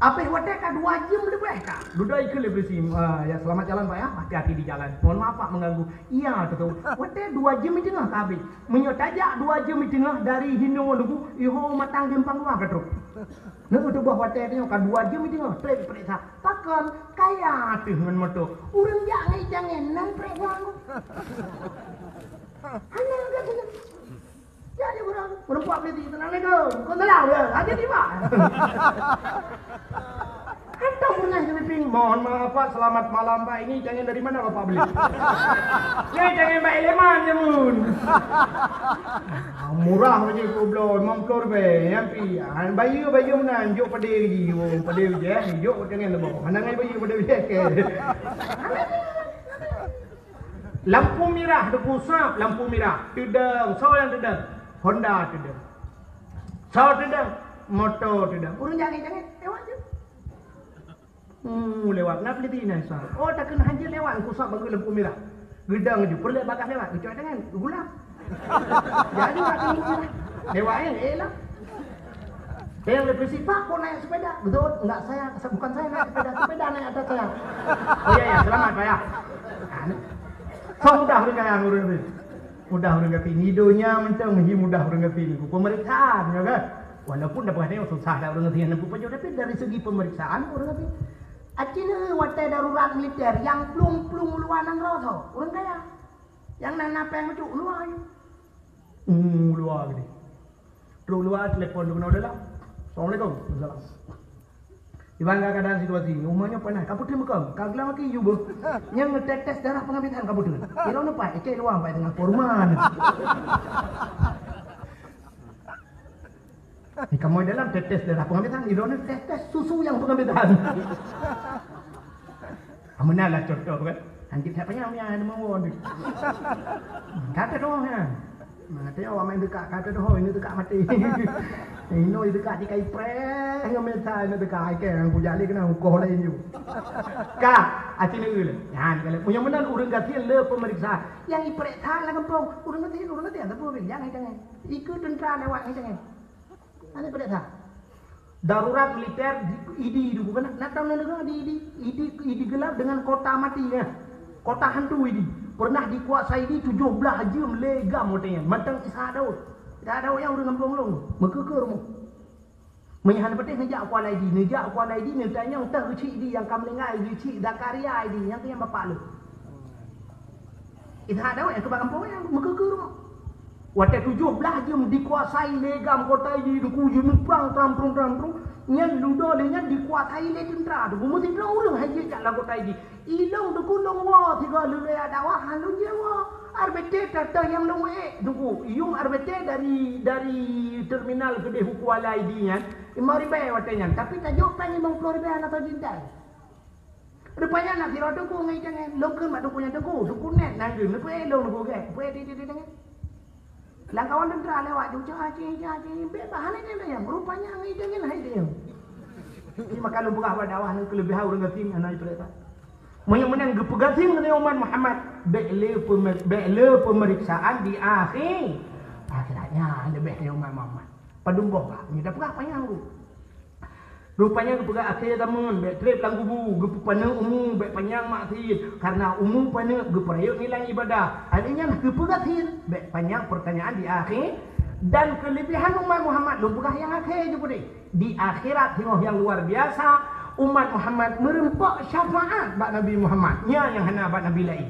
Apa watée ka dua jam lebih ka. Duda ikut lebih sim. Ah, ya, selamat jalan, Pak, ya. Hati-hati di jalan. Mohon maaf, Pak, mengganggu. Iya, betul. Watée dua jam itu tengah ka habis. Meunyoe tajak dua jam itu tengah dari Hinoe nunggu, iho matang gempang luar ka trok. Nunggu tu buah watée tengok ka dua jam itu tengah. Trek periksa. Pakon kaya tu ngon moto. Urang jak ngai jangan nang trek nang. Hana ada. Ya, ya, urang, urang puak beli tiket, "Assalamualaikum." "Waalaikumsalam, ya. Ada di mana?" Hantam pernah ke Piping. "Mohon maaf, Pak. Selamat malam, Pak. Ini jangan dari mana Bapak beli?" "Ya, jangan Pak Eleman, ya, Mun." Ah, murah aja goblok, lima puluh ribu. Ya, pi. Ah, bayu, bayu mana? Jok pada lagi. Oh, pada lagi, eh. Jok jangan lebok. Mana ngai bayu pada lagi. Lampu mirah, teupeu sab lampu mirah. Teudong, soe nyang teudong? Honda teudong. Soe teudong? Moto teudong. Ureueng jangan-jangan lewat je. Hmm, lewat. Na peliti na sa. Oh, takheun hana lewat, teupeu sab bagi lampu mirah. Geudong ju, peureulèe bagaih lewat. Geucok tangan, gula. Jadi, waktu itu, lewat, eh, eh lah. Saya lebih sifat kok naik sepeda. Betul? Enggak saya, bukan saya naik sepeda, sepeda naik atas saya. Oh, ya, ya, selamat, Pak, ya. Nah, ini. Kok udah ureueng kaya ureueng ni? Udah ureueng kaya ni. Donya mentang hi mudah ureueng kaya ni. Pemeriksaan, ya kan? Walaupun dah pernah susah dah ureueng kaya ni. Tapi dari segi pemeriksaan, ureueng kaya ni. Acina watèe darurat militer, yang plueng-plueng luwa nanggroe tho, ureueng kaya. Yang na, na péng meucuk, luwa. Hmm, luwa gini. Trok luwa, telepon tu keunoe dalam. Assalamualaikum. Waalaikumsalam. Iban ka keadaan situasi, umoe nyoe panas, ka putri meukong, ka geulang laki ju beuh. Nyang ngetes-tes darah pengambilan ka putri. Iro neupai, ecek luwa pai tengah forman. Di kamoe dalam tetes darah pengambilan, iro neutes-tes susu yang pengambilan. Ameunan lah contoh kan. Anjing siapa yang yang mau ni? Kata doh ya. Mati awak main dekat, kata doh ini dekat mati. Ino dekat di kai preh, ngambil sa ini dekat, ai ke aku jali kena hukum lain ju. Ka, aci ni le. Ya, kalau punya menan urang gasien le pemeriksaan. Yang ipreh sa lah kampung, urang gasien, urang gasien, tapi jangan jangan. Ikut tentara lewat jangan. Ada pada sa. Darurat militer di, idi di bukan nak tahu negara di, di, idi, idi gelap dengan kota mati ya. Kota hantu idi. Pernah dikuasai di tujuh belas jam lé gam watèe nyan. Mantong Isa Daud. Isa Daud nyang ureueng gampông lôn. Meukeukeu rumoh. Meunyo hana patéh neujak kuala idi, neujak kuala idi, neutanyong teuh geuchik idi nyang ka meuninggai, geuchik Zakaria idi, nyang tu nyang bapak lôn. Isa Daud nyang keuba gampông nyang meukeukeu rumoh. Watèe tujoh blaih jeuem dikuasai lé gam kota idi, Teungku, jimuprang tram prung tram prung, nyan ludoe lé nyan dikuasai lé teuntra, Teungku. Meusidroe ureueng hai jijak lam kota idi. Ilôn Teungku lôn woe sigoe lôn lé dakwah, han lôn jiwoe. Arbitre teuh nyang lôn ék, Teungku. Yum arbitre dari, dari terminal keudéh u kuala idi nyan, lima ribèe watèe nyan. Tapi tajok péng limong ploh ribèe hana tau jintai. Rupanya na sidroe teungku ngon itangen. Lôn kheun bak teungku nyan, "Teungku, teungku nèt nan keuh, neupeuék lôn teungku gèt, neupeuék tiep-tiep itangen." Lam kawan teuntra lewat, "Jeuet cah, cih, cah, cih, bèk bah, hana itangen." Rupanya ngon itangen hai itangen. Di maka lôn peugah bak dakwah nyan keuleubehan ureueng gasien hana ipeuriksa. Meunyoe meunan geupeugah thon keu umat Muhammad, bék le peume-, bék le peumeriksaan di akhé-, akhirat. Nyan leubeh keu umat Muhammad. Padum boh bah, nyoe dah peugah panyang tu. Rupanya geupeugah akhé zaman, bék treb lam kubu, geupeupaneuk umu, bék panyang maksiet. Karena umu paneuk geupeurayeuk nilai ibadah. Akhé nyan geupeugah thon, bék panyang pertanyaan di akhé. Dan kelebihan umat Muhammad, lôn peugah nyang akhé ju peudeh. Di akhirat singoh nyang luar biasa, umat Muhammad meureumpok syafaat bak Nabi Muhammad. Nyan nyang hana bak nabi laén.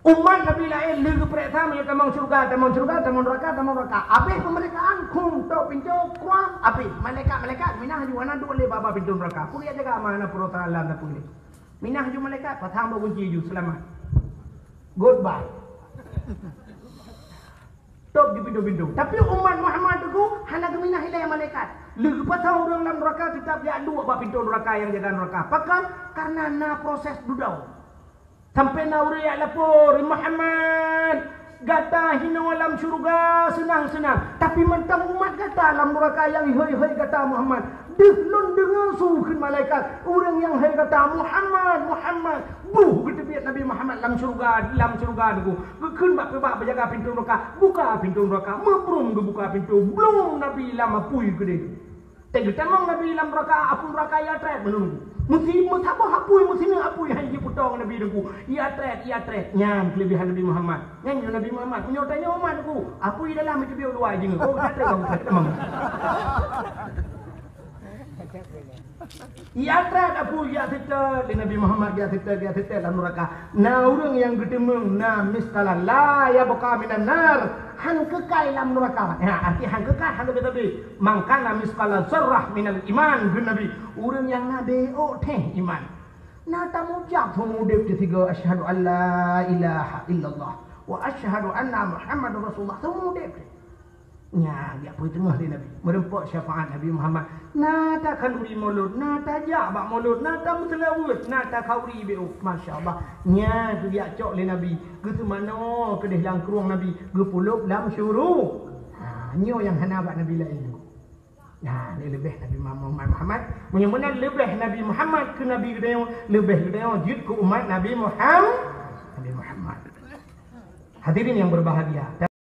Umat nabi laén lheueh geupeuriksa meunyoe tamong syeuruga, tamong syeuruga, tamong neuraka, tamong neuraka. Abéh peumeriksaan, khum, tok pintoe, kruang, abéh. Malaikat-malaikat minah ju hana duek lé bak pintoe neuraka. Peue jak jaga ma hana peurasa alam na peue lé. Minah ju malaikat, pasang bak gunci ju, seulamat. Goodbye. Top di pintoe-pintoe. Tapi umat Muhammad teungku hana geuminah ilée malaikat. Lheueh geupasang ureuëng lam neuraka, teutap jak duek bak pintoe neuraka nyang jaga neuraka. Pakon? Karena na proses dudoe. Sampai na ureuëng jak lapor, "Muhammad, gata hinoe lam syeuruga seunang-seunang, tapi mantong umat gata lam neuraka nyang ihôi-ihôi gata, Muhammad." Deuh lôn deungoe su kheun malaikat, ureuëng nyang hai gata, "Muhammad, Muhammad." Boh geuteubiet Nabi Muhammad lam syeuruga, lam syeuruga teungku. Geukheun bak peubak peujaga pintoe neuraka, "Buka pintoe neuraka." Meubrum geubuka pintoe, blom Nabi lam apui keudeh. Teuk geutamong Nabi lam neuraka, apui neuraka ya treb meununggu. Meusi-, meusaboh apui, meusineuk apui hai jipeutong Nabi teungku. Ya treb, ya treb. Nyan keulebihan Nabi Muhammad. Nyan nyoe Nabi Muhammad. Meunyoe tanyoe umat teungku, apui dalam itu bieu luwa jingoe. Oh, ya treb, ya treb, tamong. Ya treb apui, ya seutôt lé Nabi Muhammad, ya seutôt, ya seutôt lam neuraka. Na ureuëng nyang geuteumeung na miskala la yabqa minan nar, han keukai lam neuraka. Ya, arti han keukai, han keukai. Mangkana miskala zarrah minal iman, kheun Nabi. Ureuëng nyang na beuôk teuh iman. Na tamucab seumudeb teuh sigoe, "Asyhadu an la ilaha illallah wa asyhadu anna Muhammadar Rasulullah." Seumudeb teuh. Nyan, jak peue teungoh lé Nabi. Meureumpok syafaat Nabi Muhammad. Na takhanduri mulod, na tajak bak mulod, na tameuseulaweuet, na takhauri beuôk. Masya Allah. Nyan keuh jak cok lé Nabi. Geuseumanoe keudeh lam krueng Nabi. Geupulop lam syuru. Ha, nyoe nyang hana bak nabi laén. Nyan, ni leubeh Nabi Muhammad. Meunyoe meunan leubeh Nabi Muhammad keu Nabi geutanyoe, leubeh geutanyoe jeuet keu umat Nabi Muhammad. Nabi Muhammad. Hadirin yang berbahagia.